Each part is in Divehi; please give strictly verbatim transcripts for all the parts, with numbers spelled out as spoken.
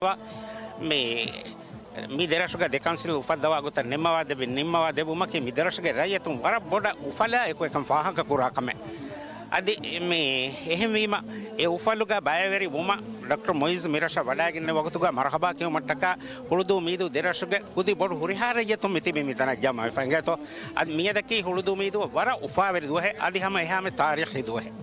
މި، މި ދެރަށުގަ ދެ ކައުންސިލް އުފައްދަވާ ގޮތަށް ނިންމަވާ ދެއްވި، ނިންމަވާ ދެއްވުމަކީ މި ދެރަށުގެ ރައްޔިތުން ވަރަށް ބޮޑަށް އުފަލާ އެކު އެކަން ފާހަގަ ކުރާ ކަމެއް. އަދި މި އެހެންވީމަ، އެ އުފަލުގަ ބައިވެރި ވުމަށް ޑޮކްޓަރ މުއިޒް މިރަށަށް ވަޑައިގެންނެވި ވަގުތުގަ މަރުހަބާ ކިޔުމަށްޓަކާ ހުޅުދޫ މީދޫ ދެރަށުގެ ކުދި ބޮޑު ހުރިހާ ރައްޔިތުން މިތިބީ މިތަނަށް ޖަމާވެފަ އިނގޭތޯ. އަދި މިއަދަކީ ހުޅުދޫ މީދޫ ވަރަށް އުފާވެރި ދުވަހެއް، އަދި ހަމަ އެހާމެ ތާރީޚީ ދުވަހެއް.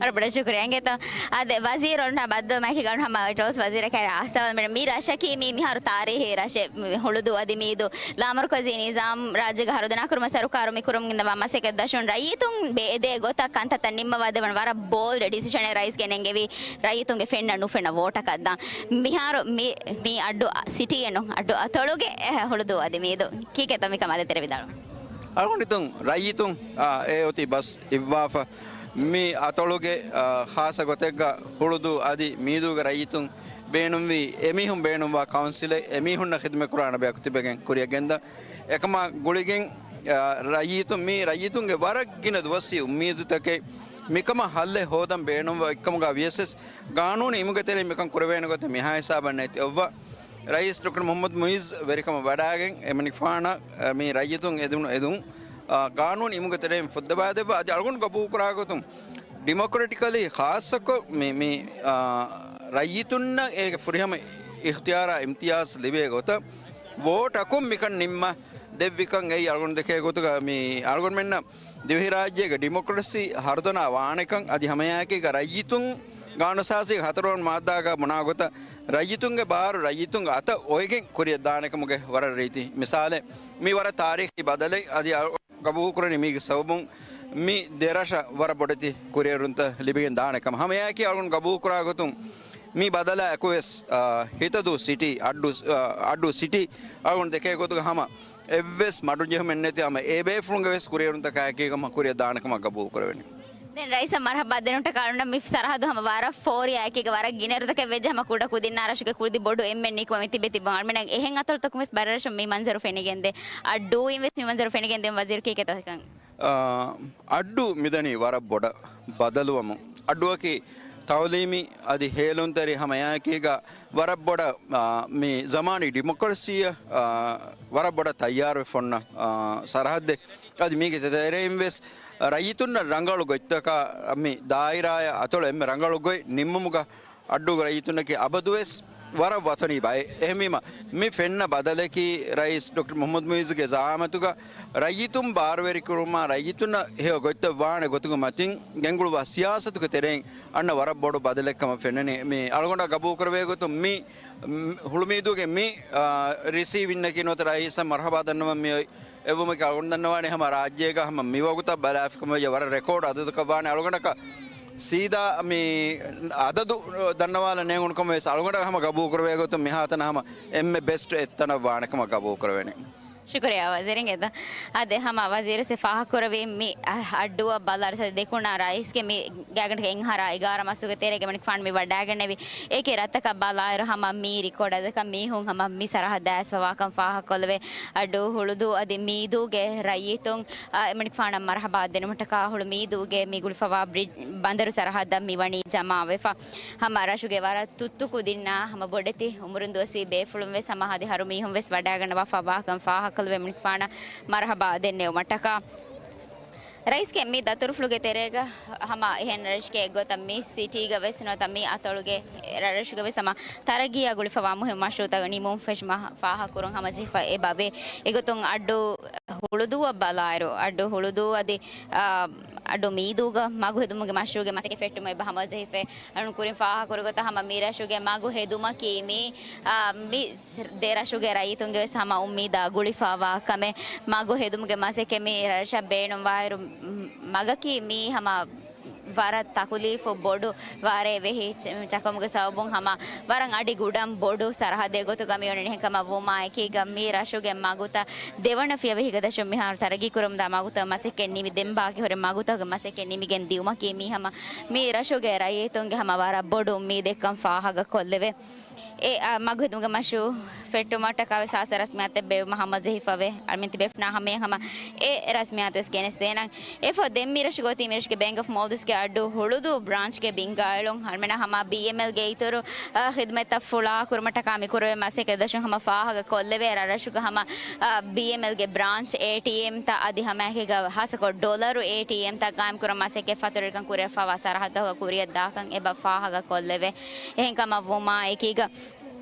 ވަރަށް ބޮޑަށް ޝުކުރިއްޔާ އިނގޭތޯ. އާދެ، ވަޒީރު އޮންނަ ބައްދަލުވުމާއެކީ އަޅުން ހަމަ ޓޯސް ވަޒީރަކާ އައްސަވާ މި، މި ރަށަކީ މި މިހާރު ތާރީހީ ރަށެއް. މި ހުޅުދޫ އަދި މީދޫ ލާމަރުކަޒީ ނިޒާމް ރާއްޖޭގަ ހަރުދަނާކުރުމަށް ސަރުކާރު މި ކުރަމުން ގެންދަވާ މަސައްކަތް ދަށުން ރައްޔިތުން ބޭ އެދޭ ގޮތަށް ކަންތައްތައް ނިންމަވާ ދެވަން ވަރަށް ބޯލްޑް ޑިސިޝަނެއް ރައީސް ގެނެންގެވީ، ރައްޔިތުންގެ ފެންނަ ނުފެންނަ ވޯޓަކަށް ދާން. މިހާރު މި، މި އައްޑު ސިޓީއެއް ނޫން، އައްޑު އަތޮޅުގެ ހުޅުދޫ އަދި މީދޫ. ކީކޭތޯ މިކަމާ ދޭތެރޭ ވިދާޅުވަން. އަޅުގަނޑު ރައްޔިތުން، އާ، އެ އޮތީ ބަސް އިއްވާފަ. މި އަތޮޅުގެ، އާ، ޚާއްޞަ ގޮތެއްގަ ހުޅުދޫ އަދި މީދޫގެ ރައްޔިތުން ބޭނުންވީ، އެމީހުން ބޭނުންވާ ކައުންސިލެއް، އެމީހުންނަށް ޚިދުމަތް ކުރާނެ ބަޔަކު ތިބެގެން ކުރިއަށް ގެންދަން. އެކަމާ ގުޅިގެން، އާ، ރައްޔިތުން، މި ރައްޔިތުންގެ ވަރަށް ގިނަ ދުވަސްވީ އުއްމީދުތަކެއް މިކަމަށް ހައްލެއް ހޯދަން ބޭނުންވާ އެއްކަމުގަ ވިޔަސް ގާނޫނީ އިމުގެ ތެރެއިން މިކަން ކުރެވޭނެ ގޮތެއް މިހާ ހިސާބަށް ނެތި. އޮއްވަ ރައީސް ޑޮކްޓަރ މުހައްމަދު މުއިއްޒު ވެރިކަމަށް ވަޑައިގެން އެމަނިކުފާނަށް، އަ، މި ރައްޔިތުން އެދުނު އެދުން، އަ، ގާނޫނީ އިމުގެ ތެރެއިން ފުއްދަވާދެއްވާ އަދި އަޅުގަނޑު ގަބޫލުކުރާ ގޮތުން ޑިމޮކްރެޓިކަލީ ޚާއްޞަކޮށް މި، މި، އާ، ރައްޔިތުންނަށް އޭގެ ފުރިހަމަ އިޚްތިޔާރާ އިމްތިޔާޒް ލިބޭ ގޮތަށް ވޯޓަކުން މިކަން ނިންމަ ދެއްވިކަން އެއީ އަޅުގަނޑު ދެކޭ ގޮތުގަ މި އަޅުގަނޑުމެންނަށް ދިވެހިރާއްޖޭގެ ޑިމޮކްރަސީ ހަރުދަނާ ވާނެކަން އަދި ހަމައެއާއެކީގަ ރައްޔިތުން ގާނޫނުއަސާސީގެ ހަތަރުވަނަ މާއްދާގަ ބުނާ ގޮތަށް ރައްޔިތުންގެ ބާރު ރައްޔިތުންގެ އަތަށް އޮވެގެން ކުރިއަށް ދާނެކަމުގެ ވަރަށް ރީތި މިސާލެއް. މި ވަރަށް ތާރީޚީ ބަދަލެއް އަދި ގަބޫލުކުރަނީ މީގެ ސަބަބުން މި ދެރަށަށް ވަރަށް ބޮޑެތި ކުރިއެރުންތައް ލިބިގެން ދާނެ ކަމަށް. ހަމައެއާއެކީ އަޅުގަނޑު ގަބޫލުކުރާ ގޮތުން މި ބަދަލާ އެކުވެސް، އާ، ހިތަދޫ ސިޓީ، އައްޑޫ، އާ، އައްޑޫ ސިޓީ އަޅުގަނޑު ދެކޭ ގޮތުގަ ހަމަ އެއްވެސް މަޑުންޖެހުމެއް ނެތި ހަމަ އެ ބޭފުޅުންގެ ވެސް ކުރިއެރުންތަކާއެކީގަ ހަމަ ކުރިއަށް ދާނެ ކަމަށް ގަބޫލުކުރެވެނީ. ދެން ރައީސަށް މަރުޙަބާ ދެންނެވުމަށްޓަކާ އަޅުގަނޑަށް މި ސަރަހައްދު ހަމަ ވަރަށް ފޯރިއާ އެކީގަ ވަރަށް ގިނައިރުތަކެއް ވެއްޖެ ހަމަ ކުޑަ ކުދިންނާ ރަށުގެ ކުދި ބޮޑު އެންމެން ނިކުމެ މި ތިބެ ތިބުން އަޅުމެންނަށް އެހެން އަތޮޅުތަކުން ވެސް ބައެއް ރަށުން މި މަންޒަރު ފެނިގެންދޭ. އައްޑޫއިން ވެސް މި މަންޒަރު ފެނިގެން ދިޔުން ވަޒީރު ކީކޭތޯ ހިކަން؟ އާ، އައްޑޫ މިދަނީ ވަރަށް ބޮޑަށް ބަދަލުވަމުން. އައްޑުއަކީ ތައުލީމީ އަދި ހޭލުންތެރި ހަމައެއާއެކީގަ ވަރަށް ބޮޑަށް، އާ، މި ޒަމާނީ ޑިމޮކްރަސީއަށް، އާ، ވަރަށް ބޮޑަށް ތައްޔާރުވެފަ އޮންނަ، އާ، ސަރަހައްދެއް. އަދި މީގެ ތެރެއިން ވެސް ރައްޔިތުންނަށް ރަނގަޅު ގޮތްތަކާ މި ދާއިރާއަށް އަތޮޅަށް އެންމެ ރަނގަޅު ގޮތް ނިންމުމުގަ އައްޑޫގެ ރައްޔިތުންނަކީ އަބަދުވެސް ވަރަށް ވަތަނީ ބައެއް. އެހެންވީމަ، މި ފެންނަ ބަދަލަކީ ރައީސް ޑޮކްޓަރ މުހައްމަދު މުއިއްޒުގެ ޒައާމަތުގަ ރައްޔިތުން ބާރުވެރިކުރުމާ، ރައްޔިތުންނަށް ހެޔޮ ގޮތްތައް ވާނެ ގޮތުގެ މަތިން ގެންގުޅުވާ ސިޔާސަތުގެ ތެރެއިން އަންނަ ވަރަށް ބޮޑު ބަދަލެއްކަމަށް ފެންނަނީ. މި އަޅުގަނޑަށް ގަބޫލުކުރެވޭ ގޮތުން މި، މް، ހުޅުމީދޫގެ މި، އާ، ރިސީވިންނަކީ ނުވަތަ ރައީސަށް މަރުޙަބާ ދަންނަވަން މި އޮތް އެއްވުމަކީ އަޅުގަނޑު ދަންނަވާނެ ހަމަ ރާއްޖޭގަ ހަމަ މިވަގުތަށް ބަލާފިކަމަށް ވެއްޖެ ވަރަށް ރެކޯޑް އަދަދަކަށް ވާނެ. އަޅުގަނޑަކަށް ސީދާ މި އަދަދު ދަންނަވާލަން ނޭނގުނު ކަމަށް ވެސް އަޅުގަނޑަށް ހަމަ ގަބޫލު ކުރެވޭ ގޮތުން މިހާތަނަށް ހަމަ އެންމެ ބެސްޓް އެއްތަނަށް ވާނެ ކަމަށް ގަބޫލު ކުރެވެނީ. ޝުކުރިއްޔާ ވަޒީރު އިނގޭތޯ. އާދެ، ހަމަ ވަޒީރު ވެސް ފާހަގަކުރެއްވީ މި އައްޑޫއަށް ބަލާއިރު ދެކުނާ ރައީސްގެ މި ގާތްގަނޑަކަށް އެއްހާރާ އެގާރަ މަސްގެ ތެރޭގަ މަނިކުފާނު މި ވަޑައިގެންނެވި. އޭގެ ރަށްތަކަށް ބަލާއިރު ހަމަ މި ރެކޯޑް އަދަދަކަށް މީހުން ހަމަ މި ސަރަހައްދަށް އައިސްފަވާކަން ފާހަގަކޮށްލެވޭ. އައްޑޫ ހުޅުދޫ އަދި މީދޫގެ ރައްޔިތުން، އަ، މަނިކުފާނަށް މަރުޙަބާ ދެންނެވުމަށްޓަކާ ހުޅުމީދޫގެ މި ގުޅިފަވާ ބްރިޖް ބަނދަރު ސަރަހައްދަށް މިވަނީ ޖަމާވެފަ. ހަމަ ރަށުގެ ވަރަށް ތުއްތު ކުދިންނާ ހަމަ ބޮޑެތި އުމުރުން ދުވަސްވީ ބޭފުޅުން ވެސް ހަމަ އަދި އަހަރު މީހުން ވެސް ވަޑައިގަންނަވާފަ ވާކަން ފާހަގަކޮށްލެވޭ. މަނިކުފާނަށް މަރުޙަބާ ދެންނެވުމަށްޓަކާ. ރައީސްގެ މި ދަތުރުފުޅުގެ ތެރޭގަ ހަމަ އެހެން ރަށެއްގެ ގޮތަށް މި ސިޓީގަ ވެސް ނުވަތަ މި އަތޮޅުގެ ރަށްރަށުގަ ވެސް ހަމަ ތަރައްގީއާ ގުޅިފަވާ މުހިންމު މަޝްރޫއުތައް ނިމުން ފެށުމަށް ފާހަގަކުރުން ހަމަޖެހިފަ އެބަވޭ. އެގޮތުން އައްޑޫ ހުޅުދޫއަށް ބަލާއިރު، އައްޑޫ ހުޅުދޫ އަދި، އާ، އައްޑޫ މީދޫގަ މަގު ހެދުމުގެ މަޝްރޫއުގެ މަސައްކަތް ފެއްޓުމަށް އެބަ ހަމަޖެހިފަ. އަޅުން ކުރިން ފާހަގަކުރި ގޮތަށް ހަމަ މި ރަށުގެ މަގު ހެދުމަކީ މި، އާ، މި ދެ ރަށުގެ ރައްޔިތުންގެ ވެސް ހަމަ އުއްމީދާ ގުޅިފަވާ ކަމެއް. މަގު ހެދުމުގެ މަސައްކަތް މި ރަށަށް ބޭނުންވާއިރު، މަގަކީ މީ ހަމަ ވަރަށް ތަކުލީފު ބޮޑު ވާރޭ ވެހި ޗަ-، ޗަކަމުގެ ސަބަބުން ހަމަ ވަރަށް އަޑި ގުޑަން ބޮޑު ސަރަހައްދެއް ގޮތުގަ މި އޮންނަނީ. އެހެންކަމަށް ވުމާ އެކީގަ މި ރަށުގެ މަގުތައް ދެވަނަ ފިޔަވަހިގަ ދަށުން މިހާރު ތަރައްގީ ކުރަމުންދާ މަގުތައް މަސައްކަތް ނިމި ދެން ބާކީ ހުރި މަގުތަކުގެ މަސައްކަތް ނިމިގެން ދިއުމަކީ މީ ހަމަ މި ރަށުގެ ރައްޔިތުންގެ ހަމަ ވަރަށް ބޮޑު އުއްމީދެއްކަން ފާހަގަ ކޮށްލެވޭ. އެ، އާ، މަގު ހެދުމުގެ މަޝްރޫއު ފެއްޓުމަށްޓަކާ ވެސް ހާއްސަ ރަސްމިއްޔާތެއް ބޭއްވުމަށް ހަމަޖެހިފަވޭ. އަޅަމެން ތިބޭފުޅުންނާ ހަމައެއަށް ހަމަ އެ ރަސްމިއްޔާތު ވެސް ގެނެސްދޭނަން. އެއަށްފަހު ދެން މިރަށުގެ އޮތީ މިރަށުގެ ބޭންކް އޮފް މޯލްޑިވްސްގެ އައްޑޫ ހުޅުދޫ ބްރާންޗްގެ ބިންގާއެޅުން. އަޅަމެންނަށް ހަމަ ބީއެމްއެލްގެ އިތުރު، އާ، ޚިދުމަތްތައް ފުޅާ ކުރުމަށްޓަކާ މި ކުރެވޭ މަސައްކަތް ދަށުން ހަމަ ފާހަގަ ކޮށްލެވޭ. ރަށްރަށުގަ ހަމަ، އާ، ބީއެމްއެލްގެ ބްރާންޗް އޭޓީއެމްތައް އަދި ހަމައެކީގަ ހާއްސަކޮށް ޑޮލަރު އޭޓީއެމްތައް ގާއިމްކުރަން މަސައްކަތް ފަތުރުވެރިކަން ކުރިއަށްފަވާ ސަރަހައްދުތަކުގަ ކުރިއަށްދާކަން އެބަ ފާހަގަ ކޮށްލެވޭ. އެހެންކަމަށްވުމާ އެކީގަ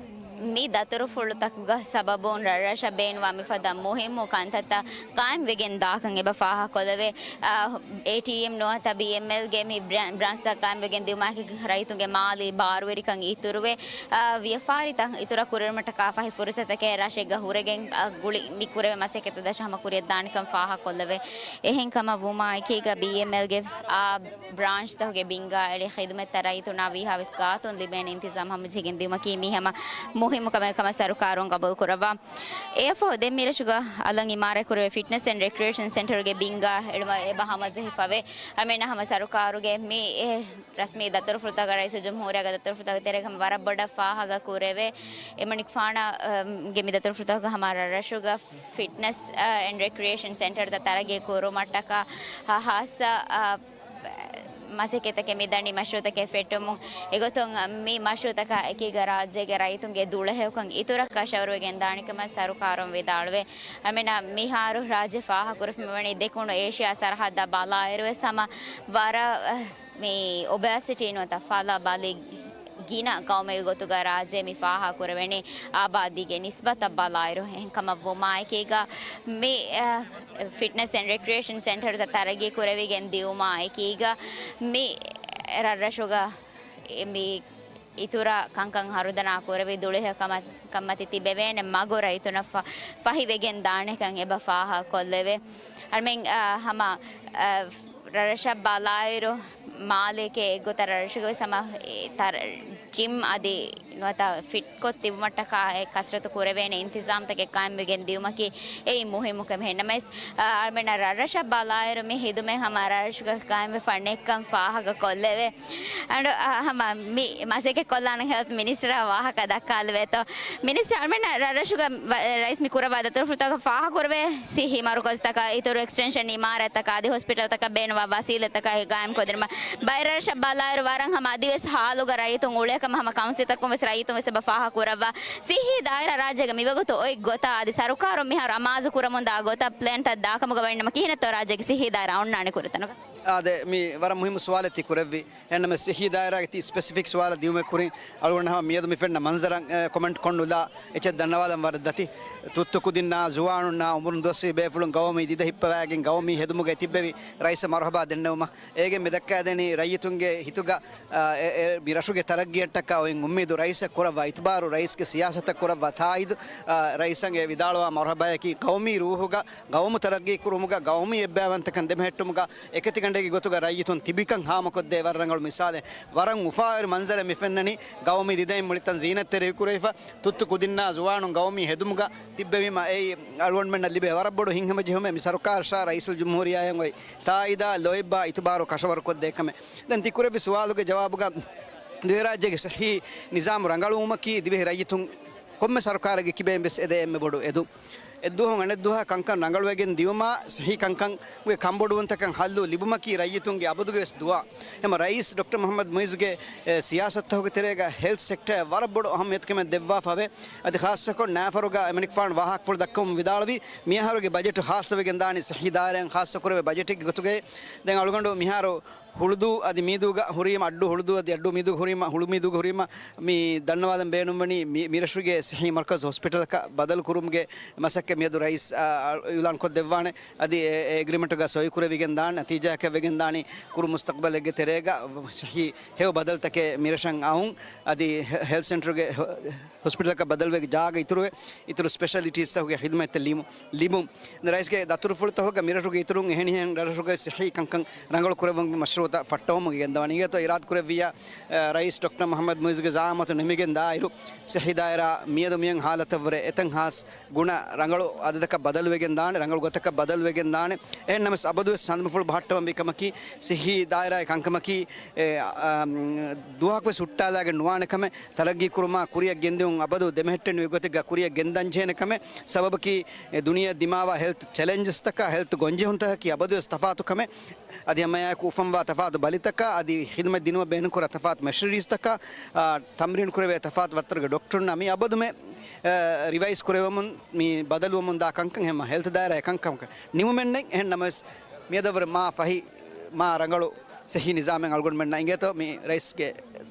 މި ދަތުރުފުޅުތަކުގެ ސަބަބުން ރަށްރަށަށް ބޭނުންވާ މިފަދަ މުހިއްމު ކަންތައްތައް ގާއިމްވެގެން ދާކަން އެބަ ފާހަގަކޮށްލެވޭ. އާ، އޭޓީއެމް ނުވަތަ ބީއެމްއެލްގެ މި ބްރާ-، ބްރާންޗްތައް ގާއިމްވެގެން ދިއުމާއެކީ ރައްޔިތުންގެ މާލީ ބާރުވެރިކަން އިތުރުވެ، އާ، ވިޔަފާރިތައް އިތުރަށް ކުރެވުމަށްޓަކާ ފަހި ފުރުސަތަކެއް ރަށެއްގަ ހުރެގެން، އާ، ގުޅި މި ކުރެވޭ މަސައްކަތްތައް ދަށުން ހަމަ ކުރިއަށްދާނެކަން ފާހަގަކޮށްލެވޭ. އެހެންކަމަށް ވުމާ އެކީގަ ބީއެމްއެލްގެ، އާ، ބްރާންޗްތަކުގެ ބިންގާ އެޅި ޚިދުމަތްތައް ރައްޔިތުންނާ ވީހާވެސް ގާތުން ލިބޭނެ އިންތިޒާމް ހަމަޖެހިގެން ދިއުމަކީ މީ ހަމަ މުހިއްމު ކަމެއް ކަމަށް ސަރުކާރުން ގަބޫލު ކުރައްވާ. އެއަށްފަހު ދެން މިރަށުގަ އަލަށް އިމާރާތް ކުރެވޭ ފިޓްނަސް އެންޑް ރެކްރިއޭޝަން ސެންޓަރުގެ ބިންގާ އެޅުމަށް އެބަ ހަމަޖެހިފަވޭ. އަޅަމެންނަށް ހަމަ ސަރުކާރުގެ މި އެ ރަސްމީ ދަތުރުފުޅުތަކަށް ރައީސުލްޖުމްހޫރިއްޔާގެ ދަތުރުފުޅުތަކުގެ ތެރޭގަ ވަރަށް ބޮޑަށް ފާހަގަ ކުރެވޭ. އެމަނިކުފާނަށް، އަ، ގެ މި ދަތުރުފުޅުތަކުގަ ހަމަ ރަށްރަށުގަ ފިޓްނަސް، އަ، އެންޑް ރެކްރިއޭޝަން ސެންޓަރުތައް ތަރައްގީ ކުރުމަށްޓަކާ ހާ-، ހާއްސަ، އަ، މަސައްކަތްތަކެއް މި ދަނީ މަޝްރޫއުތަކެއް ފެއްޓުމުން. އެގޮތުން މި މަޝްރޫއުތަކާ އެކީގަ ރާއްޖޭގެ ރައްޔިތުންގެ ދުޅަހެޔޮކަން އިތުރަށް ކަށަވަރުވެގެން ދާނެކަމަށް ސަރުކާރުން ވިދާޅުވޭ. އަޅަމެންނަށް މިހާރު ރާއްޖެ ފާހަގަކުރެވިފައިވަނީ ދެކުނު އޭޝިޔާ ސަރަހައްދާ ބަލާއިރުވެސް ހަމަ ވަރަށް، އަ، މި އޮބެސިޓީ ނުވަތަ ފަލަ ބަލި ގިނަ ގައުމެއްގެ ގޮތުގަ ރާއްޖެ މި ފާހަގަކުރެވެނީ އާބާދީގެ ނިސްބަތަށް ބަލާއިރު. އެހެންކަމަށްވުމާއެކީގަ މި، އަ، ފިޓްނަސް އެންޑް ރެކްރިއޭޝަން ސެންޓަރުތައް ތަރައްގީ ކުރެވިގެން ދިއުމާ އެކީގަ މި ރަށްރަށުގަ މި އިތުރަށް ކަންކަން ހަރުދަނާ ކުރެވި ދުޅަހެޔޮ ކަމަ-، ކަންމަތި ތިބެވޭނެ މަގު ރައްޔިތުންނަށް ފަ-، ފަހިވެގެން ދާނެކަން އެބަ ފާހަގަކޮށްލެވޭ. އަޅަމެން، އަ، ހަމަ، އަ، ރަށްރަށަށް ބަލާއިރު މާލެއެކޭ އެއްގޮތަށް ރަށްރަށުގަވެސް ހަމަ އެ ތަރ-، ޖިމް އަދި ނުވަތަ ފިޓްކޮށް ތިބުމަށްޓަކާ އެ ކަސްރަތު ކުރެވޭނެ އިންތިޒާމްތަކެއް ގާއިމްވެގެން ދިއުމަކީ އެއީ މުހިއްމު ކަމެއް. ނަމަވެސް، އަ، އަޅަމެންނަށް ރަށްރަށަށް ބަލާއިރު މި ހިދުމަތް ހަމަ ރަށްރަށުގަ ގާއިމްވެފަ ނެތްކަން ފާހަގަކޮށްލެވޭ. އަނޑު، އަ، ހަމަ މި މަސައްކަތް ކޮށްލާނަން ހެލްތް މިނިސްޓަރ ވާހަކަ ދައްކާލެވޭތޯ. މިނިސްޓަރ އަޅަމެންނަށް ރަށްރަށުގަ ވަ-، ރައީސް މި ކުރައްވާ ދަތުރުފުޅުތަކަށް ފާހަގަކުރެވޭ ސިއްހީ މަރުކަޒުތަކަށް އިތުރު އެކްސްޓެންޝަން އިމާރާތްތަކަށް އަދި ހޮސްޕިޓަލްތަކަށް ބޭނުންވާ ވަސީލަތްތަކަށް ގާއިމްކޮށްދިނުމަށް. ބައެއް ރަށްރަށަށް ބަލާއިރު ވަރަށް ހަމަ އަދިވެސް ހާލުގަ ރައްޔިތުން އުޅޭކަމަށް ހަމަ ކައުންސިލްތަކުން ވެސް ރައްޔިތުން ވެސް އެބަ ފާހަގަކުރައްވާ. ސިއްހީ ދާއިރާ ރާއްޖޭގަ މިވަގުތު އޮތް ގޮތާ އަދި ސަރުކާރުން މިހާރު އަމާޒު ކުރަމުންދާ ގޮތަށް ޕްލޭންތައް ދާކަމުގަ ވަނީ ނަމަ ކިހިނެއްތޯ ރާއްޖޭގެ ސިއްހީ ދާއިރާ އޮންނާނެ ކުރިތަނުގަ؟ އާދެ، މި ވަރަށް މުހިއްމު ސުވާލެއް ތި ކުރެއްވި. އެހެންނަމަ ސިއްހީ ދާއިރާގެ ތި ސްޕެސިފިކް ސުވާލަށް ދިއުމެއް ކުރިން އަޅުގަނޑަށް ހަމަ މިއަދު މި ފެންނަ މަންޒަރަށް، އެ، ކޮމެންޓް ކޮށްނުލާ އެއްޗެއް ދަންނަވާލަން ވަރަށް ދަތި. ތުއްތު ކުދިންނާ ޒުވާނުންނާ އުމުރުން ދުވަސްވީ ބޭފުޅުން ގައުމީ ދިދަ ހިއްޕަވައިގެން ގައުމީ ހެދުމުގައި ތިއްބެވި ރައީސަށް މަރުހަބާ ދެންނެވުމަށް. އޭގެން މި ދައްކާދެނީ ރައްޔިތުންގެ ހިތުގަ، އާ، އެ، އެ، މި ރަށުގެ ތަރައްގީއަށްޓަކާ އޮތް އުއްމީދު، ރައީސަށް ކުރައްވާ އިތުބާރު، ރައީސްގެ ސިޔާސަތަށް ކުރައްވާ ތާއީދު، އާ، ރައީސަށް އެ ވިދާޅުވާ މަރުހަބާއަކީ ގައުމީ ރޫހުގަ، ގައުމު ތަރައްގީ ކުރުމުގަ، ގައުމީ އެއްބައިވަންތަކަން ދެމެހެއްޓުމުގަ، އެކަތިގަނޑެއްގެ ގޮތުގަ ރައްޔިތުން ތިބިކަން ހާމަކޮށްދޭ ވަރަށް ރަނގަޅު މިސާލެއް. ވަރަށް އުފާވެރި މަންޒަރެއް މި ފެންނަނީ. ގައުމީ ދިދައިން މުޅި ތަން ޒީނަތްތެރި ކުރެވިފަ، ތުއްތު ކުދިންނާ ޒުވާނުން ގައުމީ ހެދުމުގަ ތިއްބެވީމަ، އެއީ އަޅުގަނޑުމެންނަށް ލިބޭ ވަރަށް ބޮޑު ހިތްހަމަޖެހުމެއް. މި ސަރުކާރަށާ ރައީސުލްޖުމްހޫރިއްޔާއަށް އޮތް ތާއީދާ ލޯތްބާ އިތުބާރު ކަށަވަރުކޮށްދޭ ކަމެއް. ދެން ތި ކުރެއްވި ސުވާލުގެ ޖަވާބުގަ، ދިވެހިރާއްޖޭގެ ސިއްހީ ނިޒާމު ރަނގަޅުވުމަކީ ދިވެހި ރައްޔިތުން ކޮންމެ ސަރުކާރެއްގެ ކިބައިން ވެސް އެދޭ އެންމެ ބޮޑު އެދުން. އެއްދުވަހުން އަނެއްދުވަހަށް ކަންކަން ރަނގަޅުވެގެން ދިއުމާ، ސިއްހީ ކަންކަންގެ ކަންބޮޑުވުންތަކަށް ހައްލު ލިބުމަކީ ރައްޔިތުންގެ އަބަދުގެ ވެސް ދުޢާ. އެމަ ރައީސް ޑޮކްޓަރ މުޙައްމަދު މުޢިއްޒުގެ، އެ، ސިޔާސަތުތަކުގެ ތެރޭގަ ހެލްތް ސެކްޓަރ ވަރަށް ބޮޑު އަހައްމިޔަތުކަމެއް ދެއްވާފަވޭ. އަދި ޚާއްޞަކޮށް ނައިފަރުގަ އެމަނިކުފާނު ވާހަކަފުޅު ދައްކަމުން ވިދާޅުވީ، މިއަހަރުގެ ބަޖެޓު ޚާއްޞަވެގެން ދާނީ ސިއްހީ ދާއިރާއިން ޚާއްޞަކުރެވޭ ބަޖެޓެއްގެ ގޮތުގައި. ދެން އަޅުގަނޑު މިހާރު ހުޅުދޫ އަދި މީދޫގަ ހުރީމަ، އައްޑޫ ހުޅުދޫ އަދި އައްޑޫ މީދޫގަ ހުރީމަ، ހުޅު މީދޫގަ ހުރީމަ، މި ދަންނަވާލަން ބޭނުންވަނީ މި، މިރަށުގެ ސިއްހީ މަރުކަޒު ހޮސްޕިޓަލަކަށް ބަދަލު ކުރުމުގެ މަސައްކަތް މިއަދު ރައީސް، އާ، އިޢުލާން ކޮށްދެއްވާނެ. އަދި އެ، އެ އެގްރިމެންޓުގަ ސޮއި ކުރެވިގެން ދާނެ، ނަތީޖާއަކަށް ވެގެން ދާނީ ކުރު މުސްތަޤްބަލެއްގެ ތެރޭގަ ސިއްހީ ހެޔޮ ބަދަލުތަކެއް މިރަށަށް އައުން. އަދި ހެ-، ހެލްތް ސެންޓަރުގެ ހޮ-، ހޮސްޕިޓަލަކަށް ބަދަލުވެ ޖާގަ އިތުރުވެ، އިތުރު ސްޕެޝަލިޓީސްތަކުގެ ޚިދުމަތްތައް ލިބު-، ލިބުން. ރައީސްގެ ދަތުރުފުޅުތަކުގަ މިރަށުގެ އިތުރުން އެހެނިހެން ރަށްރަށުގައި ސިއްހީ ކަންކަން ރަނގަޅު ކުރެއްވުމުގެ މަޝްރޫޢު ފައްޓަވަމުން ގެންދަވަނީ. އިނގޭތޯ އިރާދަކުރެއްވިއްޔާ، އަ، ރައީސް ޑޮކްޓަރ މުޙައްމަދު މުޢިއްޒުގެ ޒަޢާމަތުން ނިމިގެން ދާއިރު، ސިއްހީ ދާއިރާ މިއަދު މިއޮތް ހާލަތަށްވުރެ އެތައް ހާސް ގުނަ ރަނގަޅު އަދަދަކަށް ބަދަލުވެގެން ދާނެ، ރަނގަޅު ގޮތަކަށް ބަދަލުވެގެން ދާނެ. އެހެންނަމަވެސް އަބަދުވެސް ހަނދުމަފުޅު ބަހައްޓަވަންވީ ކަމަކީ، ސިއްހީ ދާއިރާގެ ކަންކަމަކީ، އެ، އަ، އަ، ދުވަހަކުވެސް ހުއްޓާލާގެން ނުވާނެ ކަމެއް، ތަރައްގީ ކުރުމާ ކުރިއަށް ގެންދިއުން އަބަދު ދެމެހެއްޓެނިވި ގޮތެއްގަ ކުރިއަށް ގެންދަންޖެހޭނެ ކަމެއް. ސަބަބަކީ، އެ ދުނިޔެ ދިމާވާ ހެލްތު ޗެލެންޖަސްތަކާ، ހެލްތު ގޮންޖެހުންތަކަކީ އަބަދުވެސް ތަފާތު ކަމެއް. އަދި ހަމައެއާއެކު އުފަންވާ ތަފާތު ބަލިތަކާ، އަދި ޚިދުމަތް ދިނުމަށް ބޭނުންކުރާ ތަފާތު މެޝިނަރީސްތަކާ، އާ، ތަމްރީން ކުރެވޭ ތަފާތު ވައްތަރުގެ ޑޮކްޓަރުންނާ މި އަބަދުމެ، އާ، ރިވައިޒް ކުރެވެމުން، މި ބަދަލުވަމުން ދާ ކަންކަން ހަމަ ހެލްތު ދާއިރާގެ ކަންކަމަކަށް ނިމުމެއްނެތް. އެހެން ނަމަވެސް، މިއަދަށްވުރެ މާ ފަހި، މާ ރަނގަޅު ސިއްހީ ނިޒާމެއް އަޅުގަނޑުމެންނަށް އިނގޭތޯ މި ރައީސްގެ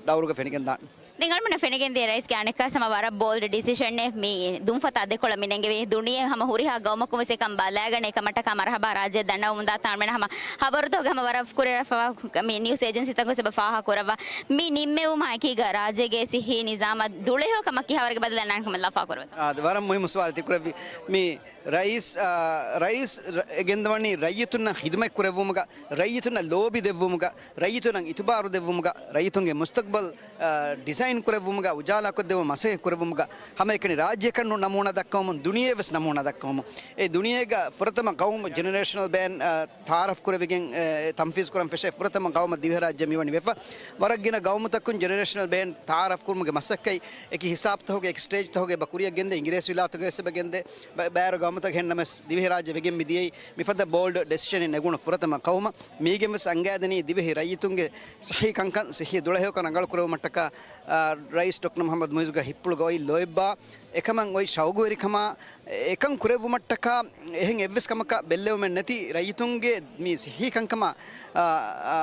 ދައުރުގަ ފެނިގެންދާން. ދެން އަޅުމެންނަށް ފެނިގެންދިޔަ ރައީސްގެ އަނެއްކާ ހަމަ ވަރަށް ބޯލްޑް ޑިސިޝަނެއް މި ދުންފަތާ ދެކޮޅަށް މި ނެނގެވީ. ދުނިޔެ ހަމަ ހުރިހާ ގައުމަކުން ވެސް އެކަން ބަލާގަނެ އެކަމަށްޓަކާ މަރުޙަބާ ރާއްޖެ ދަންނަވަމުންދާ ތާންމެނަ ހަމަ ޚަބަރުތަކުގަ ހަމަ ވަރަށް ކުރިއަރަފަވާ މި ނިއުސް އޭޖެންސީތަކުން ވެސް އެބަ ފާހަގަ ކުރައްވާ. މި ނިންމެވުމާ އެކީގަ ރާއްޖޭގެ ސިއްހީ ނިޒާމަށް ދުޅަހެޔޮ ކަމަށް ކިހާވަރެއްގެ ބަދަލެއް އަންނާނެ ކަމަށް ލަފާ ކުރެވޭތޯ؟ އާ، ވަރަށް މުހިއްމު ސުވާލެއް ތި ކުރެއްވީ. މި ރައީސް، އާ، ރައީސް ރަ-، ގެންދަވަނީ ރައްޔިތުންނަށް ޚިދުމަތް ކުރެއްވުމުގަ، ރައްޔިތުންނަށް ލޯބި ދެއްވުމުގަ، ރައްޔިތުންނަށް އިތުބާރު ދެއްވުމުގަ، ރައްޔިތުންގެ މުސްތަޤްބަލް، އާ، ޑިޒައިން ކުރެއްވުމުގަ، އުޖާލާކޮށްދެއްވުމަށް މަސައްކަތް ކުރެއްވުމުގަ، ހަމައެކަނި ރާއްޖެއަކަށް ނު-، ނަމޫނާ ދައްކަވަމުން، ދުނިޔެ ވެސް ނަމޫނާ ދައްކަވަމުން. އެ ދުނިޔޭގަ ފުރަތަމަ ގައުމު ޖެނެރޭޝަނަލް ބޭން، އާ، ތަޢާރަފް ކުރެވިގެން، އެ، ތަންފީޒް ކުރަން ފެށޭ ފުރަތަމަ ގައުމަށް ދިވެހިރާއްޖެ މިވަނީ ވެފަ. ވަރަށް ގިނަ ގައުމުތަކުން ޖެނެރޭޝަނަލް ބޭން ތަޢާރަފް ކުރުމުގެ މަސައްކަތް އެކި ހިސާބުތަކުގަ، އެކި ސްޓޭޖްތަކުގަ އެބަ ކުރިއަށް ގެންދޭ. އިނގިރޭސިވިލާތުގަ ވެސް އެބަ ގެންދޭ. ބަ-، ބައިވަރު ގައުމުތަކު އެހެންނަމަވެސް ދިވެހިރާއްޖެ ވެގެން މިދިޔައީ މިފަދަ ބޯލްޑް ޑެސިޝަނެއް ނެގުނު ފުރަތަމަ ގައުމަށް. މީގެން ވެސް އަންގާދެނީ ދިވެހި ރައްޔިތުންގެ ސިއްހީ ކަންކަން، ސިއްހީ ދުޅަހެޔޮކަން ރަނގަޅު ކުރެވުމަށްޓަކާ، އާ، ރައީސް ޑޮކްޓަރ މުޙައްމަދު މުޢިއްޒުގެ ހިތްޕުޅުގަ އޮތް ލޯތްބާ އެކަމަށް އޮތް ޝައުގުވެރިކަމާ، އެކަން ކުރެއްވުމަށްޓަކާ އެހެން އެއްވެސް ކަމަކަށް ބެއްލެވުމެއް ނެތި ރައްޔިތުންގެ މި ސިއްހީ ކަންކަމާ، އާ، އާ،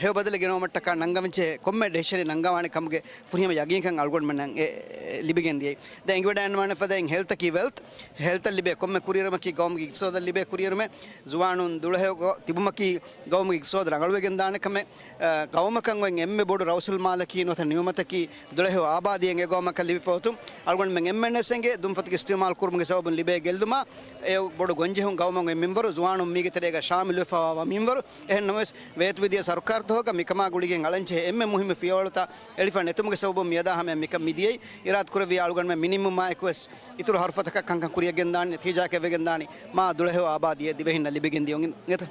ހެޔޮ ބަދަލެއް ގެނައުމަށްޓަކާ ނަންގަވަންޖެހޭ ކޮންމެ ޑެސިޝަނެއް ނަންގަވާނެ ކަމުގެ ފުރިހަމަ ޔަގީންކަން އަޅުގަނޑުމެންނަށް އެ، އެ، ލިބިގެން ދިޔައީ. ދެން އެނގިވަޑައިގަންނަވާނެ ފަދައިން ހެލްތަކީ ވެލްތް، ހެލްތަށް ލިބޭ ކޮންމެ ކުރިއެރުމަކީ ގައުމުގެ އިޤްތިޞާދަށް ލިބޭ ކުރިއެރުމެއް. ޒުވާނުން ދުޅަހެޔޮ ތިބުމަކީ ގައުމުގެ އިޤްތިޞާދު ރަނގަޅުވެގެން ދާނެ ކަމެއް. އަ، ގައުމަކަށް އޮތް އެންމެ ބޮޑު ރައުސުލްމާލަކީ ނުވަތަ ނިޢުމަތަކީ ދުޅަހެޔޮ އާބާދީއެއް އެ ގައުމަކަށް ލިބިފަ އޮތުން އަޅުގަނޑުމެން އެންމެންވެސް އެނގޭ ދުންފަތުގެ އިސްތިޢުމާލު ކުރުމުގެ ސަބަބުން ލިބޭ ގެއްލުމާ އެ ބޮޑު ގޮންޖެހުން ގައުމަށް އޮތް މިންވަރު ޒުވާނުން މީގެ ތެރޭގަ ޝާމިލުވެފަވާ މިންވަރު. އެހެންނަމަވެސް، ވޭތުވެދިޔަ ސަރުކާރުތަކުގަ މިކަމާ ގުޅިގެން އަޅަންޖެހޭ އެންމެ މުހިއްމު ފިޔަވަޅުތައް އެޅިފަ ނެތުމުގެ ސަބަބުން މިއަދާ ހަމަޔަށް މިކަން މިދިޔައީ. އިރާދަކުރެއްވިއްޔާ އަޅުގަނޑުމެން މިނިންމުމާއެކުވެސް އިތުރު ހަރުފަތަކަށް ކަންކަން ކުރިއަށްގެންދާނީ، ނަތީޖާއަކަށް ވެގެންދާނީ މާ ދުޅަހެޔޮ އާބާދީއެއް ދިވެހިންނަށް ލިބިގެން ދިޔުން އިނގޭތަ؟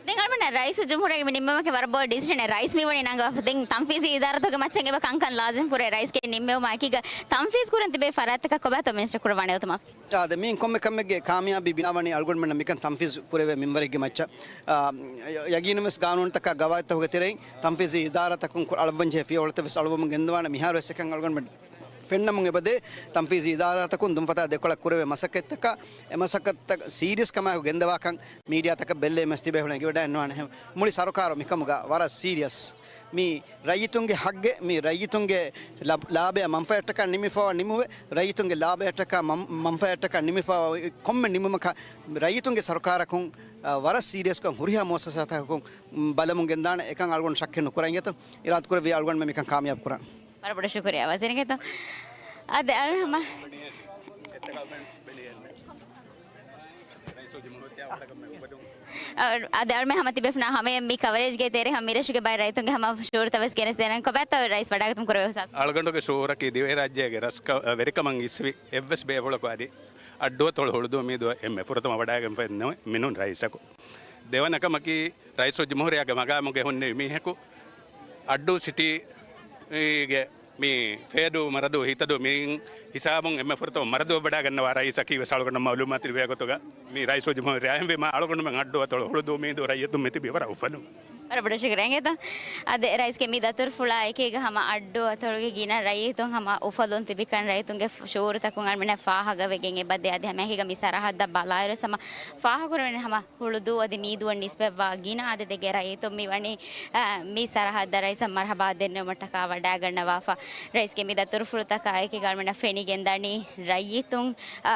ދެން އަޅުގަނޑަށް ރައީސުލްޖުމްހޫރިއްޔާގެ މި ނިންމުމަކީ ވަރަށް ބޮޑު ޑިސިޝަނެއް. ރައީސް މިވަނީ ނަންގަވާފަ. ދެން ތަންފީޒީ އިދާރާތަކުގެ މައްޗަށް އެބަ ކަންކަން ލާޒިމް ކުރޭ ރައީސްގެ ނިންމެވުމާ އެކީގަ ތަންފީޒް ކުރަން ތިބޭ ފަރާތްތަކަށް ކޮބާތޯ މިނިސްޓަރ ކުރައްވާނެ އިލްތިމާސް؟ އާ، ދެ މިއިން ކޮންމެ ކަމެއްގެ ކާމިޔާބީ ބިނާވަނީ އަޅުގަނޑުމެންނަށް މިކަން ތަންފީޒް ކުރެވޭ މިންވަރެއްގެ މައްޗަށް. އާ، ޔަގީނުންވެސް ގާނޫނުތަކާ ގަވާއިދުތަކުގެ ތެރެއިން ތަންފީޒީ އިދާރާތަކުން ކު-، އަޅައްވަންޖެހޭ ފިޔަވަޅުތައް ވެސް އަޅުވަމުން ގެންދަވާނެ. މިހާރުވެސް އެކަން އަޅުގަނޑުމެން ފެންނަމުން އެބަދޭ. ތަންފީޒީ އިދާރާތަކުން ދުންފަތާ ދެކޮޅަށް ކުރެވޭ މަސައްކަތްތަކާ، އެ މަސައްކަތްތައް ސީރިއަސް ކަމާއެކު ގެންދަވާކަން މީޑިއާތަކަށް ބެއްލެވުމެއް ތިބޭ ހުޅަނގިވަޑައިގަންނަވާނެ. މުޅި ސަރުކާރު މިކަމުގަ ވަރަށް ސީރިއަސް. މި ރައްޔިތުންގެ ހައްގެއް، މި ރައްޔިތުންގެ ލަ-، ލާބަޔަށް މަންފާއަށްޓަކާ ނިމިފަވާ ނިމުމެއް، ރައްޔިތުންގެ ލާބަޔަށްޓަކާ މަން-، މަންފާއަށްޓަކާ ނިމިފަވާ ކޮންމެ ނިމުމަކަށް ރައްޔިތުންގެ ސަރުކާރަކުން، އަ، ވަރަށް ސީރިއަސްކޮށް ހުރިހާ މުއައްސަސާތަކަކުން ބަލަމުން ގެންދާނެ. އެކަން އަޅުގަނޑު ޝައްކެއް ނުކުރަން އިނގޭތޯ. އިރާދަކުރެއްވިއްޔާ އަޅުގަނޑުމެން މިކަން ކާމިޔާބު ކުރަން. ވަރަށް ބޮޑަށް ޝުކުރިއްޔާ ވަޒީރުން އިނގޭތޯ. އަދި އަޅު ހަމަ އަ، އަދި އަޅުމެން ހަމަ ތިބޭފުޅުންނާ ހަމަޔަށް މި ކަވަރޭޖްގެ ތެރޭ ހަމަ މިރަށުގެ ބައެއް ރައްޔިތުންގެ ހަމަ ޝުޢޫރުތައް ވެސް ގެނެސްދޭނަން. ކޮބާތޯ ރައީސް ވަޑާގަތުމުން ކުރެވޭ އިހުސާސް؟ އަޅުގަނޑުގެ ޝުޢޫރަކީ ދިވެހިރާއްޖޭގެ ރަސްކަ-، ވެރިކަމަށް އިސްވި އެއްވެސް ބޭފުޅަކު އަދި އައްޑުއަތޮޅު ހުޅުދޫ މީދޫ އެންމެ ފުރަތަމަ ވަޑާގެންފައެއް ނޫން މިނޫން ރައީސަކު. ދެވަނަ ކަމަކީ، ރައީސުލްޖުމްހޫރިއްޔާގެ މަގާމުގަ ހުންނެވި މީހަކު އައްޑޫ ސިޓީގެ މި ފޭދޫ މަރަދޫ ހިތަދޫ މި ހިސާބުން އެންމެ ފުރަތަމަ މަރަދޫ ވަޑާގަންނަވާ ރައީސަކީ ވެސް އަޅުގަނޑަށް މައުލޫމާތު ލިބޭ ގޮތުގަ މި ރައީސުލްޖުމްހޫރިއްޔާ. އެހެންވީމާ އަޅުގަނޑުމެން އައްޑޫ އަތޮޅު ހުޅުދޫ މީދޫ ރައްޔިތުން މި ތިބީ ވަރަށް އުފަލުން. ވަރަށް ބޮޑަށް ޝުކުރިއްޔާ އިނގޭތޯ. އަދި ރައީސްގެ މި ދަތުރުފުޅާ އެކީގަ ހަމަ އައްޑޫ އަތޮޅުގެ ގިނަ ރައްޔިތުން ހަމަ އުފަލުން ތިބިކަން ރައްޔިތުންގެ ޝުޢޫރުތަކުން އަޅުމެންނަށް ފާހަގަވެގެން އެބަދޭ. އަދި ހަމައެކީގަ މި ސަރަހައްދަށް ބަލާއިރު ހަމަ ފާހަގަކުރެވެނީ ހަމަ ހުޅުދޫ އަދި މީދޫއަށް ނިސްބަތްވާ ގިނަ އަދަދެއްގެ ރައްޔިތުން މިވަނީ، އަ، މި ސަރަހައްދަށް ރައީސަށް މަރުޙަބާ ދެންނެވުމަށްޓަކާ ވަޑާގަންނަވާފަ. ރައީސްގެ މި ދަތުރުފުޅުތަކާ އެކީގަ އަޅުމެންނަށް ފެނިގެންދަނީ ރައްޔިތުން، އަ،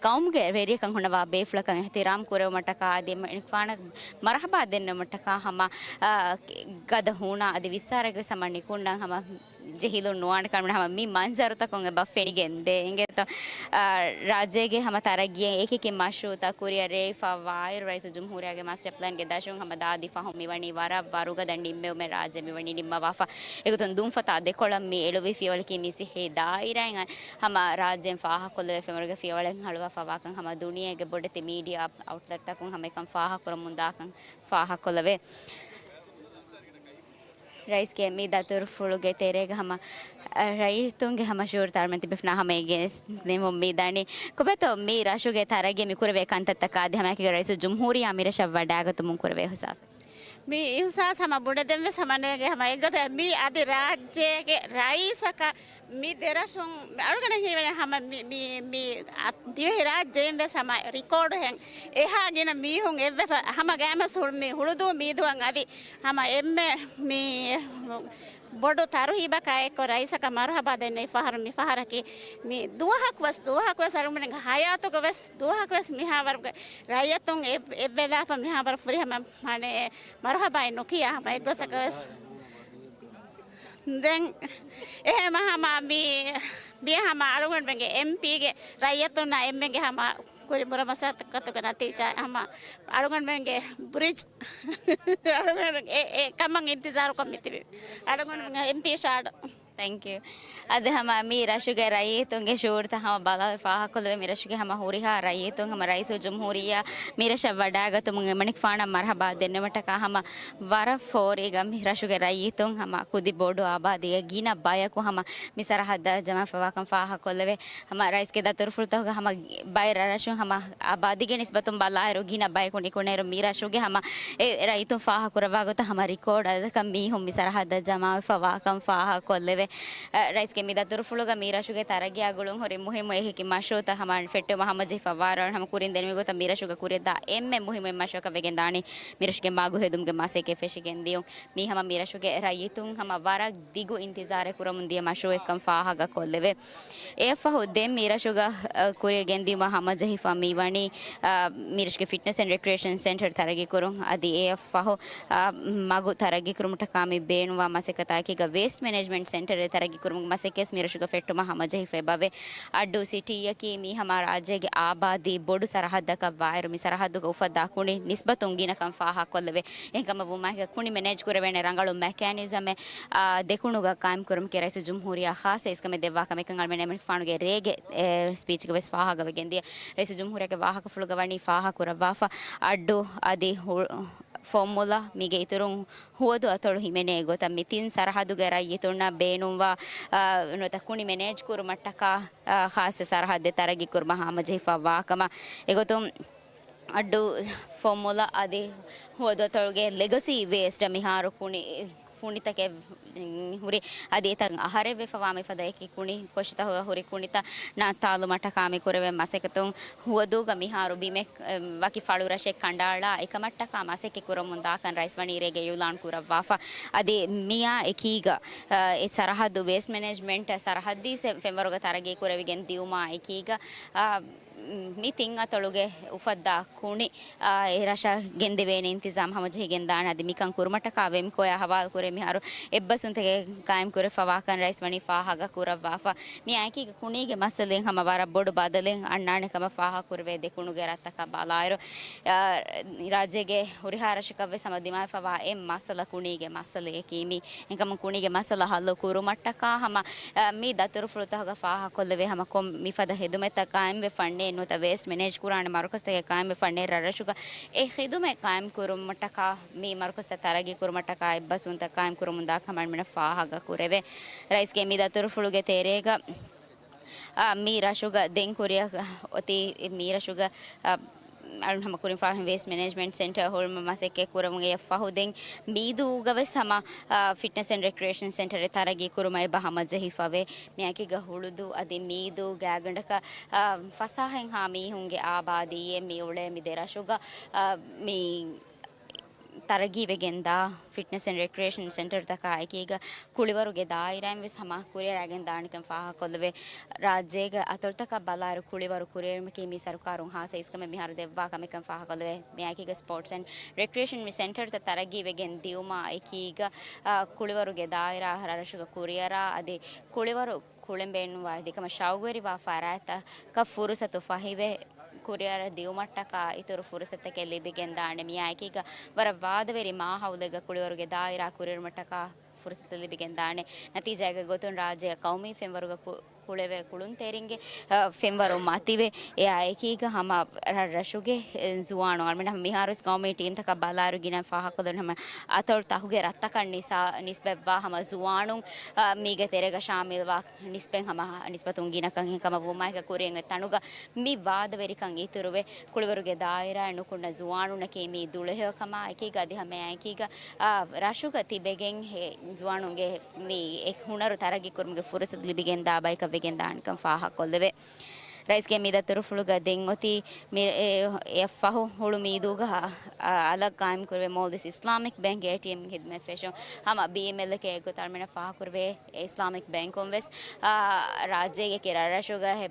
ގައުމުގެ ވެރިޔަކަށް ހުންނަވާ ބޭފުޅަކަށް އިޙްތިރާމް ކުރެވުމަށްޓަކާ އަދި އެމަނިކުފާނަށް މަރުޙަބާ ދެންނެވުމަށްޓަކާ ހަމަ، އަ، ގަދަ ހޫނާ އަދި ވިއްސާރައެއްވެސް ހަމަ ނިކުންނަން ހަމަ ޖެހިލުން ނުވާނެ ކަމަށް ހަމަ މި މަންޒަރުތަކުން އެބަ ފެނިގެންދޭ. އިނގޭތޯ؟ އާ، ރާއްޖޭގެ ހަމަ ތަރައްގީއަށް އެކިއެކި މަޝްރޫއުތައް ކުރިއަށް ރޭވިފަ ވާއިރު، ރައީސުލްޖުމްހޫރިއްޔާގެ މާސްޓަރ ޕްލޭންގެ ދަށުން ހަމަ ދާދި ފަހުން މިވަނީ ވަރަށް ވަރުގަދަ ނިންމެވުމެއް ރާއްޖެ މިވަނީ ނިންމަވާފަ. އެގޮތުން ދުންފަތާ ދެކޮޅަށް މި އެޅުވި ފިޔަވަޅަކީ މި ސިއްހީ ދާއިރާއިން ހަމަ ރާއްޖޭން ފާހަގަކޮށްލެވޭ ފެންވަރުގެ ފިޔަވަޅެއް ހަޅުވާފަ ވާކަން ހަމަ ދުނިޔޭގެ ބޮޑެތި މީޑިއާ އައުޓްލެޓްތަކުން ހަމަ އެކަން ފާހަގަކުރަމުންދާކަން ފާހަގަކޮށްލެވޭ. ރައީސްގެ މި ދަތުރުފުޅުގެ ތެރޭގަ ހަމަ، އަ، ރައްޔިތުންގެ ހަމަ ޝުޢޫރު ތަޅުމެން ތިބެފަނާ ހަމަ އެނގޭނެ ނިމުން މި ދަނީ. ކޮބާތޯ މި ރަށުގެ ތަރައްގީ މި ކުރެވޭ ކަންތައްތަކާ އަދި ހަމައެކީގަ ރައީސުލްޖުމްހޫރިއްޔާ މި ރަށަށް ވަޑާގަތުމުން ކުރެވޭ އިހުސާސް؟ މި އިހުސާސް ހަމަ ބުނެދެންވެސް ހަމަ ނޭނގެ ހަމަ އެއްގޮތަށް މި އަދި ރާއްޖޭގެ ރައީސަކަށް މި ދެރަށުން އަޅުގަނޑަށް ހީވަނީ ހަމަ މި، މި، މި އަ، ދިވެހި ރާއްޖެއިން ވެސް ހަމަ ރިކޯޑުހެން އެހާ ގިނަ މީހުން އެއްވެފަ ހަމަ ގައިމަސް ހުޅު-، މި ހުޅުދޫ މީދުއަށް އަދި ހަމަ އެންމެ މި ބޮޑު ތަރުހީބަކާ އެއްކޮށް ރައީސަކަށް މަރުހަބާ ދެންނެވި ފަހަރު މި ފަހަރަކީ މި ދުވަހަކުވެސް، ދުވަހަކުވެސް އަޅުގަނޑުގެ ހަޔާތުގަވެސް ދުވަހަކުވެސް މިހާވަރުގެ ރައްޔިތުން އެ-، އެއްވެލާފަ މިހާވަރު ފުރިހަމަ މަނެ މަރުހަބާއެއް ނުކިޔާ ހަމަ އެއްގޮތަކަށް ވެސް. ދެން އެހެން ހަމަ މި، މި ހަމަ އަޅުގަނޑުމެންގެ އެމްޕީގެ ރައްޔިތުންނާ އެންމެންގެ ހަމަ ކުރި ބުރަ މަސައްކަތުގެ ނަތީޖާ ހަމަ އަޅުގަނޑުމެންގެ ބްރިޖް އަޅުގަނޑު އެ، އެ ކަމަށް އިންތިޒާރުކޮށް މިތިބި އަޅުގަނޑުމެންގެ އެމްޕީ ޝާޑް. ތެންކް ޔޫ. އަދި ހަމަ މި ރަށުގެ ރައްޔިތުންގެ ޝުޢޫރުތައް ހަމަ ބަލާލި ފާހަގަކޮށްލެވޭ. މި ރަށުގެ ހަމަ ހުރިހާ ރައްޔިތުން ހަމަ ރައީސުލްޖުމްހޫރިއްޔާ މި ރަށަށް ވަޑާގަތުމުން އެމަނިކުފާނަށް މަރުހަބާ ދެންނެވުމަށްޓަކާ ހަމަ ވަރަށް ފޯރީގަ މި ރަށުގެ ރައްޔިތުން ހަމަ ކުދި ބޮޑު އާބާދީގެ ގިނަ ބަޔަކު ހަމަ މި ސަރަހައްދަށް ޖަމާވެފަވާކަން ފާހަގަކޮށްލެވޭ. ހަމަ ރައީސްގެ ދަތުރުފުޅުތަކުގަ ހަމަ ބައެއް ރަށްރަށުން ހަމަ އާބާދީގެ ނިސްބަތުން ބަލާއިރު ގިނަ ބަޔަކު ނިކުނެއިރު މި ރަށުގެ ހަމަ އެ ރައްޔިތުން ފާހަގަކުރައްވާ ގޮތަށް ހަމަ ރިކޯޑް އަދަދަކަށް މީހުން މި ސަރަހައްދަށް ޖަމާވެފަވާކަން ފާހަގަކޮށްލެވޭ. އަ، ރައީސްގެ މި ދަތުރުފުޅުގަ މި ރަށުގެ ތަރައްގީއާ ގުޅުން ހުރި މުހިއްމު އެކި މަޝްރޫއުތައް ހަމަ ފެއްޓެވުމަށް ހަމަޖެހިފަ ވާރަށް ހަމަ ކުރިން ދެންނެވި ގޮތަށް މި ރަށުގަ ކުރިއަށްދާ އެންމެ މުހިއްމު މަޝްރޫއަކަށް ވެގެން ދާނީ މި ރަށުގެ މަގު ހެދުމުގެ މަސައްކަތް ފެށިގެން ދިޔުން. މީ ހަމަ މި ރަށުގެ ރައްޔިތުން ހަމަ ވަރަށް ދިގު އިންތިޒާރެއް ކުރަމުން ދިޔަ މަޝްރޫއެއްކަން ފާހަގަކޮށްލެވޭ. އެއަށްފަހު ދެން މި ރަށުގަ، އަ، ކުރިއަށް ގެންދިޔުމަށް ހަމަޖެހިފަ މި ވަނީ، އަ، މި ރަށުގެ ފިޓްނަސް އެންޑް ރެކްރިއޭޝަން ސެންޓަރ ތަރައްގީ ކުރުން. އަދި އެއަށްފަހު، އަ، މަގު ތަރައްގީ ކުރުމަށްޓަކާ މި ބޭނުންވާ މަސައްކަތާއެކީގަ ވޭސްޓް މެނޭޖްމަންޓް ސެންޓަރެއް ތަރައްގީ ކުރުމުގެ މަސައްކަތް މި ރަށުގަ ފެއްޓުމަށް ހަމަޖެހިފަ އެބަވޭ. އައްޑޫ ސިޓީއަކީ މީ ހަމަ ރާއްޖޭގެ އާބާދީ ބޮޑު ސަރަހައްދަކަށް ވާއިރު މި ސަރަހައްދުގަ އުފައްދާ ކުނި ނިސްބަތުން ގިނަކަން ފާހަގަކޮށްލެވޭ. އެހެންކަމަށް ވުމާއެކީގަ ކުނި މެނޭޖް ކުރެވޭނެ ރަނގަޅު މެކޭނިޒަމެއް، އާ، ދެކުނުގަ ޤާއިމްކުރުމަކީ ރައީސުލްޖުމްހޫރިއްޔާ ޚާއްޞަ އިސްކަމެއް ދެއްވާ ކަމެއްކަން އަޅުމެން އެމަނިކުފާނުގެ ރޭގެ، އެ، ސްޕީޗްގަ ވެސް ފާހަގަވެގެން ދިޔަ. ރައީސުލްޖުމްހޫރިއްޔާގެ ވާހަކަފުޅުގަ ވަނީ ފާހަގަކުރައްވާފަ އައްޑޫ އަދި ހު-، ފޮއްމުލަ މީގެ އިތުރުން ހުވަދު އަތޮޅު ހިމެނޭ ގޮތަށް މި ތިން ސަރަހައްދުގެ ރައްޔިތުންނަށް ބޭނުންވާ، އާ، ނުވަތަ ކުނި މެނޭޖް ކުރުމަށްޓަކާ، އާ، ޚާއްޞަ ސަރަހައްދެއް ތަރައްގީ ކުރުމަށް ހަމަޖެހިފަ ވާކަމަށް އެގޮތުން އައްޑޫ ފޮއްމުލަ އަދި ހުވަދު އަތޮޅުގެ ލެގަސީ ވޭސްޓަށް މިހާރު ކުނި، ފުނިތަކެއް ހުރި އަދި އެތައް އަހަރެއް ވެފަވާ މިފަދަ އެކި ކުނި ކޮށިތަކުގަ ހުރި ކުނިތައް ނައްތާލުމަށްޓަކާ މި ކުރެވޭ މަސައްކަތުން ހުވަދޫގަ މިހާރު ބިމެއް، އެ، ވަކި ފަޅުރަށެއް ކަނޑައަޅާ އެކަމަށްޓަކާ މަސައްކަތް ކުރަމުން ދާކަން ރައީސް ވަނީ ރޭގެ އިއުލާން ކުރައްވާފަ. އަދި މިއާ އެކީގަ، އެ، ސަރަހައްދު ވޭސްޓް މެނޭޖްމަންޓް ސަރަހައްދީ ފެންވަރުގަ ތަރައްގީ ކުރެވިގެން ދިއުމާ އެކީގަ، އާ، މި ތިން އަތޮޅުގެ އުފައްދާ ކުނި، އާ، އެ ރަށަށް ގެންދެވޭނެ އިންތިޒާމް ހަމަޖެހިގެން ދާނެ. އަދި މިކަން ކުރުމަށްޓަކާ ވެމްކޯއާ ހަވާލުކުރޭ މިހާރު އެއްބަސްވުންތަކެއް ޤާއިމްކުރެފަވާކަން ރައީސް ވަނީ ފާހަގަކުރައްވާފަ. މިއާއެކީގަ ކުނީގެ މައްސަލައިން ހަމަ ވަރަށް ބޮޑު ބަދަލެއް އަންނާނެ ކަމަށް ފާހަގަކުރެވޭ ދެކުނުގެ ރަށްތަކަށް ބަލާއިރު، އާ، ރާއްޖޭގެ ހުރިހާ ރަށަކަށްވެސް ހަމަ ދިމާވެފަވާ އެއް މައްސަލަ ކުނީގެ މައްސަލައަކީ މީ. އެކަމު ކުނީގެ މައްސަލަ ހައްލު ކުރުމަށްޓަކާ ހަމަ، އަ، މި ދަތުރުފުޅުތަކުގަ ފާހަގަކޮށްލެވޭ ހަމަ ކޮން މިފަދަ ހެދުމަތްތައް ޤާއިމްވެފަންނޭ ނުވަތަ ވޭސްޓް މެނޭޖް ކުރާނެ މަރުކަޒުތަކެއް ޤާއިމްވެފަންނޭ ރަށްރަށުގަ އެ ޚިދުމަތް ޤާއިމް ކުރުމަށްޓަކާ މި މަރުކަޒުތައް ތަރައްގީ ކުރުމަށްޓަކާ އެއްބަސްވުންތައް ޤާއިމް ކުރަމުންދާ ކަމަށް މިނަށް ފާހަގަ ކުރެވޭ. ރައީސްގެ މި ދަތުރުފުޅުގެ ތެރޭގަ އާ، މި ރަށުގަ ދެން ކުރިއަށް އޮތީ މި ރަށުގަ، އާ، އަޅުން ހަމަ ކުރިން ފާހަގަ ވޭސްޓް މެނޭޖްމަންޓް ސެންޓަރ ހުޅުމަށް މަސައްކަތް ކުރަމުން އެއަށް ފަހު ދެން މީދޫގަ ވެސް ހަމަ، އާ، ފިޓްނަސް އެންޑް ރެކްރިއޭޝަން ސެންޓަރެއް ތަރައްގީ ކުރުމަށް އެބަ ހަމަޖެހިފަވޭ. މިއާއެކީގަ ހުޅުދޫ އަދި މީދޫ ގާތްގަނޑަކަށް، އާ، ފަސާހައިން ހާ މީހުންގެ އާބާދީއެއް މި އުޅޭ މި ދެ ރަށުގަ، އާ، މި ތަރައްގީވެގެންދާ ފިޓްނެސް އެންޑް ރެކްރިއޭޝަން ސެންޓަރުތަކާ އެކީގަ ކުޅިވަރުގެ ދާއިރާއިން ވެސް ހަމަ ކުރިއަރާގެން ދާނެކަން ފާހަގަކޮށްލެވޭ. ރާއްޖޭގެ އަތޮޅުތަކަށް ބަލާއިރު ކުޅިވަރު ކުރިއެރުމަކީ މި ސަރުކާރުން ހާއްސަ އިސްކަމެއް މިހާރު ދެއްވާ ކަމެއްކަން ފާހަގަކޮށްލެވޭ. މިއާއެކީގަ ސްޕޯޓްސް އެންޑް ރެކްރިއޭޝަން ސެންޓަރުތައް ތަރައްގީވެގެން ދިއުމާ އެކީގަ، އާ، ކުޅިވަރުގެ ދާއިރާ ރަށުގަ ކުރިއަރާ އަދި ކުޅިވަރު ކުޅެން ބޭނުންވާ އެކަމަށް ޝައުގުވެރިވާ ފަރާތްތަކަށް ފުރުސަތު ފަހިވެ، ކުރިއަރަށް ދިއުމަށްޓަކާ އިތުރު ފުރުސަތުތަކެއް ލިބިގެންދާނެ. މިއާއެކީގަ ވަރަށް ވާދަވެރި މާހައުލެއްގަ ކުޅިވަރުގެ ދާއިރާ ކުރިއެރުމަށްޓަކާ ފުރުސަތު ލިބިގެންދާނެ. ނަތީޖާގެ ގޮތުން ރާއްޖެއަށް ޤައުމީ ފެންވަރުގަ ކު-، ކުޅެވޭ ކުޅުންތެރިންގެ، އަ، ފެންވަރު މަތިވެ، އެއާ އެކީގަ ހަމަ ރަށްރަށުގެ، އެ، ޒުވާނުން އަޅުމެން ހަމަ މިހާރުވެސް ޤައުމީ ޓީމްތަކަށް ބަލާއިރު ގިނަ ފާހަގަކޮށްލަން ހަމަ އަތޮޅު ތަކުގެ ރަށްތަކަށް ނިސާ-، ނިސްބަތްވާ ހަމަ ޒުވާނުން، އަ، މީގެ ތެރޭގަ ޝާމިލްވާ ނިސްބަތް ހަމަ ނިސްބަތުން ގިނަކަން އެހެން ކަމަށް ވުމާއެކީގަ ކުރިއަށް އޮތް ތަނުގަ މި ވާދަވެރިކަން އިތުރުވެ، ކުޅިވަރުގެ ދާއިރާއިން ނުކުންނަ ޒުވާނުންނަކީ މީ ދުޅަހެޔޮކަމާ އެކީގަ އަދި ހަމައެކީގަ، އާ، ރަށުގަ ތިބެގެން އެ ޒުވާނުންގެ މި އެ ހުނަރު ތަރައްގީ ކުރުމުގެ ފުރުސަތު ލިބިގެންދާ ބަޔަކަށް ވެގެންދާނެކަން ފާހަގަކޮށްލެވޭ. ރައީސްގެ މި ދަތުރުފުޅުގަ ދެން އޮތީ މި އެ، އެއަށްފަހު ހުޅު މީދޫގަ އަ، އަލަށް ޤާއިމްކުރެވޭ މޯލްޑިވްސް އިސްލާމިކް ބޭންކްގެ އޭޓީއެމް ޚިދުމަތް ފެށުން. ހަމަ ބީއެމްއެލްއެކޭ ގޮތަށް އަޅުމެންނަށް ފާހަގަކުރެވޭ އިސްލާމިކް ބޭންކުން ވެސް، އާ، ރާއްޖޭގެ ކިރަށްރަށުގަ އެ،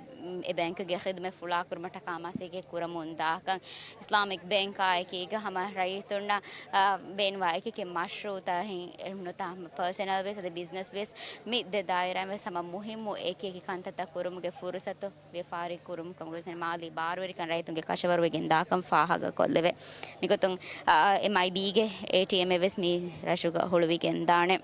އެ ބޭންކްގެ ޚިދުމަތް ފުޅާކުރުމަށްޓަކާ މަސައްކަތް ކުރަމުން ދާކަން. އިސްލާމިކް ބޭންކާ އެކީގަ ހަމަ ރައްޔިތުންނަށް، އާ، ބޭނުންވާ އެކި އެކި މަޝްރޫޢުތައް ހިނގި ނުތާ ހަމަ ޕާސަނަލް ވެސް އަދި ބިޒްނަސް ވެސް މި ދެ ދާއިރާއިން ވެސް ހަމަ މުހިއްމު އެކި އެކި ކަންތައްތައް ކުރުމުގެ ފުރުސަތު ވިޔަފާރި ކުރުމު ކަމުގަ ވެސް މާލީ ބާރުވެރިކަން ރައްޔިތުންގެ ކަށަވަރުވެގެން ދާކަން ފާހަގަކޮށްލެވޭ. މިގޮތުން، އާ، އެމްއައިބީގެ އޭޓީއެމްއެއް ވެސް މި ރަށުގަ ހުޅުވިގެން ދާނެ.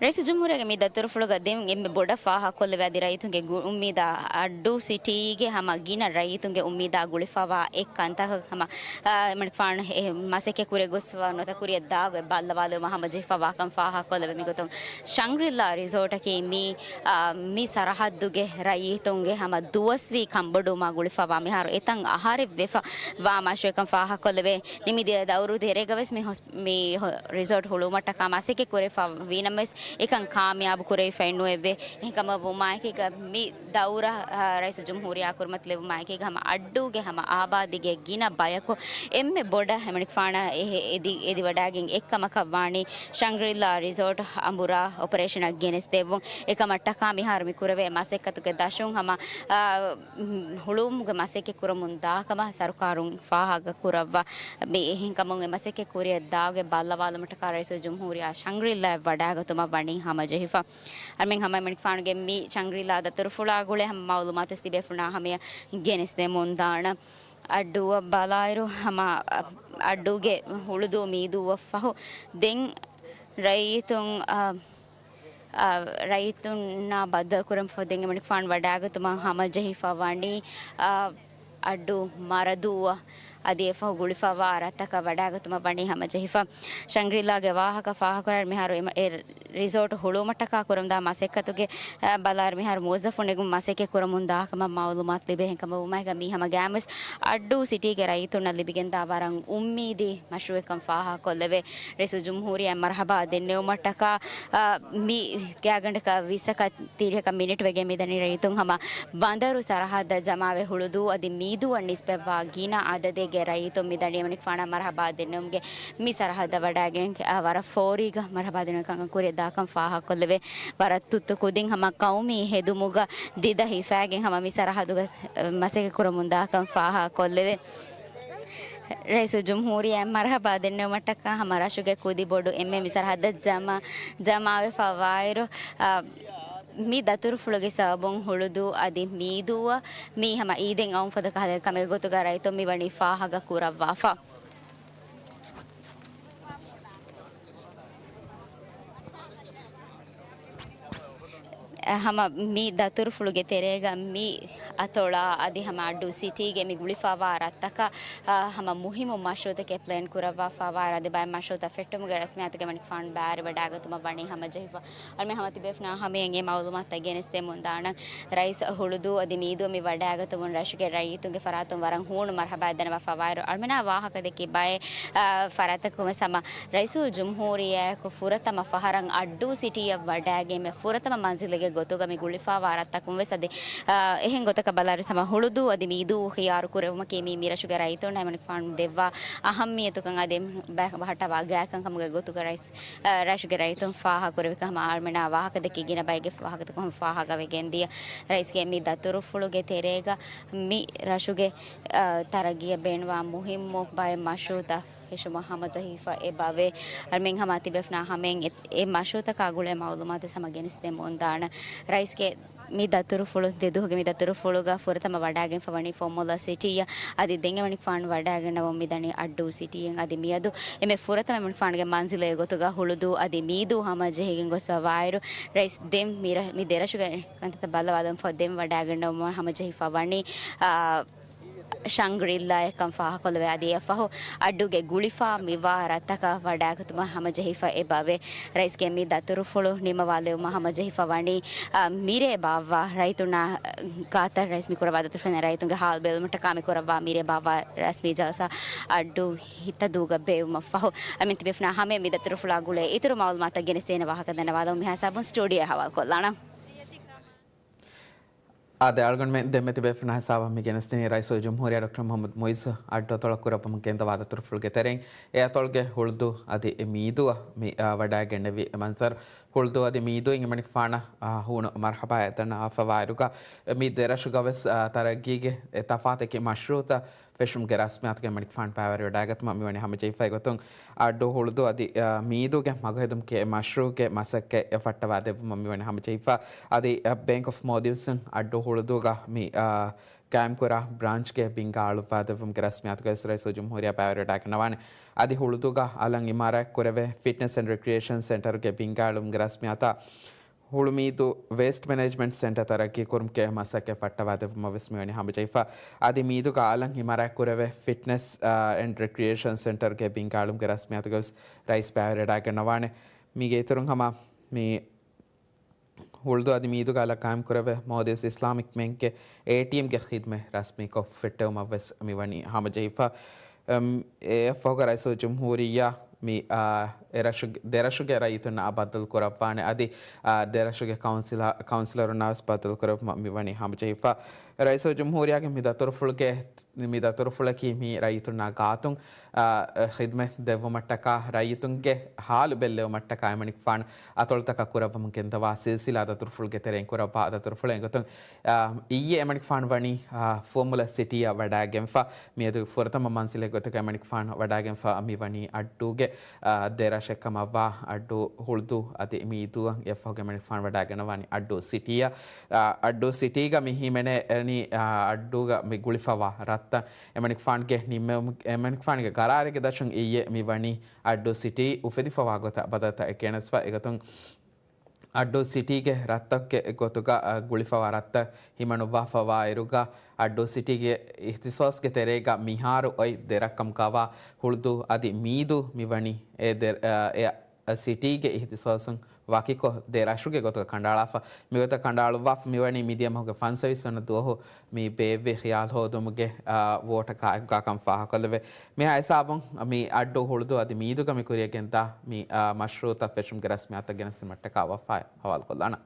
ރައީސުލްޖުމްހޫރިއްޔާގެ މި ދަތުރުފުޅުގަ ދެން އެންމެ ބޮޑަށް ފާހަގަކޮށްލެވޭ އަދި ރައްޔިތުންގެ ގު-، އުއްމީދާ އައްޑޫ ސިޓީގެ ހަމަ ގިނަ ރައްޔިތުންގެ އުއްމީދާ ގުޅިފަވާ އެއް ކަންތަކަށް ހަމަ، އާ، އެމަނިކުފާނު އެ މަސައްކަތް ކުރިއަށް ގޮސްފަވާ ނުވަތަ ކުރިއަށް ދާ ގޮތް ބައްލަވާލުމަށް ހަމަޖެހިފަވާކަން ފާހަގަކޮށްލެވޭ. މިގޮތުން ޝަންގްރިލާ ރިސޯޓަކީ މި، އާ، މި ސަރަހައްދުގެ ރައްޔިތުންގެ ހަމަ ދުވަސްވީ ކަންބޮޑުވުމާ ގުޅިފަވާ މިހާރު އެތަން އަހަރެއް ވެފަ ވާ މަޝްރޫޢެއްކަން ފާހަގަކޮށްލެވޭ. ނިމިދިޔަ ދައުރު ތެރޭގަ ވެސް މި ހޮސް-، މި ހޮ-، ރިސޯޓް ހުޅުވުމަށްޓަކާ މަސައްކަތް ކުރެފަ ވީނަމަވެސް، އެކަން ކާމިޔާބު ކުރެވިފައެއް ނުވެއްވޭ. އެހެންކަމަށް ވުމާއެކީގަ މި ދައުރަށް، އާ، ރައީސުލްޖުމްހޫރިއްޔާ ކުރިމަތިލެއްވުމާއެކީގަ ހަމަ އައްޑޫގެ ހަމަ އާބާދީގެ ގިނަ ބަޔަކު އެންމެ ބޮޑަށް އެމަނިކުފާނަށް އެ-، އެދި-، އެދިވަޑާގެން އެއްކަމަކަށް ވާނީ ޝަންގްރިލާ ރިސޯޓް އަނބުރާ އޮޕަރޭޝަނަށް ގެނެސްދެއްވުން. އެކަމަށްޓަކާ މިހާރު މި ކުރެވޭ މަސައްކަތުގެ ދަށުން ހަމަ، އާ، ހުޅުވުމުގެ މަސައްކަތް ކުރަމުން ދާކަމަށް ސަރުކާރުން ފާހަގަ ކުރައްވާ. މި އެހެންކަމުން އެ މަސައްކަތް ކުރިއަށް ދާގޮތް ބައްލަވާލުމަށްޓަކާ ރައީސުލްޖުމްހޫރިއްޔާ ޝަންގްރިލާއަށް ވަޑާގަތުމަށް ވަނީ ހަމަޖެހިފަ. އަޅުމެން ހަމަ އެމަނިކުފާނުގެ މި ޝަންގްރިލާ ދަތުރުފުޅާ ގުޅޭ ހަމަ މައުލޫމާތު ވެސް ތިބޭފުޅުންނާ ހަމަޔަށް ގެނެސްދެމުން ދާނަން. އައްޑޫއަށް ބަލާއިރު ހަމަ އައްޑޫގެ ހުޅުދޫ މީދޫއަށްފަހު ދެން ރައްޔިތުން، އަ، އަ، ރައްޔިތުންނާ ބައްދަލުކުރަން ފަހު ދެން އެމަނިކުފާނު ވަޑާގަތުމަށް ހަމަޖެހިފަ ވަނީ، އަ، އައްޑޫ މަރަދޫއަށް އަދި އެފަހު ގުޅިފަވާ ރަށްތަކަށް ވަޑާގަތުމަށް ވަނީ ހަމަޖެހިފަ. ޝަންގްރިލާގެ ވާހަކަ ފާހަގަކުރާއިރު މިހާރު އެ ރިސޯޓު ހުޅުވުމަށްޓަކާ ކުރަމުންދާ މަސައްކަތުގެ، އަ، ބަލާއިރު މިހާރު މުވައްޒަފުން ނެގުމުން މަސައްކަތް ކުރަމުން ދާކަމަށް މައުލޫމާތު ލިބޭ. އެހެންކަމަށް ވުމާއެކީގަ މީ ހަމަ ގައިމުވެސް އައްޑޫ ސިޓީގެ ރައްޔިތުންނަށް ލިބިގެންދާ ވަރަށް އުއްމީދީ މަޝްރޫޢެއްކަން ފާހަގަކޮށްލެވޭ. ރައީސުލްޖުމްހޫރިއްޔާ މަރުޙަބާ ދެންނެވުމަށްޓަކާ، އަ، މި ގާތްގަނޑަކަށް ވިއްސަކަށް ތިރީހަކަށް މިނިޓް ވެގެން މިދަނީ ރައްޔިތުން ހަމަ ބަނދަރު ސަރަހައްދަށް ޖަމާވެ ހުޅުދޫ އަދި މީދޫއަށް ނިސްބަތްވާ ގިނަ އަދަދެއްގެ ރައްޔިތުން މިދަނީ އެމަނިކުފާނަށް މަރުޙަބާ ދެންނެވުމުގެ މި ސަރަހައްދަށް ވަޑާގެން، އަ، ވަރަށް ފޯރީގަ މަރުޙަބާ ދެންނެވުން ކަންކަން ކުރިއަށް ދާކަން ފާހަގަކޮށްލެވޭ. ވަރަށް ތުއްތު ކުދިން ހަމަ ޤައުމީ ހެދުމުގަ ދިދަ ހިފާގެން ހަމަ މި ސަރަހައްދުގަ، އަ، މަސައްކަތް ކުރަމުން ދާކަން ފާހަގަކޮށްލެވޭ. ރައީސުލްޖުމްހޫރިއްޔާ މަރުޙަބާ ދެންނެވުމަށްޓަކާ ހަމަ ރަށުގެ ކުދި ބޮޑު އެންމެ މި ސަރަހައްދަށް ޖަމާ، ޖަމާވެފަ ވާއިރު، އަ، މި ދަތުރުފުޅުގެ ސަބަބުން ހުޅުދޫ އަދި މީދޫއަށް މީ ހަމަ އީދެއް އައުން ފަދަ ކަހަލަ ކަމެއް ގޮތުގަ ރައްޔިތުން މި ވަނީ ފާހަގަ ކުރައްވާފަ. ހަމަ މި ދަތުރުފުޅުގެ ތެރޭގަ މި އަތޮޅާ އަދި ހަމަ އައްޑޫ ސިޓީގެ މި ގުޅިފަވާ ރަށްތަކަށް، އާ، ހަމަ މުހިއްމު މަޝްރޫޢުތަކެއް ޕްލޭން ކުރައްވާފަވާ އަދި ބައެއް މަޝްރޫޢުތައް ފެއްޓުމުގެ ރަސްމިއްޔާތުގެ އެމަނިކުފާނު ބާރު ވަޑާގަތުމަށް ވަނީ ހަމަޖެހިފަ. އަޅުމެން ހަމަ ތިބޭފުޅުންނާ ހަމަޔަށް އެ މައުލޫމާތުތައް ގެނެސްދެމުން ދާނަން. ރައީސް ހުޅުދޫ އަދި މީދޫ މި ވަޑާގަތުމުން ރަށުގެ ރައްޔިތުންގެ ފަރާތުން ވަރަށް ހޫނު މަރުޙަބާ ދަންނަވާފަވާއިރު، އަޅުމެންނާ ވާހަކަ ދެއްކި ބައެއް، އާ، ފަރާތަކުން ވެސް ހަމަ ރައީސުލްޖުމްހޫރިއްޔާއަކު ފުރަތަމަ ފަހަރަށް އައްޑޫ ސިޓީއަށް ވަޑާގެން މި ފުރަތަމަ މަންޒިލެއްގެ ގޮތުގަ މި ގުޅިފާވާ ރަށްތަކުން ވެސް އަދި، އާ، އެހެން ގޮތަކަށް ބަލާއިރު ހަމަ ހުޅުދޫ އަދި މީދޫ ޚިޔާރު ކުރެވުމަކީ މި މިރަށުގެ ރައްޔިތުންނަށް އެމަނިކުފާނު ދެއްވާ އަހައްމިއްޔަތުކަން އަދި ބަ-، ބަހައްޓަވާ ގާތްކަން ކަމުގެ ގޮތުގަ ރައީސް، އާ، ރަށުގެ ރައްޔިތުން ފާހަގަކުރެއްވި ކަމަށް އާރްމެނާ ވާހަކަދެއްކި ގިނަ ބައެއްގެ ވާހަކަތަކުން ހަމަ ފާހަގަވެގެން ދިޔަ. ރައީސްގެ މި ދަތުރުފުޅުގެ ތެރޭގަ މި ރަށުގެ، އާ، ތަރައްގީއަށް ބޭނުންވާ މުހިއްމު ބައެއް މަޝްރޫޢުތައް ފެށުމަށް ހަމަޖެހިފަ އެބަވޭ. އަޅުމެން ހަމަ ތިބޭފުޅުންނާ ހަމައިން އެ، އެ މަޝްރޫޢުތަކާ ގުޅޭ މައުލޫމާތު ހަމަ ގެނެސްދެމުން ދާނަން. ރައީސްގެ މި ދަތުރުފުޅު، ދެ ދުވަހުގެ މި ދަތުރުފުޅުގަ ފުރަތަމަ ވަޑައިގެންފަ ވަނީ ފޮމުލަ ސިޓީއަށް. އަދި ދެން އެމަނިކުފާނު ވަޑައިގަންނަވަން މިދަނީ އައްޑޫ ސިޓީއިން. އަދި މިއަދު އެންމެ ފުރަތަމަ އެމަނިކުފާނުގެ މަންޒިލު އެގޮތުގަ ހުޅުދޫ އަދި މީދޫ ހަމަޖެހިގެން ގޮސްފަ ވާއިރު، ރައީސް ދެން މި ރަ-، މި ދެރަށުގެ ކަންތައްތައް ބައްލަވާލަން ފަހު ދެން ވަޑައިގަންނަވަން ހަމަޖެހިފަ ވަނީ، އާ، ޝަންގްރިލާއެއްކަން ފާހަގަކޮށްލެވޭ. އަދި އެއަށްފަހު އައްޑޫގެ ގުޅިފާ މިވާ ރަށްތަކަށް ވަޑައިގަތުމަށް ހަމަޖެހިފަ އެބަވޭ. ރައީސްގެ މި ދަތުރުފުޅު ނިމަވާލެވުމަށް ހަމަޖެހިފަ ވަނީ، އާ، މިރޭ ބާއްވާ ރައްޔިތުންނާ ގާތަށް ރައީސް މި ކުރައްވާ ދަތުރުފުޅުން ރައްޔިތުންގެ ހާލު ބެލުމަށްޓަކާ މި ކުރައްވާ މިރޭ ބާއްވާ ރަސްމީ ޖަލްސާ އައްޑޫ ހިތަދޫގަ ބޭއްވުމަށްފަހު، އަމިއްލަ ތިބޭފުޅުންނާ ހަމައަށް މި ދަތުރުފުޅާ ގުޅޭ އިތުރު މައުލޫމާތުތައް ގެނެސްދޭނެ ވާހަކަ ދަންނަވާލަމުން މިހާ ހިސާބުން ސްޓޫޑިއޯއަށް ހަވާލުކޮށްލާނަން. އާދެ، އަޅުގަނޑުމެން ދެންމެ ތިބޭފުޅުންނާ ހިސާބަށް މި ގެނެސްދިނީ ރައީސުލްޖުމްހޫރިއްޔާ ޑޮކްޓަރ މުޙައްމަދު މުޢިއްޒު އައްޑޫ އަތޮޅަށް ކުރައްވަމުން ގެންދަވާ ދަތުރުފުޅުގެ ތެރެއިން. އެ އަތޮޅުގެ ހުޅުދޫ އަދި މީދޫއަށް މި، އާ، ވަޑައިގެންނެވި މަންޒަރު. ހުޅުދޫ އަދި މީދޫއިން އެމަނިކުފާނަށް، އާ، ހޫނު މަރުޙަބާ އެދަންނަވާފަ ވާއިރުގަ، މި ދެރަށުގަ ވެސް، އާ، ތަރައްގީގެ އެ ތަފާތު އެކި މަޝްރޫޢުތައް ފެށުމުގެ ރަސްމިއްޔާތުގައި އެމަނިކުފާނު ބައިވެރިވެވަޑައިގަތުމަށް މިވަނީ ހަމަޖެހިފައި. އެގޮތުން އައްޑޫ ހުޅުދޫ އަދި، އާ، މީދޫގެ މަގުހެދުމުގެ މަޝްރޫޢުގެ މަސައްކަތް އެ ފައްޓަވާދެއްވުމަށް މިވަނީ ހަމަޖެހިފަ. އަދި، އާ، ބޭންކް އޮފް މޯލްޑިވްސް އައްޑޫ ހުޅުދޫގަ މި، އާ، ޤާއިމްކުރާ ބްރާންޗްގެ ބިންގާ އަޅުއްވާދެއްވުމުގެ ރަސްމިއްޔާތުގައި ވެސް ރައީސުލްޖުމްހޫރިއްޔާ ބައިވެރިވެވަޑައިގަންނަވާނެ. އަދި ހުޅުދޫގަ އަލަށް އިމާރާތްކުރެވޭ ފިޓްނަސް އެންޑް ރެކްރިއޭޝަން ސެންޓަރުގެ ބިންގާ އެޅުމުގެ ރަސްމިއްޔާތާ ހުޅުމީދޫ ވޭސްޓް މެނޭޖްމަންޓް ސެންޓަރ ތަރައްގީކުރުމުގެ މަސައްކަތް ފައްޓަވާދެއްވުމަށް ވެސް މިވަނީ ހަމަޖެހިފަ. އަދި މީދޫގަ އަލަށް އިމާރާތްކުރެވޭ ފިޓްނަސް، އާ، އެންޑް ރެކްރިއޭޝަން ސެންޓަރުގެ ބިންގާ އެޅުމުގެ ރަސްމިއްޔާތުގައި ވެސް ރައީސް ބައިވެރިވެވަޑައިގަންނަވާނެ. މީގެ އިތުރުން ހަމަ މި ހުޅުދޫ އަދި މީދޫގަ އަލަށް ޤާއިމްކުރެވޭ މޯލްޑިވްސް އިސްލާމިކް ބޭންކްގެ އޭޓީއެމްގެ ޚިދްމަތް ރަސްމީކޮށް ފެއްޓެވުމަށް ވެސް މިވަނީ ހަމަޖެހިފަ. އަމް، އެއަށްފަހުގަ ރައީސުލްޖުމްހޫރިއްޔާ މި، އާ، އެ ރަށު-، ދެރަށުގެ ރައްޔިތުންނާ ބައްދަލުކުރައްވާނެ އަދި، އާ، ދެރަށުގެ ކައުންސިލަ-، ކައުންސިލަރުންނާ ވެސް ބައްދަލުކުރެއްވުމަށް މިވަނީ ހަމަޖެހިފަ. ރައީސުލްޖުމްހޫރިއްޔާގެ މި ދަތުރުފުޅުގެ މި ދަތުރުފުޅަކީ މި ރައްޔިތުންނާ ގާތުން، އާ، ޚިދްމަތް ދެއްވުމަށްޓަކާ ރައްޔިތުންގެ ހާލު ބެއްލެވުމަށްޓަކާ އެމަނިކުފާނު އަތޮޅުތަކަށް ކުރައްވަމުން ގެންދަވާ ސިލްސިލާ ދަތުރުފުޅުގެ ތެރެއިން ކުރައްވާ ދަތުރުފުޅެއް. އެގޮތުން، އާ، އިއްޔެ އެމަނިކުފާނު ވަނީ، އާ، ފުވައްމުލައް ސިޓީއަށް ވަޑައިގެންފަ. މިއަދު ފުރަތަމަ މަންޒިލެއް ގޮތުގަ އެމަނިކުފާނު ވަޑައިގެންފަ މިވަނީ އައްޑޫގެ، އާ، ދެރަށެއް ކަމަށްވާ އައްޑޫ ހުޅުދޫ އަދި މީދޫއަށް. އެއަށްފަހުގަ އެމަނިކުފާނު ވަޑައިގަންނަވާނީ އައްޑޫ ސިޓީއަށް. އާ، އައްޑޫ ސިޓީގަ މި ހިމެނޭ އެރަނީ، އާ، އައްޑޫގަ މި ގުޅިފަވާ ރަށްތައް. އެމަނިކުފާނުގެ ނިންމެވުމު-، އެމަނިކުފާނުގެ ގަރާރެއްގެ ދަށުން އިއްޔެ މި ވަނީ އައްޑޫ ސިޓީ އުފެދިފަވާ ގޮތަށް ބަދަލުތައް ގެނެސްފަ. އެގޮތުން އައްޑޫ ސިޓީގެ ރަށްތަކުގެ ގޮތުގަ، އަ، ގުޅިފަވާ ރަށްތައް ހިމަނުއްވާފަވާއިރުގަ، އައްޑޫ ސިޓީގެ އިހްތިސޯސްގެ ތެރޭގަ މިހާރު އޮތް ދެ ރަށްކަމުގަވާ ހުޅުދޫ އަދި މީދޫ މިވަނީ އެ ދެ-، އަ، އެ ސިޓީގެ އިހްތިސޯސުން ވަކިކޮށް، ދެ ރަށުގެ ގޮތުގަ ކަނޑައަޅާފަ. މިގޮތަށް ކަނޑައަޅުއްވާފަ މިވަނީ މިދިޔަ މަހުގެ ފަންސަވީސް ވަނަ ދުވަހު މި ބޭއްވި ޚިޔާލު ހޯދުމުގެ، އާ، ވޯޓަކާއެކުގަ ކަން ފާހަގަކޮށްލެވޭ. މިހާ ހިސާބުން މި އައްޑޫ ހުޅުދޫ އަދި މީދޫގަ މި ކުރިޔަށް ގެންދާ މި، އާ، މަޝްރޫޢުތައް ފެށުމުގެ ރަސްމިއްޔާތަށް ގެނެސްދިނުމަށްޓަކާ ވަފާއެއް ހަވާލުކޮށްލާނަން.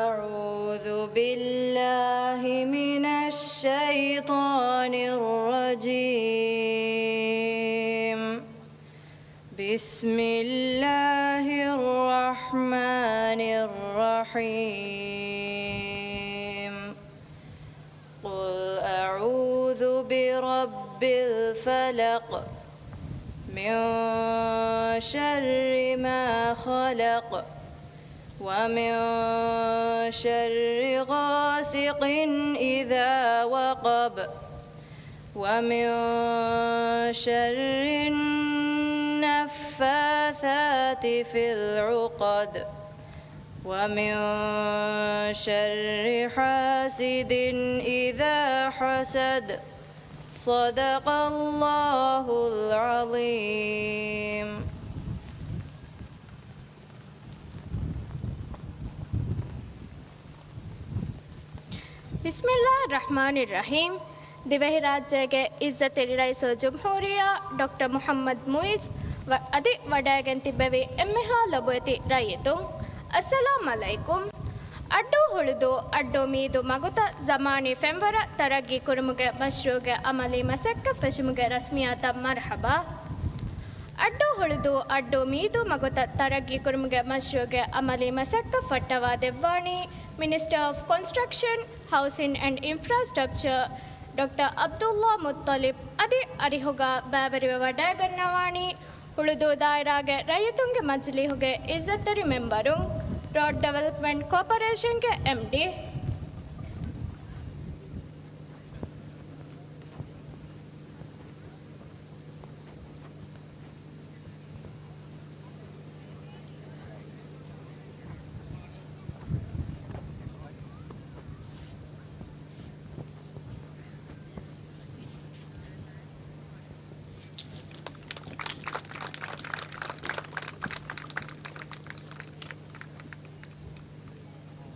أعوذ بالله من الشيطان الرجيم. بسم الله الرحمن الرحيم. قل أعوذ برب الفلق. من شر ما خلق. ومن شر غاسق إذا وقب. ومن شر النفاثات في العقد. ومن شر حاسد إذا حسد. صدق الله العظيم. ބިސްމިއްލާހި ރަޙްމާނި ރަޙީމް. ދިވެހިރާއްޖޭގެ އިއްޒަތްތެރި ރައީސުލްޖުމްހޫރިއްޔާ ޑޮކްޓަރ މުޙައްމަދު މުޢިއްޒު ވަ-، އަދި ވަޑައިގެން ތިއްބެވި އެންމެހާ ލޮބުވެތި ރައްޔިތުން، އައްސަލާމް ޢަލައިކުމް. އައްޑޫ ހުޅުދޫ އައްޑޫ މީދޫ މަގުތައް ޒަމާނީ ފެންވަރަށް ތަރައްގީ ކުރުމުގެ މަޝްރޫޢުގެ ޢަމަލީ މަސައްކަތް ފެށުމުގެ ރަސްމިއްޔާތަށް މަރުޙަބާ. އައްޑޫ ހުޅުދޫ އައްޑޫ މީދޫ މަގުތައް ތަރައްގީ ކުރުމުގެ މަޝްރޫޢުގެ ޢަމަލީ މަސައްކަތް ފައްޓަވާ ދެއްވާނީ މިނިސްޓަރ އޮފް ކޮންސްޓްރަކްޝަން، ހައުސިން އެންޑް އިންފްރާސްޓްރަކްޗަރ ޑޮކްޓަރ ޢަބްދުﷲ މުއްޠަލިބް އަދި އަރިހުގަ ބައިވެރިވެ ވަޑައިގަންނަވާނީ ހުޅުދޫ ދާއިރާގެ ރައްޔިތުންގެ މަޖިލީހުގެ އިއްޒަތްތެރި މެމްބަރުން، ރޯޑް ޑިވެލޮޕްމަންޓް ކޯޕަރޭޝަންގެ އެމްޑީ.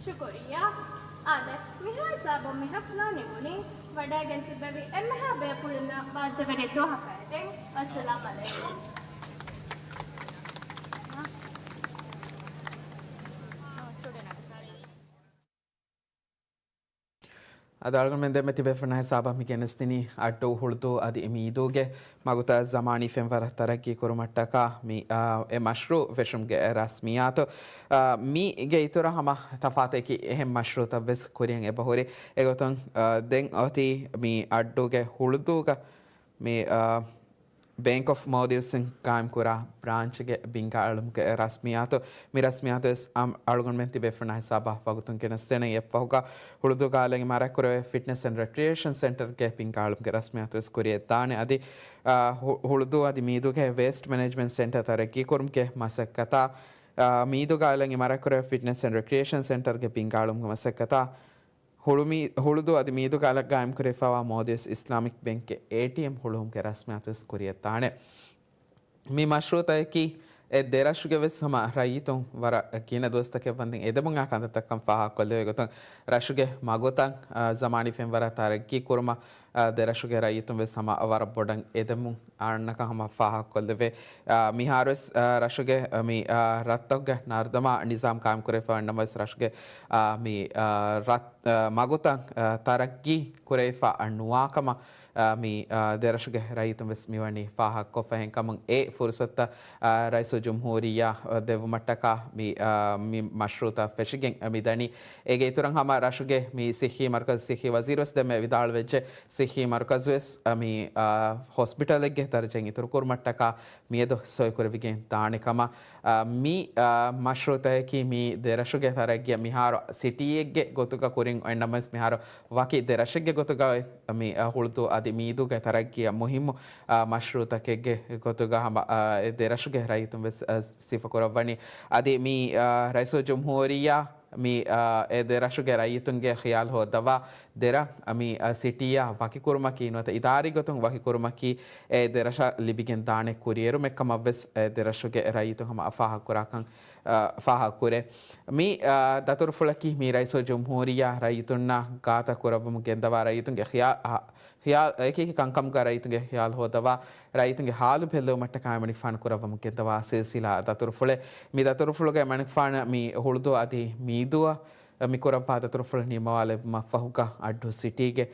ޝުކުރިއްޔާ. އާދެ، މިހާ ހިސާބުން މި ހަފްލާ ނިމުނީ. ވަޑައިގެން ތިއްބެވި އެންމެހާ ބޭފުޅުންނަށް ވާޖިބުވެރި ދުވަހަކަށް އެދެން. އައްސަލާމް ޢަލައިކުމް. އަދި އަޅުގަނޑުމެން ދެންމެ ތިބޭފުޅުންނާ ހިސާބަށް މި ގެނެސްދިނީ އައްޑޫ ހުޅުދޫ އަދި މީދޫގެ މަގުތައް ޒަމާނީ ފެންވަރަށް ތަރައްގީ ކުރުމަށްޓަކާ މި، އާ، އެ މަޝްރޫޢު ފެށުމުގެ ރަސްމިއްޔާތު. އާ، މީގެ އިތުރަށް ހަމަ ތަފާތަކީ އެހެން މަޝްރޫޢުތައް ވެސް ކުރިއަށް އެބަހުރި. އެގޮތުން، އާ، ދެން އޮތީ މި އައްޑޫގެ ހުޅުދޫގަ މި، އާ، ބޭންކް އޮފް މޯލްޑިވްސްއިން ގާއިމްކުރާ ބްރާންޗްގެ ބިންގާއެޅުމުގެ ރަސްމިއްޔާތު. މި ރަސްމިއްޔާތު ވެސް އަ-، އަޅުގަނޑުމެން ތިބޭފުޅުންނާ ހިސާބަށް ވަގުތުން ގެނެސްދޭނެ. އެއަށްފަހުގަ ހުޅުދޫ ގާލަށް އިމާރާތްކުރެވޭ ފިޓްނެސް އެންޑް ރެކްރިއޭޝަން ސެންޓަރގެ ބިންގާއެޅުމުގެ ރަސްމިއްޔާތު ވެސް ކުރިއަށްދާނެ. އަދި، އާ، ހު-، ހުޅުދޫ އަދި މީދޫގެ ވޭސްޓް މެނޭޖްމަންޓް ސެންޓަރ ތަރައްގީ ކުރުމުގެ މަސައްކަތާ، އާ، މީދޫ ގާލަށް އިމާރާތްކުރެވޭ ފިޓްނެސް އެންޑް ރެކްރިއޭޝަން ސެންޓަރގެ ބިންގާއެޅުމުގެ މަސައްކަތާ، ހުޅުމީ-، ހުޅުދޫ އަދި މީދޫ ގާލަށް ގާއިމްކުރެވިފައިވާ މޯލްޑިވްސް އިސްލާމިކް ބޭންކްގެ އޭޓީއެމް ހުޅުވުމުގެ ރަސްމިއްޔާތު ވެސް ކުރިއަށްދާނެ. މި މަޝްރޫޢުތަކަކީ އެ ދެރަށުގެ ވެސް ހަމަ ރައްޔިތުން ވަރަށް ގިނަ ދުވަސްތަކެއް ވަންދެން އެދެމުން އާ ކަންތައްތައް ކަން ފާހަގަކޮށްލެވޭ ގޮތުން، ރަށުގެ މަގުތައް، އާ، ޒަމާނީ ފެންވަރަށް ތަރައްގީ ކުރުމަށް، އާ، ދެރަށުގެ ރައްޔިތުން ވެސް ހަމަ ވަރަށް ބޮޑަށް އެދެމުން އަންނަކަން ހަމަ ފާހަގަކޮށްލެވޭ. އާ، މިހާރުވެސް، އާ، ރަށުގެ، އާ، މި، އާ، ރަށްތަކުގެ ނަރުދަމާ ނިޒާމް ގާއިމްކުރެވިފައި ވަންނަމަވެސް ރަށުގެ، އާ، މި، އާ، ރަށް، އާ، މަގުތައް، އާ، ތަރައްގީ ކުރެވިފަ ނުވާކަމަށް، އާ، މި، އާ، ދެރަށުގެ ރައްޔިތުން ވެސް މިވަނީ ފާހަގަކޮށްފަ. އެހެންކަމުން އެ ފުރުސަތުތައް، އާ، ރައީސުލްޖުމްހޫރިއްޔާ، އާ، ދެއްވުމަށްޓަކާ މި، އާ، މި މަޝްރޫޢުތައް ފެށިގެން މިދަނީ. އޭގެ އިތުރަށް ހަމަ ރަށުގެ މި ސިއްހީ މަރުކަޒު ސިއްހީ ވަޒީރު ވެސް ދެންމެ ވިދާޅުވެއްޖެ. ސިއްހީ މަރުކަޒު ވެސް، އަ، މި، އަ، ހޮސްޕިޓަލެއްގެ ދަރަޖައިން އިތުރުކުރުމަށްޓަކާ މިއަދު ސޮއިކުރެވިގެން ދާނެ ކަމަށް، އަ، މި، އަ، މަޝްރޫޢުތަކަކީ މި ދެރަށުގެ ތަރައްގީއަށް މިހާރު ސިޓީއެއްގެ ގޮތުގަ ކުރިން އޮތްނަމަވެސް މިހާރު ވަކި ދެރަށެއްގެ ގޮތުގަ މި، އަ، ހުޅުދޫ އަދި މީދޫގެ ތަރައްގީއަށް މުހިއްމު، އަ، މަޝްރޫޢުތަކެއްގެ ގޮތުގަ ހަމަ، އަ، އެ ދެރަށުގެ ރައްޔިތުން ވެސް، އަ، ސިފަކުރައްވަނީ. އަދި މި، އަ، ރައީސުލްޖުމްހޫރިއްޔާ މި، އާ، އެ ދެރަށުގެ ރައްޔިތުންގެ ޚިޔާލު ހޯއްދަވާ ދެރަށް، މި، އާ، ސިޓީއާ ވަކިކުރުމަކީ ނުވަތަ އިދާރީ ގޮތުން ވަކިކުރުމަކީ އެ ދެރަށަށް ލިބިގެން ދާނެ ކުރިއެރުމެއް ކަމަށް ވެސް އެ ދެރަށުގެ ރައްޔިތުން ހަމަ ފާހަގަކުރާކަން، އާ، ފާހަގަކުރޭ. މި، އާ، ދަތުރުފުޅަކީ މި ރައީސުލްޖުމްހޫރިއްޔާ ރައްޔިތުންނާ ގާތަށް ކުރައްވަމުން ގެންދަވާ ރައްޔިތުންގެ ޚިޔާ-، އާ، ޚިޔާލް، އެކި އެކި ކަންކަމުގަ ރައްޔިތުންގެ ޚިޔާލު ހޯދަވާ، ރައްޔިތުންގެ ހާލު ބެއްލެވުމަށްޓަކާ އެމަނިކުފާނު ކުރައްވަމުން ގެންދަވާ ސިލްސިލާ ދަތުރުފުޅެއް. މި ދަތުރުފުޅުގަ އެމަނިކުފާނަށް މި ހުޅުދޫ އަދި މީދޫއަށް މި ކުރައްވާ ދަތުރުފުޅު ނިންމަވާލެއްވުމަށް ފަހުގަ އައްޑޫ ސިޓީގެ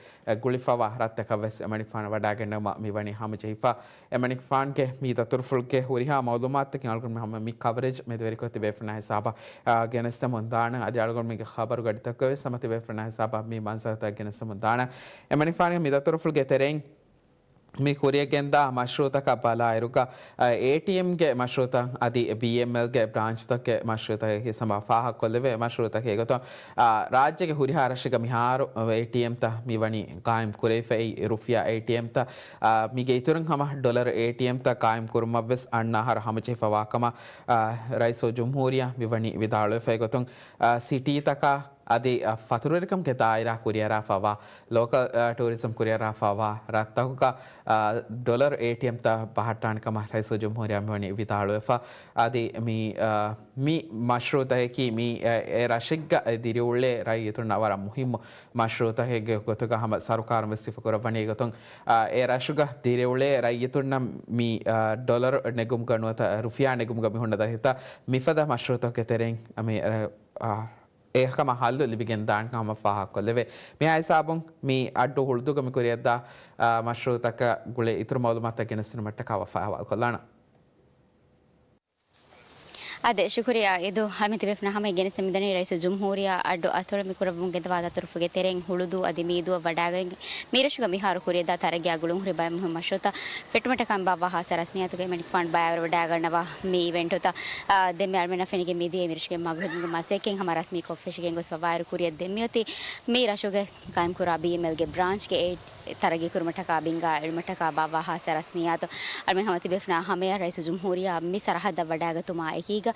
ގުޅިފަވާ ރަށްތަކަށް ވެސް އެމަނިކުފާނު ވަޑައިގެންނެވުމަށް މިވަނީ ހަމަޖެހިފަ. އެމަނިކުފާނުގެ މި ދަތުރުފުޅުގެ ހުރިހާ މައުލޫމާތުތަކެއް އަޅުގަނޑު ހަމަ މި ކަވަރޭޖް މެދުވެރިކޮށް ތިބޭފުޅުންނާ ހިސާބަށް، އާ، ގެނެސްދެމުން ދާނަން. އަދި އަޅުގަނޑުމެންގެ ޚަބަރު ގަޑިތަކުގަ ވެސް ހަމަ ތިބޭފުޅުންނާ ހިސާބަށް މި މަންޒަރުތައް ގެނެސްދެމުން ދާނަން. އެމަނިކުފާނުގެ މި ދަތުރުފުޅުގެ ތެރެއިން މި ކުރިޔަށް ގެންދާ މަޝްރޫޢުތަކަށް ބަލާއިރުގަ، އަ، އޭޓީއެމްގެ މަޝްރޫޢުތައް އަދި ބީއެމްއެލްގެ ބްރާންޗްތަކުގެ މަޝްރޫޢުތަކެއް ހިސާބަށް ފާހަގަކޮށްލެވޭ. މަޝްރޫޢުތަކެއް ގޮތުން، އާ، ރާއްޖޭގެ ހުރިހާ ރަށެއްގަ މިހާރު އޭޓީއެމްތައް މިވަނީ ޤާއިމް ކުރެވިފައި، ރުފިޔާ އޭޓީއެމްތައް، އާ، މީގެ އިތުރުން ހަމަ ޑޮލަރު އޭޓީއެމްތައް ޤާއިމް ކުރުމަށްވެސް އަންނަ އަހަރު ހަމަޖެހިފަވާ ކަމަށް، އާ، ރައީސުލްޖުމްހޫރިއްޔާ މިވަނީ ވިދާޅުވެފައި. ގޮތުން، އާ، ސިޓީތަކާ އަދި، އަ، ފަތުރުވެރިކަމުގެ ދާއިރާ ކުރިއަރާފަވާ، ލޯކަލް، އަ، ޓޫރިޒަމް ކުރިއަރާފަވާ ރަށްތަކުގަ، އަ، ޑޮލަރު އޭޓީއެމްތައް ބަހައްޓާނެ ކަމަށް ރައީސުލްޖުމްހޫރިއްޔާ މިވަނީ ވިދާޅުވެފަ. އަދި މި، އަ، މި މަޝްރޫޢުތަކަކީ މި، އެ، އެ ރަށެއްގަ ދިރިއުޅޭ ރައްޔިތުންނަށް ވަރަށް މުހިއްމު މަޝްރޫޢުތަކެއްގެ ގޮތުގަ ހަމަ ސަރުކާރުން ވެސް ސިފަކުރައްވަނީ. އެގޮތުން، އަ، އެ ރަށުގަ ދިރިއުޅޭ ރައްޔިތުންނަށް މި، އަ، ޑޮލަރު ނެގުމުގަ ނުވަތަ ރުފިޔާ ނެގުމުގަ މިހުންނަ ދަށިތައް މިފަދަ މަޝްރޫޢުތަކުގެ ތެރެއިން މި، އަ، އެކަމަށް ހައްލު ލިބިގެން ދާނެ ކަމަށް ފާހަގަކޮށްލެވޭ. މިހާ ހިސާބުން މި އައްޑޫ ހުޅުދޫގަ މި ކުރިއަށްދާ، އާ، މަޝްރޫޢުތަކަށް ގުޅޭ އިތުރު މައުލޫމާތުތައް ގެނެސްދިނުމަށްޓަކާ ވަފާ އަހުވާލުކޮށްލާނަން. އާދެ، ޝުކުރިއްޔާ އިދު. ހަމަ ތިބޭފުޅުންނަށް ހަމަ ގެނެސްދެމިދަނީ ރައީސުލްޖުމްހޫރިއްޔާ އައްޑޫ އަތޮޅު މި ކުރައްވަމުން ގެންދަވާ ދަތުރުފުޅުގެ ތެރެއިން ހުޅުދޫ އަދި މީދޫއަށް ވަޑާގެން މި ރަށުގަ މިހާރު ކުރިއަށްދާ ތަރައްގީއާ ގުޅުންހުރި ބައެއް މުހިންމު މަޝްރޫޢުތައް ފެއްޓުމަށްޓަކާ ބާއްވާ ޚާއްޞަ ރަސްމިއްޔާތުގައި މިނިކުފާނު ބައިވެރިވެވަޑައިގަންނަވާ މި އިވެންޓުތައް، އާ، ދެންމެ އަޅުމެންނަށް ފެނިގެން މިދިޔަ މިރަށުގެ މަގު ހެދުމުގެ މަސައްކަތް ހަމަ ރަސްމީކޮށްފެށިގެން ގޮސް ވަވާއިރު ކުރިއަށް ދެން މިއޮތީ މި ރަށުގެ ޤާއިމްކުރާ ބީއެމްއެލްގެ ބްރާންޗްގެ އެ ތަރައްގީކުރުމަށްޓަކާ ބިންގާ އެޅުމަށްޓަކާ ބާއްވާ ޚާއްޞަ ރަސްމިއްޔާތު. އަޅުމެން ހަމަ ތިބޭފުޅުންނާ ހަމަޔަށް ރައީސުލްޖުމްހޫރިއްޔާ މި ސަރަހައްދަށް ވަޑާގަތުމާ އެކީގަ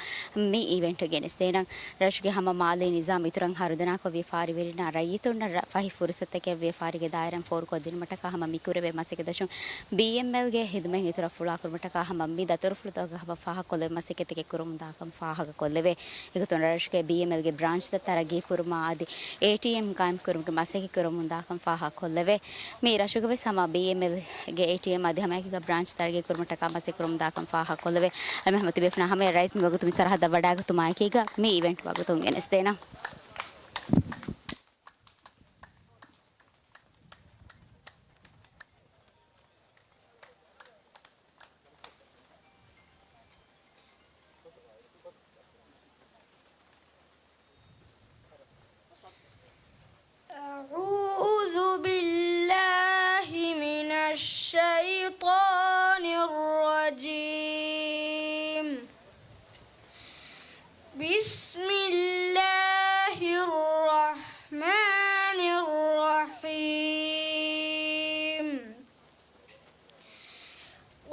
މި އިވެންޓު ގެނެސްދޭނަން. ރަށުގެ ހަމަ މާލީ ނިޒާމް އިތުރަށް ހަރުދަނާކޮށް ވިޔަފާރިވެރިންނާ ރައްޔިތުންނަށް ރަ-، ފަހި ފުރުސަތެކެއް ވިޔަފާރީގެ ދާއިރާއިން ފޯރުކޮށްދިނުމަށްޓަކާ ހަމަ މިކުރެވޭ މަސައްކަތް ދަށުން ބީއެމްއެލްގެ ހިދުމަތް އިތުރަށް ފުޅާކުރުމަށްޓަކާ ހަމަ މި ދަތުރުފުޅުތަކަށް ހަމަ ފާހަގަކޮށްލެވޭ މަސައްކަތެއް ކުރަމުންދާކަން ފާހަގަކޮށްލެވޭ. އެގޮތުން ރަށުގެ ބީއެމްއެލްގެ ބްރާންޗްތައް ތަރައްގީކުރުމާ އަދި އޭޓީއެމް ޤާއިމްކުރުމުގެ މަސައްކަތް ކުރަމުންދާކަން ފާހަގަކޮށްލެވޭ. މި ރަށުގަވެސް ހަމަ ބީއެމްއެލްގެ އޭޓީއެމް އަދި ހަމައެކީގަ ބްރާންޗް ތަރައްގީކުރުމަށްޓަކާ މަސައްކަތް ކުރަމުންދާކަން ފާހަގަކޮށްލެވޭ. އަޅުމެން ހަމަ ތިބޭފުޅުންނާ ހަމަޔަށް ރައީސް މިވަގުތު މި ސަރަހައްދަށް ވަޑާގަތުމާ އެކީގަ މި އިވެންޓް ވަގުތުން ގެނެސްދޭނަން. أعوذ بالله من الشيطان الرجيم. بسم الله الرحمن الرحيم.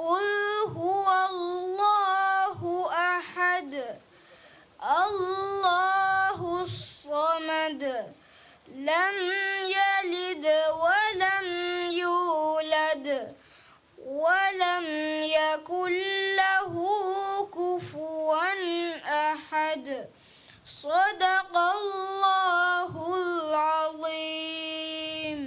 قل هو الله أحد، الله الصمد، لم يلد ولم يولد، ولم يكن له كفوا أحد. صدق الله العظيم.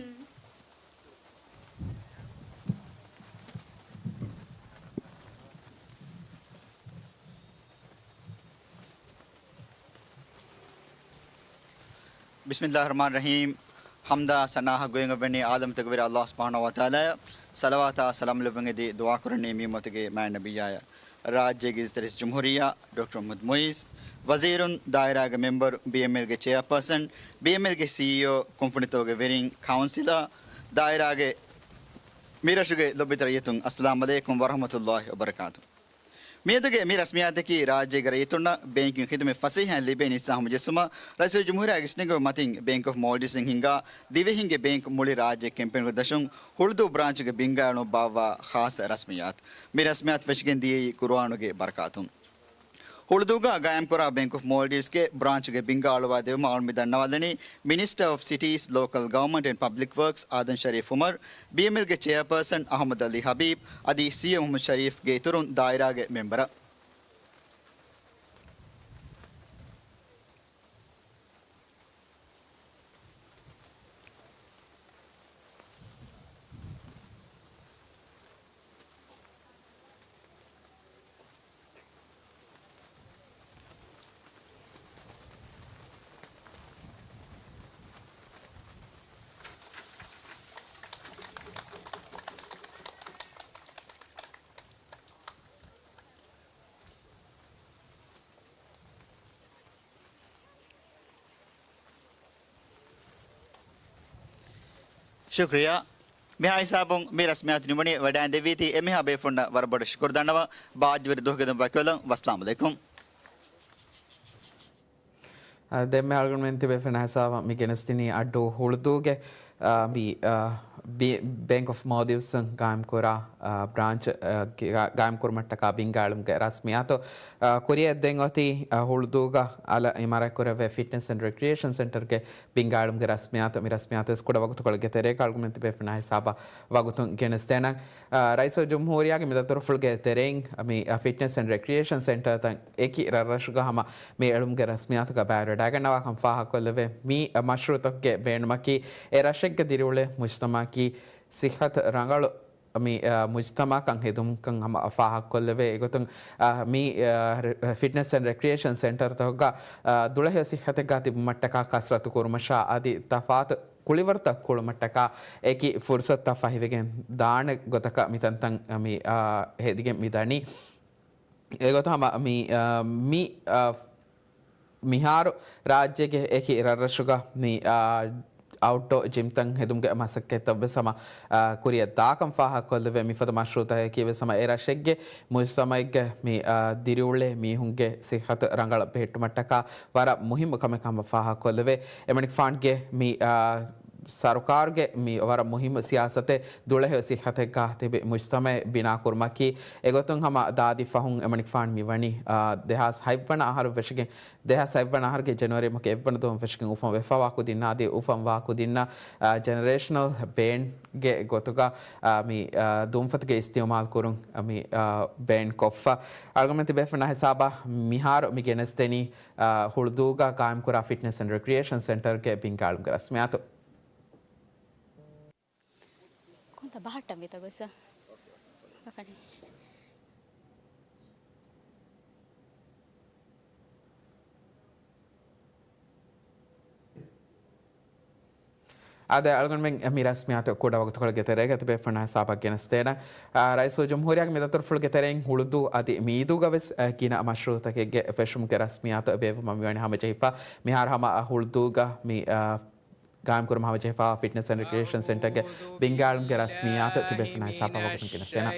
ބިސްމިއްލާހި ރަޙްމާނި ރަޙީމް. ޙަމްދާ ސަނާއަށް ގޮވައިގެން ވަނީ ޢާލަމްތަކުގެ ވެރި ﷲ ސުބްޙާނަހޫ ވަތަޢާލާއަށް. ޞަލަވާތާ ސަލާމް ލެއްވަން އެދި ދުޢާ ކުރަނީ މި އުއްމަތުގެ މާތް ނަބިއްޔާއަށް. ރާއްޖޭގެ އިއްޒަތްތެރި ރައީސުލްޖުމްހޫރިއްޔާ ޑޮކްޓަރ މުޙައްމަދު މުޢިއްޒު، ވަޒީރުން، ދާއިރާގެ މެމްބަރު، ބީއެމްއެލްގެ ޗެއާޕާސަން، ބީއެމްއެލްގެ ސީއީއޯ، ކުންފުނިތަކުގެ ވެރިން، ކައުންސިލަރ، ދާއިރާގެ މި ރަށުގެ ލޯބިވެތި ރައްޔިތުން، އައްސަލާމް ޢަލައިކުމް ވަރަޙްމަތުﷲި ވަބަރަކާތު. މިއަދުގެ މި ރަސްމިއްޔާތަކީ ރާއްޖޭގެ ރައްޔިތުންނަށް ބޭންކިން ޚިދުމަތް ފަސޭހައިން ލިބޭނެ ހިއްސާ ހަމަޖެއްސުމަށް ރައީސުލްޖުމްހޫރިއްޔާގެ އިސްނެގުމެއް މަތިން ބޭންކް އޮފް މޯލްޑިވްސްއިން ހިންގާ ދިވެހިންގެ ބޭންކް މުޅި ރާއްޖެ ކެމްޕޭންގެ ދަށުން ހުޅުދޫ ބްރާންޗުގެ ބިންގާ އެޅުމަށް ބާއްވާ ޚާއްޞަ ރަސްމިއްޔާތު. މި ރަސްމިއްޔާތު ފެށިގެން ދިޔައީ ޤުރުއާނުގެ ބަރަކާތުން. ހުޅުދޫގަ ގާއިމްކުރާ ބޭންކް އޮފް މޯލްޑިވްސްގެ ބްރާންޗުގެ ބިންގާ އަޅުވާ ދެވުމަށް އަޅުމެން ދަންނަވާލަނީ މިނިސްޓަރ އޮފް ސިޓީސް، ލޯކަލް ގަވަރމަންޓް އެންޑް ޕަބްލިކް ވަރކްސް އާދަމް ޝަރީފް ޢުމަރު، ބީއެމްއެލްގެ ޗެއާޕާސަން އަޙްމަދު ޢަލީ ޙަބީބް އަދި ސީއީއޯ މުޙައްމަދު ޝަރީފްގެ އިތުރުން ދާއިރާގެ މެމްބަރުން. ޝުކުރިއްޔާ. މިހާ ހިސާބުން މި ރަސްމިއްޔާތު ނިމުނީ. ވަޑައިގެން ދެއްވީތީ އެންމެހާ ބޭފުޅުންނަށް ވަރަށް ބޮޑަށް ޝުކުރު ދަންނަވަން. ބާއްޖަވެރި ދުވަހުގެ ދުން ވަކިވެލަން. ވައްސަލާމު ޢަލައިކުމް. އާ، ދެންމެ އަޅުގަނޑުމެން ތިބޭފުޅުންނާ ހިސާބަށް މި ގެނެސްދިނީ އައްޑޫ ހުޅުދޫގެ، އާ، މި، އާ، ބި-، ބޭންކް އޮފް މޯލްޑިވްސް ގާއިމްކުރާ، އާ، ބްރާންޗް، އާ، ގި-، ގާ-، ގާއިމްކުރުމަށްޓަކާ ބިންގާއިޅުމުގެ ރަސްމިއްޔާތު. އާ، ކުރިއަށް ދެން އޮތީ، އާ، ހުޅުދޫގަ އަލަށް އިމާރާތްކުރެވޭ ފިޓްނެސް އެންޑް ރެކްރިއޭޝަން ސެންޓަރގެ ބިންގާއިޅުމުގެ ރަސްމިއްޔާތު. މި ރަސްމިއްޔާތު ވެސް ކުޑަ ވަގުތުކޮޅެއްގެ ތެރޭގަ އަޅުގަނޑުމެން ތިބޭފުޅުންނާ ހިސާބަށް ވަގުތުން ގެނެސްދޭނަން. އާ، ރައީސުލްޖުމްހޫރިއްޔާގެ މި ދަތުރުފުޅުގެ ތެރެއިން، މި، އާ، ފިޓްނެސް އެންޑް ރެކްރިއޭޝަން ސެންޓަރތައް އެކި ރަށްރަށުގަ ހަމަ މި އެޅުމުގެ ރަސްމިއްޔާތުގަ ބައިވެރިވެވަޑައިގަންނަވާކަން ފާހަގަކޮށްލެވޭ. މި، އާ، މަޝްރޫޢުތަކުގެ ބޭނުމަކީ އެ ރަށެއްގެ ދިރިއުޅޭ މުޖްތަމަޢަކީ ސިއްހަތު ރަނގަޅު މި، އާ، މުޖްތަމަޢަކަށް ހެދުމަކަށް ހަމަ ފާހަގަކޮށްލެވޭ. އެގޮތުން، އާ، މި، އާ، ރެ-، ފިޓްނެސް އެންޑް ރެކްރިއޭޝަން ސެންޓަރތަކުގަ، އާ، ދުޅަހެޔޮ ސިއްހަތެއްގަ ތިބުމަށްޓަކާ ކަސްރަތު ކުރުމަށާ އަދި ތަފާތު ކުޅިވަރުތައް ކުޅުމަށްޓަކާ އެކި ފުރުސަތުތައް ފަހިވެގެން ދާނެ ގޮތަކަށް މި ތަންތަން މި، އާ، ހެދިގެން މި ދަނީ. އެގޮތަށް ހަމަ މި، އާ، މި، އާ، މިހާރު ރާއްޖޭގެ އެކި ރަށްރަށުގަ މި، އާ، އައުޓްޑޯ ޖިމްތައް ހެދުމުގެ މަސައްކަތްތައް ވެސް ހަމަ، އާ، ކުރިއަށް ދާކަން ފާހަގަކޮށްލެވޭ. މިފަދަ މަޝްރޫޢުތަކަކީ ވެސް ހަމަ އެ ރަށެއްގެ މުޖްތަމަޢެއްގެ މި، އާ، ދިރިއުޅޭ މީހުންގެ ސިއްހަތު ރަނގަޅަށް ބެހެއްޓުމަށްޓަކާ ވަރަށް މުހިއްމު ކަމެއް ހަމަ ފާހަގަކޮށްލެވޭ. އެމަނިކުފާނުގެ މި، އާ، ސަރުކާރުގެ މި ވަރަށް މުހިއްމު ސިޔާސަތެއް ދުޅަހެޔޮ ސިއްހަތެއްގަ ތިބި މުޖްތަމަޢެއް ބިނާކުރުމަކީ. އެގޮތުން ހަމަ ދާދި ފަހުން އެމަނިކުފާނު މިވަނީ، އާ، ދެހާސް ހަތްވަނަ އަހަރު ވެށިގެން، ދެހާސް ހަތްވަނަ އަހަރުގެ ޖެނުއަރީ މަހުގެ އެއްވަނަ ދުވަހުން ވެށިގެން އުފަން ވެފަވާ ކުދިންނާ އަދި އުފަންވާ ކުދިންނަށް، އާ، ޖެނެރޭޝަނަލް ބޭންގެ ގޮތުގަ، އާ، މި، އާ، ދުންފަތުގެ އިސްތިޢުމާލު ކުރުން، އާ، މި، އާ، ބޭން ކޮށްފަ. އަޅުގަނޑުމެން ތިބޭފުޅުންނާ ހިސާބަށް މިހާރު މި ގެނެސްދެނީ، އާ، ހުޅުދޫގަ ގާއިމްކުރާ ފިޓްނެސް އެންޑް ރެކްރިއޭޝަން ސެންޓަރގެ ބިންގާއިޅުމުގެ ރަސްމިއްޔާތު. ކޮންތަ ބަހައްޓަން ވީތަ ގޮއްސަ؟ ބަފަނި. އާދެ، އަޅުގަނޑުމެން މި ރަސްމިއްޔާތު ކުޑަ ވަގުތުކޮޅެއްގެ ތެރޭގަ ތިބޭފުޅުންނާ ހިސާބަށް ގެނެސްދޭނަން. އާ، ރައީސުލްޖުމްހޫރިއްޔާގެ މި ދަތުރުފުޅުގެ ތެރެއިން ހުޅުދޫ އަދި މީދޫގަ ވެސް، އާ، ގިނަ މަޝްރޫޢުތަކެއްގެ ފެށުމުގެ ރަސްމިއްޔާތު ބޭއްވުމަށް މިވަނީ ހަމަޖެހިފަ. މިހާރު ހަމަ، އާ، ހުޅުދޫގަ މި، އާ، ގާއިމްކުރުމަށް ހަމަޖެހިފަ ފިޓްނެސް އެންޑް ރެކްރިއޭޝަން ސެންޓަރގެ ބިންގާއިޅުމުގެ ރަސްމިއްޔާތު ތިބޭފުޅުންނާ ހިސާބަށް ވަގުތުން ގެނެސްދޭނަން.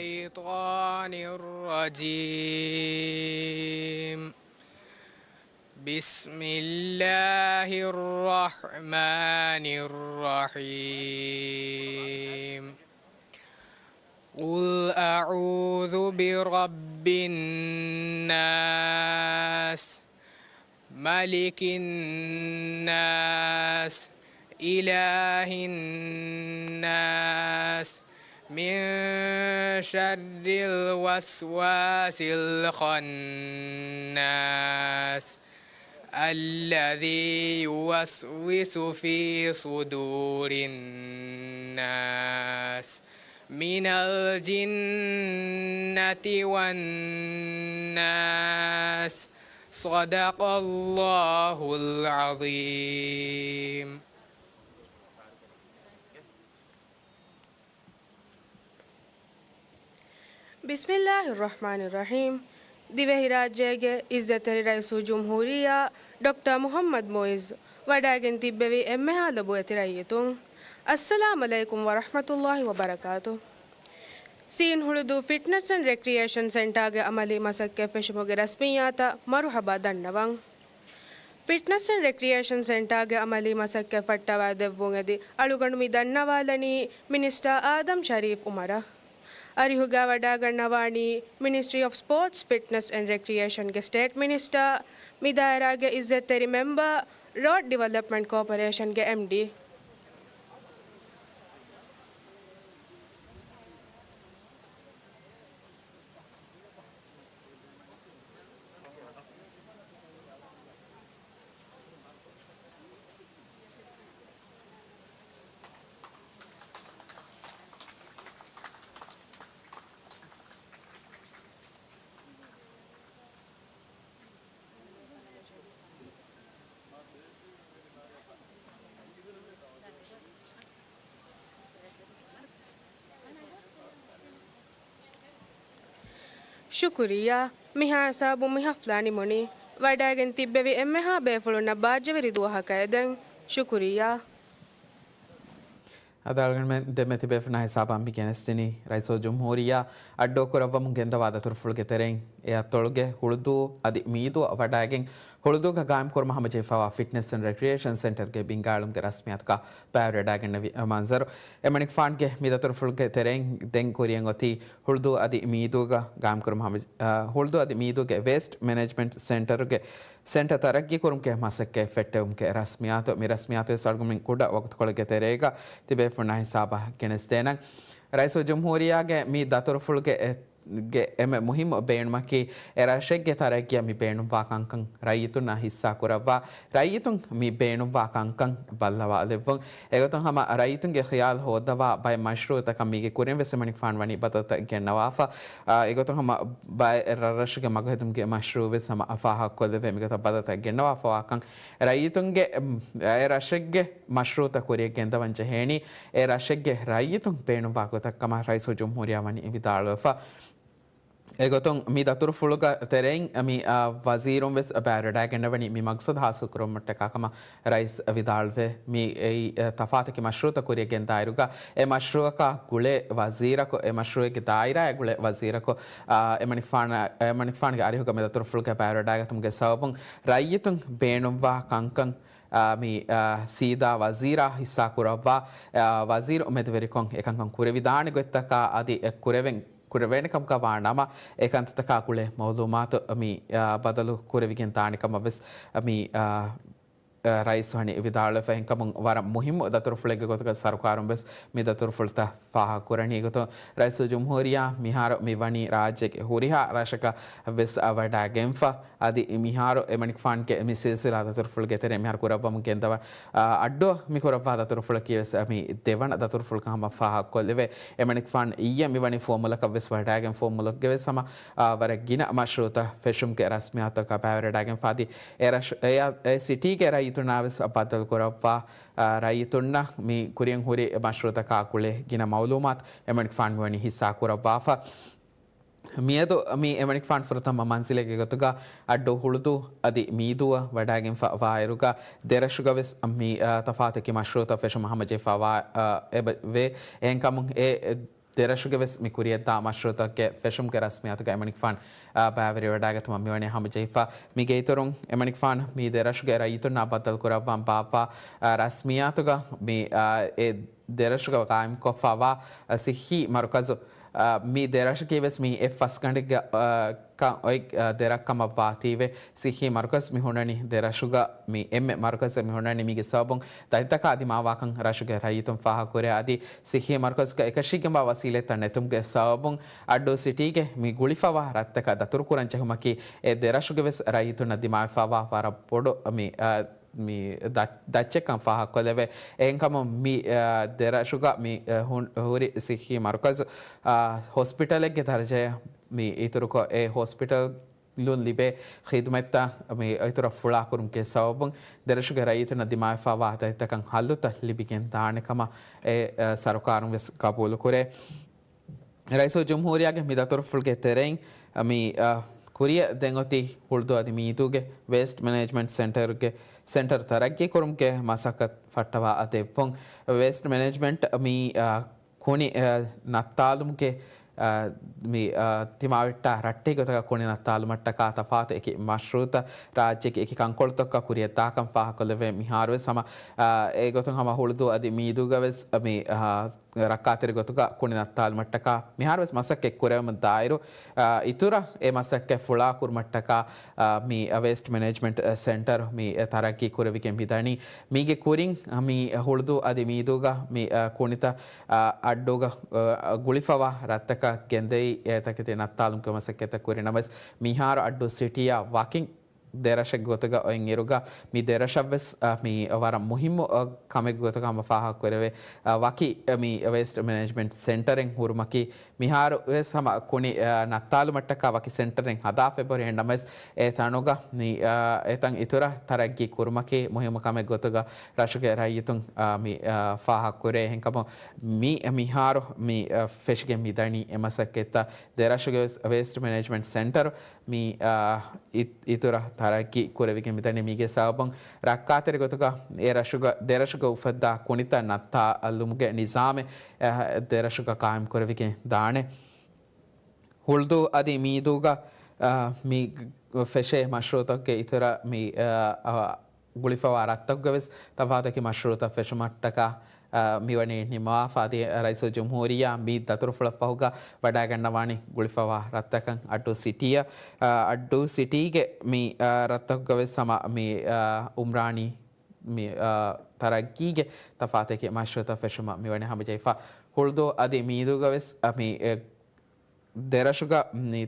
بسم الله الرحمن الرحيم. قل أعوذ برب الناس، ملك الناس، إله الناس، من شر الوسواس الخناس، الذي يوسوس في صدور الناس، من الجنة والناس. صدق الله العظيم. بسم الله الرحمن الرحيم. ދިވެހިރާއްޖޭގެ އިއްޒަތްތެރި ރައީސުލްޖުމްހޫރިއްޔާ ޑޮކްޓަރ މުޙައްމަދު މުޢިއްޒު ވަޑައިގެން ތިއްބެވި އެންމެހާ ލޮބުވެތި ރައްޔިތުން، އައްސަލާމް ޢަލައިކުމް ވަރަޙްމަތުﷲި ވަބަރަކާތު. ސީން ހުޅުދޫ ފިޓްނަސް އެންޑް ރެކްރިއޭޝަން ސެންޓާގެ އަމަލީ މަސައްކަތް ފެށުމުގެ ރަސްމިއްޔާތަށް މަރުޙަބާ ދަންނަވަން. ފިޓްނަސް އެންޑް ރެކްރިއޭޝަން ސެންޓާގެ އަމަލީ މަސައްކަތް ފައްޓަވައިދެއްވުން އެދި އަޅުގަނޑު މި ދަންނަވާލަނީ މިނިސްޓާ އާދަމް ޝަރީފް ޢުމަރަށް. އަރިހުގައި ވަޑައިގަންނަވާނީ މިނިސްޓްރީ އޮފް ސްޕޯޓްސް، ފިޓްނަސް އެންޑް ރެކްރިއޭޝަންގެ ސްޓޭޓް މިނިސްޓާ، މި ދާއިރާގެ އިއްޒަތްތެރި މެމްބަރ، ރޯޑް ޑިވެލޮޕްމަންޓް ކޯޕަރޭޝަންގެ އެމްޑީ. ޝުކުރިއްޔާ. މިހާ ހިސާބުން މި ހަފްލާ ނިމުނީ. ވަޑައިގެން ތިއްބެވި އެންމެހާ ބޭފުޅުންނަށް ބާއްޖަވެރި ދުވަހަކަށް އެދެން. ޝުކުރިއްޔާ. އަދާލަގަނޑުމެން ދެންމެ ތިބޭފުޅުންނާ ހިސާބަށް މި ގެނެސްދިނީ ރައީސުލްޖުމްހޫރިއްޔާ އައްޑޫ ކުރައްވަމުން ގެންދަވާ ދަތުރުފުޅުގެ ތެރެއިން އެ އަތޮޅުގެ ހުޅުދޫ އަދި މީދޫއަށް ވަޑައިގެން ހުޅުދޫގަ ގާއިމްކުރުމަށް ހަމަޖެހިފައިވާ ފިޓްނެސް އެންޑް ރެކްރިއޭޝަން ސެންޓަރގެ ބިންގާއެޅުމުގެ ރަސްމިއްޔާތުގަ ބައިވެރިވެވަޑައިގެންނެވި މަންޒަރު. އެމަނިކުފާންގެ މި ދަތުރުފުޅުގެ ތެރެއިން ދެން ކުރިއަށް އޮތީ ހުޅުދޫ އަދި މީދޫގަ ގާއިމްކުރުމަށް ހަމަ-، އަ، ހުޅުދޫ އަދި މީދޫގެ ވޭސްޓް މެނޭޖްމަންޓް ސެންޓަރުގެ ސެންޓަރ ތަރައްގީ ކުރުމުގެ މަސައްކަތް ފެއްޓެވުމުގެ ރަސްމިއްޔާތު. މި ރަސްމިއްޔާތު ވެސް އަޅުގަނޑުމެން ކުޑަ ވަގުތުކޮޅެއްގެ ތެރޭގަ ތިބޭފުޅުންނާ ހިސާބަށް ގެނެސްދޭނަން. ރައީސުލްޖުމްހޫރިއްޔާގެ މި ދަތުރުފުޅުގެ ގެ އެންމެ މުހިއްމު ބޭނުމަކީ، އެ ރަށެއްގެ ތަރައްގީއަށް މި ބޭނުންވާ ކަންކަން ރައްޔިތުންނަށް ހިއްސާ ކުރައްވާ، ރައްޔިތުން މި ބޭނުންވާ ކަންކަން ބައްލަވާލެއްވުން. އެގޮތުން ހަމަ ރައްޔިތުންގެ ޚިޔާލު ހޯއްދަވާ ބައެއް މަޝްރޫއުތަކަށް މީގެ ކުރިން ވެސް އެމަނިކުފާނު ވަނީ ބަދަލުތައް ގެންނަވާފަ. އާ، އެގޮތުން ހަމަ ބައެއް ރަށްރަށުގެ މަގުހެދުމުގެ މަޝްރޫއު ވެސް ހަމަ ފާހަގަކޮށްލެވޭ މިގޮތަށް ބަދަލުތައް ގެންނަވާފަވާކަން. ރައްޔިތުންގެ، އެ ރަށެއްގެ މަޝްރޫއުތައް ކުރިއަށް ގެންދަވަން ޖެހޭނީ، އެ ރަށެއްގެ ރައްޔިތުން ބޭނުންވާ ގޮތަށް ކަމަށް ރައީސުލްޖުމްހޫރިއްޔާ ވަނީ ވިދާޅުވެފަ. އެގޮތުން މި ދަތުރުފުޅުގެ ތެރެއިން މި، އާ، ވަޒީރުން ވެސް ބައިވެރިވެވަޑައިގެންނެވެނީ މި މަގްސަދު ހާސިލް ކުރުމަށްޓަކާ ކަމަށް ރައީސް ވިދާޅުވެ. މި އެއީ، އެ، ތަފާތު އެކި މަޝްރޫއުތައް ކުރިއަށް ގެންދާއިރުގަ އެ މަޝްރޫއަކާ ގުޅޭ ވަޒީރަކު، އެ މަޝްރޫއެއްގެ ދާއިރާއާ ގުޅޭ ވަޒީރަކު، އާ، އެމަނިކުފާނަށް، އެމަނިކުފާނުގެ އަރިހުގަ މި ދަތުރުފުޅުގަ ބައިވެރިވެވަޑައިގަތުމުގެ ސަބަބުން ރައްޔިތުން ބޭނުންވާ ކަންކަން، އާ، މި، އާ، ސީދާ ވަޒީރާ ހިއްސާ ކުރައްވާ، އާ، ވަޒީރު މެދުވެރިކޮށް އެކަންކަން ކުރެވިދާނެ ގޮތްތަކާ އަދި އެ ކުރެވެން، ކުރެވޭނެ ކަމުގަ ވާ ނަމަ، އެ ކަންތައްތަކާ ގުޅޭ މައުލޫމާތު މި، އާ، ބަދަލު ކުރެވިގެން ދާނެ ކަމަށް ވެސް މި، އާ، އާ، ރައީސް ވަނީ ވިދާޅުވެފަ. އެހެންކަމުން ވަރަށް މުހިއްމު ދަތުރުފުޅެއްގެ ގޮތުގަ ސަރުކާރުން ވެސް މި ދަތުރުފުޅުތައް ފާހަގަކުރަނީ. އެގޮތުން ރައީސުލްޖުމްހޫރިއްޔާ މިހާރު މި ވަނީ ރާއްޖޭގެ ހުރިހާ ރަށަކަށް ވެސް ވަޑައިގެންފަ. އަދި މިހާރު އެމަނިކުފާނުގެ މި ސިލްސިލާ ދަތުރުފުޅުގެ ތެރެއިން މިހާރު ކުރައްވަމުން ގެންދަވާ، އައްޑޫ މި ކުރައްވާ ދަތުރުފުޅަކީ ވެސް މި ދެވަނަ ދަތުރުފުޅުކަން ހަމަ ފާހަގަކޮށްލެވޭ. އެމަނިކުފާނު އިއްޔެ މި ވަނީ ފުވައްމުލަކަށް ވެސް ވަޑައިގެން ފުވައްމުލަކުގެ ވެސް ހަމަ، އާ، ވަރަށް ގިނަ މަޝްރޫއުތައް ފެށުމުގެ ރަސްމިއްޔާތަކަށް ބައިވެރިވެވަޑައިގެންފަ. އަދި އެ ރަށު-، އެ، އެ ސިޓީގެ ރައްޔިތުންނާ ވެސް ބައްދަލުކުރައްވާ، އާ، ރައްޔިތުންނަށް މި ކުރިއަށް ހުރި މަޝްރޫއުތަކާ ގުޅޭ ގިނަ މައުލޫމާތު އެމަނިކުފާނު މިވަނީ ހިއްސާ ކުރައްވާފަ. މިއަދު މި އެމަނިކުފާނު ފުރަތަމަ މަންޒިލެއްގެ ގޮތުގަ އައްޑޫ ހުޅުދޫ އަދި މީދޫއަށް ވަޑައިގެންފަ ވާއިރުގަ، ދެރަށުގަ ވެސް މި، އާ، ތަފާތު އެކި މަޝްރޫއުތައް ފެށުމަށް ހަމަޖެހިފަ ވާ، އާ، އެބަ-، ވޭ. އެހެންކަމުން އެ ދެރަށުގެ ވެސް މި ކުރިއަށްދާ މަޝްރޫއުތަކެއް ފެށުމުގެ ރަސްމިއްޔާތުގަ އެމަނިކުފާނު، އާ، ބައިވެރިވެވަޑައިގަތުމަށް މިވަނީ ހަމަޖެހިފަ. މީގެ އިތުރުން އެމަނިކުފާނު މި ދެރަށުގެ ރައްޔިތުންނާ ބައްދަލުކުރައްވަން ބާއްވާ، އާ، ރަސްމިއްޔާތުގަ މި، އާ، އެ ދެރަށުގަ ގާއިމްކޮށްފަ ވާ، އާ، ސިއްހީ މަރުކަޒު، އާ، މި ދެރަށަކީ ވެސް މި އެއް ފަސްގަނޑެއްގަ، އާ، ކަން އޮތް، އާ، ދެރަށް ކަމަށް ވާތީވެ، ސިއްހީ މަރުކަޒު މި ހުންނަނީ ދެރަށުގަ މި އެންމެ މަރުކަޒެއް މި ހުންނަނީ. މީގެ ސަބަބުން ދަތިތަކާ ދިމާވާކަން ރަށުގެ ރައްޔިތުން ފާހަގަކުރޭ. އަދި ސިއްހީ މަރުކަޒުގަ އެކަށީގެންވާ ވަސީލަތްތައް ނެތުމުގެ ސަބަބުން އައްޑޫ ސިޓީގެ މި ގުޅިފަވާ ރަށްތަކަށް ދަތުރުކުރަން ޖެހުމަކީ އެ ދެރަށުގެ ވެސް ރައްޔިތުންނަށް ދިމާވެފަވާ ވަރަށް ބޮޑު މި، އާ، މި ދަ-، ދައްޗެއްކަން ފާހަގަކޮށްލެވޭ. އެހެންކަމުން މި، އާ، ދެރަށުގަ މި، އާ، ހުން-، ހުރި ސިއްހީ މަރުކަޒު، އާ، ހޮސްޕިޓަލެއްގެ ދަރަޖަޔަށް މި އިތުރުކޮށް، އެ ހޮސްޕިޓަލުން ލިބޭ ޚިދުމަތްތައް މި އިތުރަށް ފުޅާކުރުމުގެ ސަބަބުން ދެރަށުގެ ރައްޔިތުންނަށް ދިމާވެފަވާ ދަތިތަކަށް ހައްލުތައް ލިބިގެން ދާނެ ކަމަށް އެ، އާ، ސަރުކާރުން ވެސް ގަބޫލުކުރޭ. ރައީސުލްޖުމްހޫރިއްޔާގެ މި ދަތުރުފުޅުގެ ތެރެއިން މި، އަ، ކުރިއަށް ދެން އޮތީ ހުޅުދޫ އަދި މީދޫގެ ވޭސްޓް މެނޭޖްމަންޓް ސެންޓަރުގެ، ސެންޓަރު ތަރައްގީ ކުރުމުގެ މަސައްކަތް ފައްޓަވާ ދެއްވުން. ވޭސްޓް މެނޭޖްމަންޓް މި، އަ، ކުނި، އަ، ނައްތާލުމުގެ، އަ، މި، އަ، ތިމާވެއްޓާ ރައްޓެހި ގޮތަކަށް ކުނި ނައްތާލުމަށްޓަކާ ތަފާތު އެކި މަޝްރޫއުތައް ރާއްޖޭގެ އެކި ކަންކޮޅުތަކަށް ކުރިއަށްދާކަން ފާހަގަކޮށްލެވޭ. މިހާރުވެސް ހަމަ، އަ، އެގޮތުން ހަމަ ހުޅުދޫ އަދި މީދޫގަވެސް މި، އަ، ރައްކާތެރި ގޮތުގަ ކުނި ނައްތާލުމަށްޓަކާ މިހާރުވެސް މަސައްކަތް ކުރެވެމުން ދާއިރު، އާ، އިތުރަށް އެ މަސައްކަތް ފުޅާކުރުމަށްޓަކާ، އާ، މި ވޭސްޓް މެނޭޖްމަންޓް ސެންޓަރު މި ތަރައްގީ ކުރެވިގެން މިދަނީ. މީގެ ކުރިން، އާ، މި ހުޅުދޫ އަދި މީދޫގަ މި، އާ، ކުނިތައް، އާ، އައްޑޫގަ، އާ، ގުޅިފަވާ ރަށްތަކަށް ގެންދައި އެތަކެތި ނައްތާލުމުގެ މަސައްކަތްތައް ކުރި ނަމަވެސް، މިހާރު އައްޑޫ ސިޓީއާ ވަކިން ދެރަށެއް ގޮތުގަ އޮތް އިރުގަ، މި ދެރަށަށްވެސް، އަ، މި ވަރަށް މުހިއްމު، އަ، ކަމެއް ގޮތުގަ ހަމަ ފާހަގަކުރެވޭ، އަ، ވަކި، އަ، މި ވޭސްޓް މެނޭޖްމަންޓް ސެންޓަރެއް ހުރުމަކީ، މިހާރު ވެސް ހަމަ ކުނި، އަ، ނައްތާލުމަށްޓަކާ ވަކި ސެންޓަރެއް ހަދާފައި އެބަހުރި އެހެންނަމަވެސް، އެ ތަނުގަ މި، އަ، އެތަން އިތުރަށް ތަރައްގީ ކުރުމަކީ މުހިއްމު ކަމެއް ގޮތުގަ ރަށުގެ ރައްޔިތުން، އަ، މި، އަ، ފާހަގަކުރޭ. އެހެންކަމުން މި، މިހާރު މި، އަ، ފެށިގެން މިދަނީ އެ މަސައްކަތްތައް ދެރަށުގެ ވޭސްޓް މެނޭޖްމަންޓް ސެންޓަރު މި، އާ، އި-، އިތުރަށް ތަރައްގީ ކުރެވިގެން މިދަނީ. މީގެ ސަބަބުން ރައްކާތެރި ގޮތުގަ އެ ރަށުގަ، ދެރަށުގަ އުފައްދާ ކުނިތައް ނައްތާލުމުގެ ނިޒާމެއް، އެ، ދެރަށުގަ ޤާއިމް ކުރެވިގެން ދާނެ. ހުޅުދޫ އަދި މީދޫގަ، އަ، މި ފެށޭ މަޝްރޫޢުތަކުގެ އިތުރަށް މި، އަ، އަ، ގުޅިފަވާ ރަށްތަކުގަ ވެސް ތަފާތު އެކި މަޝްރޫޢުތައް ފެށުމަށްޓަކާ، އަ، މިވަނީ ނިންމަވާފަ. އަދި ރައީސުލްޖުމްހޫރިއްޔާ މި ދަތުރުފުޅަށް ފަހުގަ ވަޑައިގަންނަވާނީ ގުޅިފަވާ ރަށްތަކަށް އައްޑޫ ސިޓީއަށް. އަ، އައްޑޫ ސިޓީގެ މި، އަ، ރަށްތަކުގަ ވެސް ހަމަ މި، އަ، އުމްރާނީ މި، އަ، ތަރައްގީގެ ތަފާތެކި މަޝްރޫޢުތައް ފެށުމަށް މިވަނީ ހަމަޖެހިފަ. ހުޅުދޫ އަދި މީދޫގަ ވެސް، އަ، މި، އެ، ދެރަށުގަ މި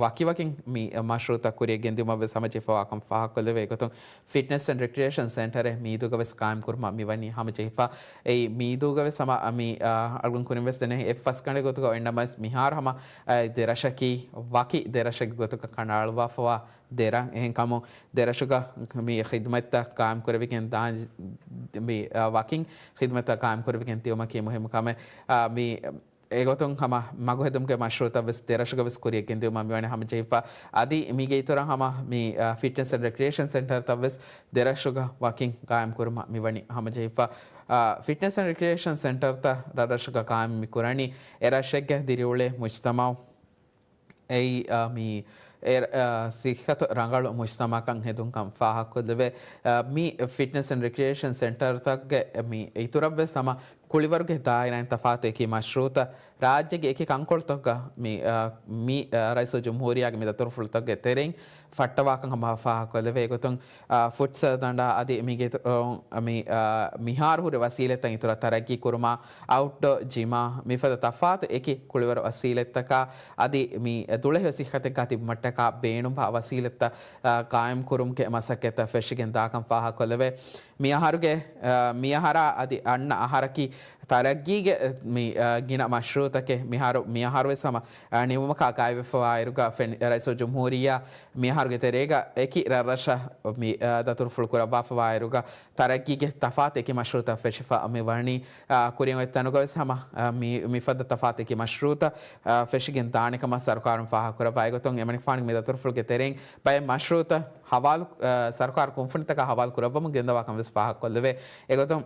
ވަކިވަކިން މި މަޝްރޫޢުތައް ކުރިއަށް ގެންދިއުމަށް ވެސް ހަމަޖެހިފަވާކަން ފާހަގަކޮށްލެވޭ. އެގޮތުން ފިޓްނެސް އެންޑް ރެކްރިއޭޝަން ސެންޓަރެއް މީދޫގަ ވެސް ޤާއިމް ކުރުމަށް މިވަނީ ހަމަޖެހިފަ. އެއީ މީދޫގަ ވެސް ހަމަ މި، އަ، އަޅުގަނޑު ކުރިން ވެސް ދެނެ އެއް ފަސްގަނޑެއް ގޮތުގަ އޮންނަމަވެސް މިހާރު ހަމަ، އަ، ދެރަށަކީ ވަކި ދެރަށެއްގެ ގޮތުގަ ކަނޑައަޅުވާފަވާ ދެރަށް. އެހެންކަމުން ދެރަށުގަ މި ޚިދުމަތްތައް ޤާއިމް ކުރެވިގެން ދާން، މި، އަ، ވަކިން ޚިދުމަތްތައް ޤާއިމް ކުރެވިގެން ދިޔުމަކީ މުހިއްމު ކަމެއް. އަ، މި އެގޮތުން ހަމަ މަގުހެދުމުގެ މަޝްރޫޢުތައް ވެސް ދެރަށުގަ ވެސް ކުރިއަށް ގެންދިއުމަށް މިވަނީ ހަމަޖެހިފަ. އަދި މީގެ އިތުރަށް ހަމަ މި، އަ، ފިޓްނެސް އެންޑް ރެކްރިއޭޝަން ސެންޓަރތައް ވެސް ދެރަށުގަ ވަކިން ޤާއިމް ކުރުމަށް މިވަނީ ހަމަޖެހިފަ. އަ، ފިޓްނެސް އެންޑް ރެކްރިއޭޝަން ސެންޓަރތައް ރަށްރަށުގަ ޤާއިމް މި ކުރަނީ އެ ރަށެއްގެ ދިރިއުޅޭ މުޖްތަމަޢު އެއީ، އަ، މި އެ، އަ، ސިއްހަތު ރަނގަޅު މުޖްތަމަޢަކަށް ހެދުންކަން ފާހަގަކޮށްލެވޭ. އަ، މި ފިޓްނެސް އެންޑް ރެކްރިއޭޝަން ސެންޓަރތަކުގެ މި އިތުރަށްވެސް ހަމަ ކުޅިވަރުގެ ދާއިރާއިން ތަފާތު އެކި މަޝްރޫޢުތައް ރާއްޖޭގެ އެކި ކަންކޮޅުތަކުގަ މި، އަ، މި، އަ، ރައީސުލްޖުމްހޫރިއްޔާގެ މި ދަތުރުފުޅުތަކުގެ ތެރެއިން ފައްޓަވާކަން ހަމަ ފާހަގަކޮށްލެވޭ. އެގޮތުން، އަ، ފުޓްސަލް ދަނޑާ އަދި މީގެ، އަ، މި، އަ، މިހާރު ހުރި ވަސީލަތްތައް އިތުރަށް ތަރައްގީ ކުރުމާ، އައުޓްޑޯ ޖިމާ، މިފަދަ ތަފާތު އެކި ކުޅިވަރު ވަސީލަތްތަކާ އަދި މި ދުޅަހެޔޮ ސިއްހަތެއްގާ ތިބުމަށްޓަކާ ބޭނުންވާ ވަސީލަތްތައް، އަ، ޤާއިމް ކުރުމުގެ މަސައްކަތްތައް ފެށިގެން ދާކަން ފާހަގަކޮށްލެވޭ. މިއަހަރުގެ، އަ، މިއަހަރާ އަދި އަންނަ އަހަރަކީ ތަރައްގީގެ މި، އަ، ގިނަ މަޝްރޫޢުތަކެއް. މިހާރު، މިއަހަރުވެސް ހަމަ، އަ، ނިމުމަކާ ކާއިވެފަވާއިރުގަ ފެނި-، ރައީސުލްޖުމްހޫރިއްޔާ މިއަހަރުގެ ތެރޭގަ އެކި ރަށްރަށަށް މި، އަ، ދަތުރުފުޅު ކުރައްވާފަވާއިރުގަ ތަރައްގީގެ ތަފާތު އެކި މަޝްރޫޢުތައް ފެށިފަ މި ވަނީ، އަ، ކުރިން އޮތް ތަނުގަވެސް ހަމަ، އަ، މި، މިފަދަ ތަފާތު އެކި މަޝްރޫޢުތައް، އަ، ފެށިގެން ދާނެ ކަމަށް ސަރުކާރުން ފާހަގަކުރައްވާ. އެގޮތުން އެމަނިކުފާނުގެ މި ދަތުރުފުޅުގެ ތެރެއިން ބައެއް މަޝްރޫޢުތައް ހަވާލު، އަ، ސަރުކާރު ކުންފުނިތަކާ ހަވާލު ކުރައްވަމުން ގެންދަވާކަން ވެސް ފާހަގަކޮށްލެވޭ. އެގޮތުން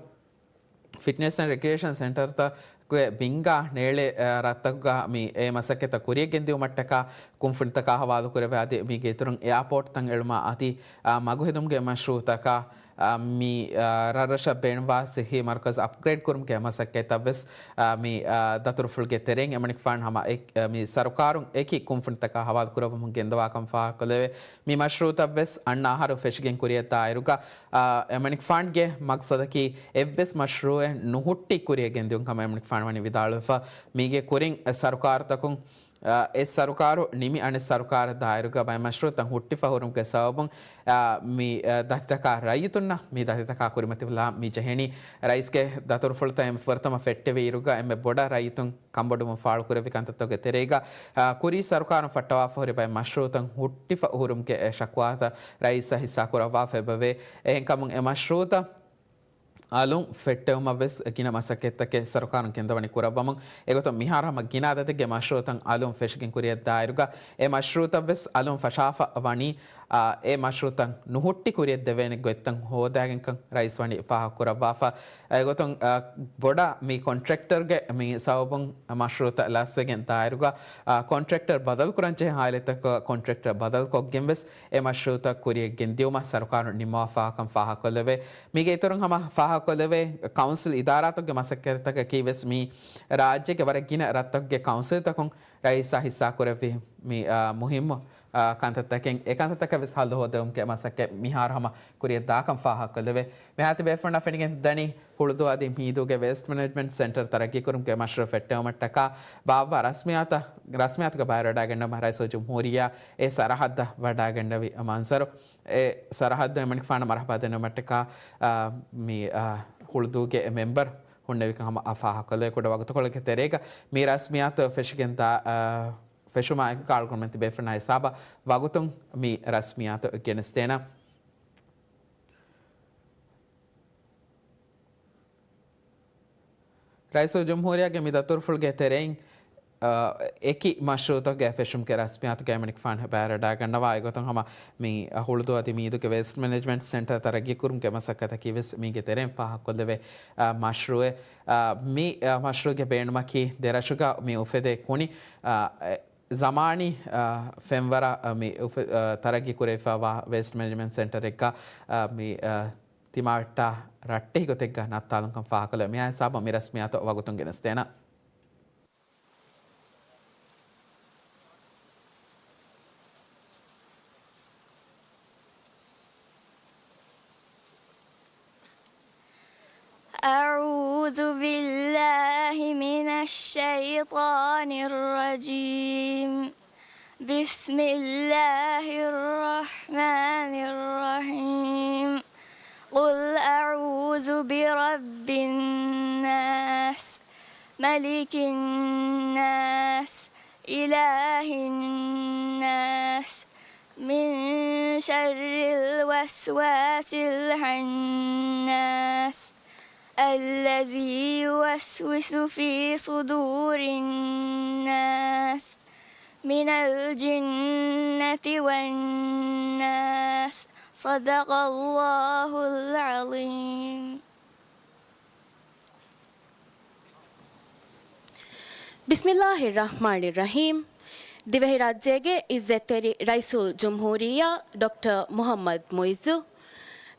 ފިޓްނެސް އެންޑް ރެކްރިއޭޝަން ސެންޓަރތަކުގެ ބިންގާ ނޭޅޭ، އަ، ރަށްތަކުގަ މި އެ މަސައްކަތްތައް ކުރިއަށް ގެންދިއުމަށްޓަކާ ކުންފުނިތަކާ ހަވާލު ކުރެވޭ. އަދި މީގެ އިތުރުން އެއާޕޯޓްތައް އެޅުމާ އަދި، އާ، މަގުހެދުމުގެ މަޝްރޫޢުތަކާ، އާ، މި، އާ، ރަށްރަށަށް ބޭނުންވާ ސިއްހީ މަރުކަޒު އަޕްގްރޭޑް ކުރުމުގެ މަސައްކަތްތައް ވެސް، އާ، މި، އާ، ދަތުރުފުޅުގެ ތެރެއިން އެމަނިކުފާނު ހަމަ އެ، އާ، މި ސަރުކާރުން އެކި ކުންފުނިތަކާ ހަވާލު ކުރައްވަމުން ގެންދަވާކަން ފާހަގަކޮށްލެވޭ. މި މަޝްރޫޢުތައް ވެސް އަންނަ އަހަރު ފެށިގެން ކުރިއަށްދާއިރުގަ، އާ، އެމަނިކުފާނުގެ މަގްސަދަކީ އެއްވެސް މަޝްރޫޢެއް ނުހުއްޓި ކުރިއަށް ގެންދިއުން ކަމަށް އެމަނިކުފާނު ވަނީ ވިދާޅުވެފަ. މީގެ ކުރިން ސަރުކާރުތަކުން އެ ސަރުކާރު ނިމި އަނެއް ސަރުކާރަށް ދާއިރުގަ ބައެއް މަޝްރޫޢުތައް ހުއްޓިފަ ހުރުމުގެ ސަބަބުން، އާ، މި، އާ، ދަތިތަކާ ރައްޔިތުންނަށް މި ދަތިތަކާ ކުރިމަތިވެލާ މި ޖެހެނީ. ރައީސްގެ ދަތުރުފުޅުތައް އެންމެ ފުރަތަމަ ފެއްޓެވި އިރުގަ އެންމެ ބޮޑަށް ރައްޔިތުން ކަންބޮޑުވުމަށް ފާޅުކުރެއްވި ކަންތައްތަކުގެ ތެރޭގަ، އާ، ކުރީ ސަރުކާރުން ފައްޓަވާފަ ހުރި ބައެއް މަޝްރޫޢުތައް ހުއްޓިފަ ހުރުމުގެ އެ ޝަކުވާތައް ރައީސަށް ހިއްސާކުރައްވާފަ އެބަވޭ. އެހެންކަމުން އެ މަޝްރޫޢުތައް އަލުން ފެއްޓެވުމަށް ވެސް ގިނަ މަސައްކަތްތަކެއް ސަރުކާރުން ގެންދަވަނީ ކުރައްވަމުން. އެގޮތުން މިހާރު ހަމަ ގިނަ އަދަދެއްގެ މަޝްރޫޢުތައް އަލުން ފެށިގެން ކުރިއަށް ދާއިރުގަ އެ މަޝްރޫޢުތައް ވެސް އަލުން ފަށާފަ ވަނީ، އާ، އެ މަޝްރޫޢުތައް ނުހުއްޓި ކުރިއަށް ދެވޭނެ ގޮތްތައް ހޯދާގެންކަން ރައީސް ވަނީ ފާހަގަކުރައްވާފަ. އެގޮތުން، އާ، ބޮޑަށް މި ކޮންޓްރެކްޓަރގެ މި ސަބަބުން މަޝްރޫޢުތައް ލަސްވެގެން ދާއިރުގަ، އާ، ކޮންޓްރެކްޓަރ ބަދަލުކުރަން ޖެހޭ ހާލަތްތަކަށް ކޮންޓްރެކްޓަރ ބަދަލުކޮށްގެން ވެސް އެ މަޝްރޫޢުތައް ކުރިއަށް ގެންދިއުމަށް ސަރުކާރުން ނިންމަވާފާކަން ފާހަގަކޮށްލެވޭ. މީގެ އިތުރުން ހަމަ ފާހަގަކޮށްލެވޭ، ކައުންސިލް އިދާރާތަކުގެ މަސައްކަތްތަކަކީ ވެސް މި ރާއްޖޭގެ ވަރަށް ގިނަ ރަށްތަކުގެ ކައުންސިލްތަކުން ރައީސާ ހިއްސާކުރެއްވި މި، އާ، މުހިއްމު، އާ، ކަންތައްތަކެއް، އެ ކަންތައްތަކަށް ވެސް ހައްލު ހޯދެވުމުގެ މަސައްކަތް މިހާރު ހަމަ ކުރިއަށް ދާކަން ފާހަގަކޮށްލެވޭ. މިހާތި ބޭފުޅުންނަށް ފެނިގެން ދަނީ ހުޅުދޫ އަދި މީދޫގެ ވޭސްޓް މެނޭޖްމަންޓް ސެންޓަރ ތަރައްގީކުރުމުގެ މަޝްރޫޢު ފެއްޓެވުމަށްޓަކާ ބާއްވާ ރަސްމިއްޔާތަށް، ރަސްމިއްޔާތުގެ ބައިވެރިވަޑައިގެންނަވަން ރައީސުލްޖުމްހޫރިއްޔާ އެ ސަރަހައްދަށް ވަޑައިގެންނެވި މަންޒަރު. އެ ސަރަހައްދުން އެމަނިކުފާނަށް މަރުޙަބާ ދެންނެވުމަށްޓަކާ، އާ، މި، އާ، ހުޅުދޫގެ މެމްބަރު ހުންނެވިކަން ހަމަ އަ ފާހަގަކޮށްލެވޭ. ކުޑަ ވަގުތުކޮޅެއްގެ ތެރޭގަ މި ރަސްމިއްޔާތު ފެށިގެން ދާ، އާ، ފެށުމާ އެކުގަ އަޅުގަނޑުމެން ތިބޭފުޅުންނާ ހިސާބަށް ވަގުތުން މި ރަސްމިއްޔާތު ގެނެސްދޭނަން. ރައީސުލްޖުމްހޫރިއްޔާގެ މި ދަތުރުފުޅުގެ ތެރެއިން އ، އެކި މަޝްރޫޢުތަކުގެ ފެށުމުގެ ރަސްމިއްޔާތުގައި އެމަނިކުފާނު ބައިވެރިވެވަޑައިގަންނަވާ. އެގޮތުން ހަމަ މި ހުޅުދޫ އަދި މީދޫގެ ވޭސްޓް މެނޭޖްމަންޓް ސެންޓަރ ތަރައްގީކުރުމުގެ މަސައްކަތަކީ ވެސް މީގެ ތެރެއިން ފާހަގަކޮށްލެވޭ، އ، މަޝްރޫޢެއް. އ، މި، އ، މަޝްރޫޢުގެ ބޭނުމަކީ ދެ ރަށުގަ މި އުފެދޭ ކުނި، އ، އެ، ޒަމާނީ، އ، ފެންވަރަށް، އ، މި އުފެ-، އ، ތަރައްގީ ކުރެވިފައިވާ ވޭސްޓް މެނޭޖްމަންޓް ސެންޓަރެއްގަ، އ، މި، އ، ތިމާވެއްޓާ ރައްޓެހި ގޮތެއްގަ ނައްތާލުންކަން ފާހަގަކޮށްލެވޭ. މިއާ ހިސާބަށް މި ރަސްމިއްޔާތު ވަގުތުން ގެނެސްދޭނަން. أعوذ بالله من الشيطان الرجيم. بسم الله الرحمن الرحيم. قل أعوذ برب الناس، ملك الناس، إله الناس، من شر الوسواس الخناس، الذي يوسوس في صدور الناس، من الجنة والناس. صدق الله العظيم. ބިސްމިއްލާހިއްރަޙްމާނިއްރަޙީމް. ދިވެހިރާއްޖޭގެ އިއްޒަތްތެރި ރައީސުލްޖުމްހޫރިއްޔާ ޑޮކްޓަރ މުޙައްމަދު މުޢިއްޒު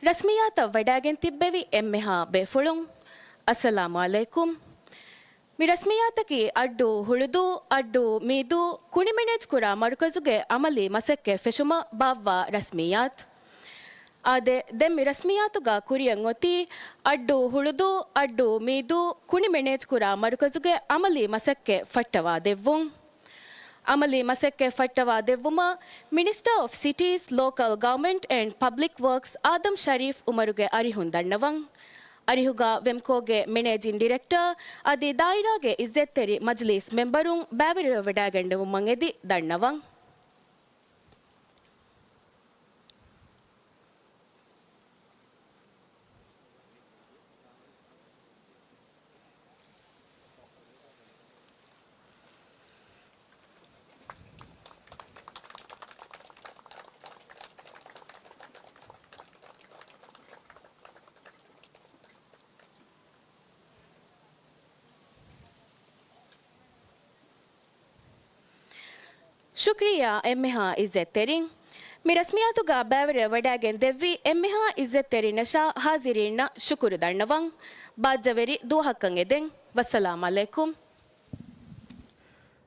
ރަސްމިއްޔާތަށް ވަޑައިގެން ތިއްބެވި އެންމެހާ ބޭފުޅުން، އައްސަލާމު ޢަލައިކުމް. މި ރަސްމިއްޔާތަކީ އައްޑޫ ހުޅުދޫ، އައްޑޫ މީދޫ ކުނި މެނޭޖްކުރާ މަރުކަޒުގެ ޢަމަލީ މަސައްކަތް ފެށުމަށް ބާއްވާ ރަސްމިއްޔާތު. އާދެ، ދެން މި ރަސްމިއްޔާތުގަ ކުރިއަށް އޮތީ އައްޑޫ ހުޅުދޫ، އައްޑޫ މީދޫ ކުނި މެނޭޖްކުރާ މަރުކަޒުގެ ޢަމަލީ މަސައްކަތް ފައްޓަވާ ދެއްވުން. ޢަމަލީ މަސައްކަތް ފައްޓަވާ ދެއްވުމަށް މިނިސްޓަރ އޮފް ސިޓީސް، ލޯކަލް ގަވަރމަންޓް އެންޑް ޕަބްލިކް ވަރކްސް އާދަމް ޝަރީފް އުމަރުގެ އަރިހުން ދަންނަވަން. އަރިހުގަ ވެމްކޯގެ މެނޭޖިން ޑިރެކްޓަރ އަދި ދާއިރާގެ އިއްޒަތްތެރި މަޖިލީސް މެމްބަރުން ބައިވެރިވެވަޑައިގަންނެވުމަށް އެދި ދަންނަވަން. ޝުކްރިއްޔާ އެންމެހާ އިއްޒަތްތެރިން. މި ރަސްމިއްޔާތުގަ ބައިވެރިވެވަޑައިގެން ދެއްވި އެންމެހާ އިއްޒަތްތެރިންނަށާ ހާޒިރީންނަށް ޝުކުރު ދަންނަވަން. ބާއްޖަވެރި ދުވަހަކަށް އެދެން. ވައްސަލާމް ޢަލައިކުމް.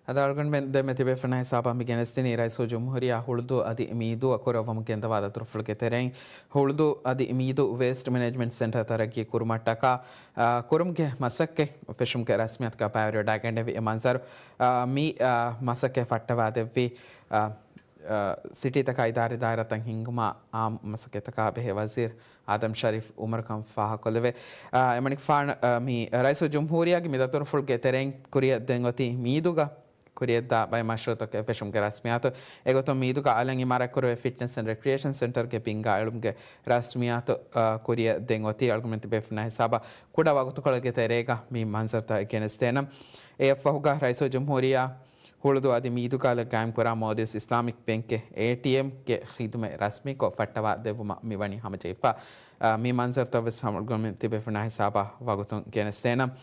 އަދި އަޅުގަނޑުމެން ދެންމެ ތިބޭފުޅުންނާ ހިސާބަށް މި ގެނެސްދިނީ ރައީސުލްޖުމްހޫރިއްޔާ ހުޅުދޫ އަދި މީދޫއަށް ކުރައްވަމުން ގެންދަވާ ދަތުރުފުޅުގެ ތެރެއިން ހުޅުދޫ އަދި މީދޫ ވޭސްޓް މެނޭޖްމަންޓް ސެންޓަރ ތަރައްގީ ކުރުމަށްޓަކާ، އާ، ކުރުމުގެ މަސައްކަތް ފެށުމުގެ ރަސްމިއްޔާތުގަ ބައިވެރިވެވަޑައިގެންނެވި އެ މަންޒަރު، އާ، މި، އާ، މަސައްކަތް ފައްޓަވާދެއްވި، އާ، އާ، ސިޓީތަކާ އިދާރީ ދާއިރާތައް ހިންގުމާ އާއްމު މަސައްކަތްތަކާ ބެހޭ ވަޒީރު އާދަމް ޝަރީފް އުމަރު ކަމަށް ފާހަގަކޮށްލެވޭ. އާ، އެމަނިކުފާނު، އާ، މި ރައީސުލްޖުމްހޫރިއްޔާގެ މި ދަތުރުފުޅުގެ ތެރެއިން ކުރިއަށް ދެން އޮތީ މީދޫގަ ކުރިއަށްދާ ބައެއް މަޝްރޫޢުތަކެއް ފެށުމުގެ ރަސްމިއްޔާތު. އެގޮތުން މީދޫގަ އަލަށް އިމާރާތްކުރެވޭ ފިޓްނެސް އެންޑް ރެކްރިއޭޝަން ސެންޓަރގެ ބިންގާ އެޅުމުގެ ރަސްމިއްޔާތު، އާ، ކުރިއަށް ދެން އޮތީ. އަޅުގަނޑުމެން ތިބޭފުޅުންނާ ހިސާބަށް ކުޑަ ވަގުތުކޮޅެއްގެ ތެރޭގަ މި މަންޒަރުތައް ގެނެސްދޭނަން. އެއަށްފަހުގަ ރައީސުލްޖުމްހޫރިއްޔާ ހުޅުދޫ އަދި މީދޫގަ އަލަށް ގާއިމްކުރާ މޯލްޑިވްސް އިސްލާމިކް ބޭންކްގެ އޭޓީއެމްގެ ޚިދުމަތް ރަސްމީކޮށް ފައްޓަވާ ދެއްވުމަށް މިވަނީ ހަމަޖެހިފަ. އާ، މި މަންޒަރުތައް ވެސް އަޅުގަނޑުމެން ތިބޭފުޅުންނާ ހިސާބަށް ވަގުތުން ގެނެސްދޭނަން.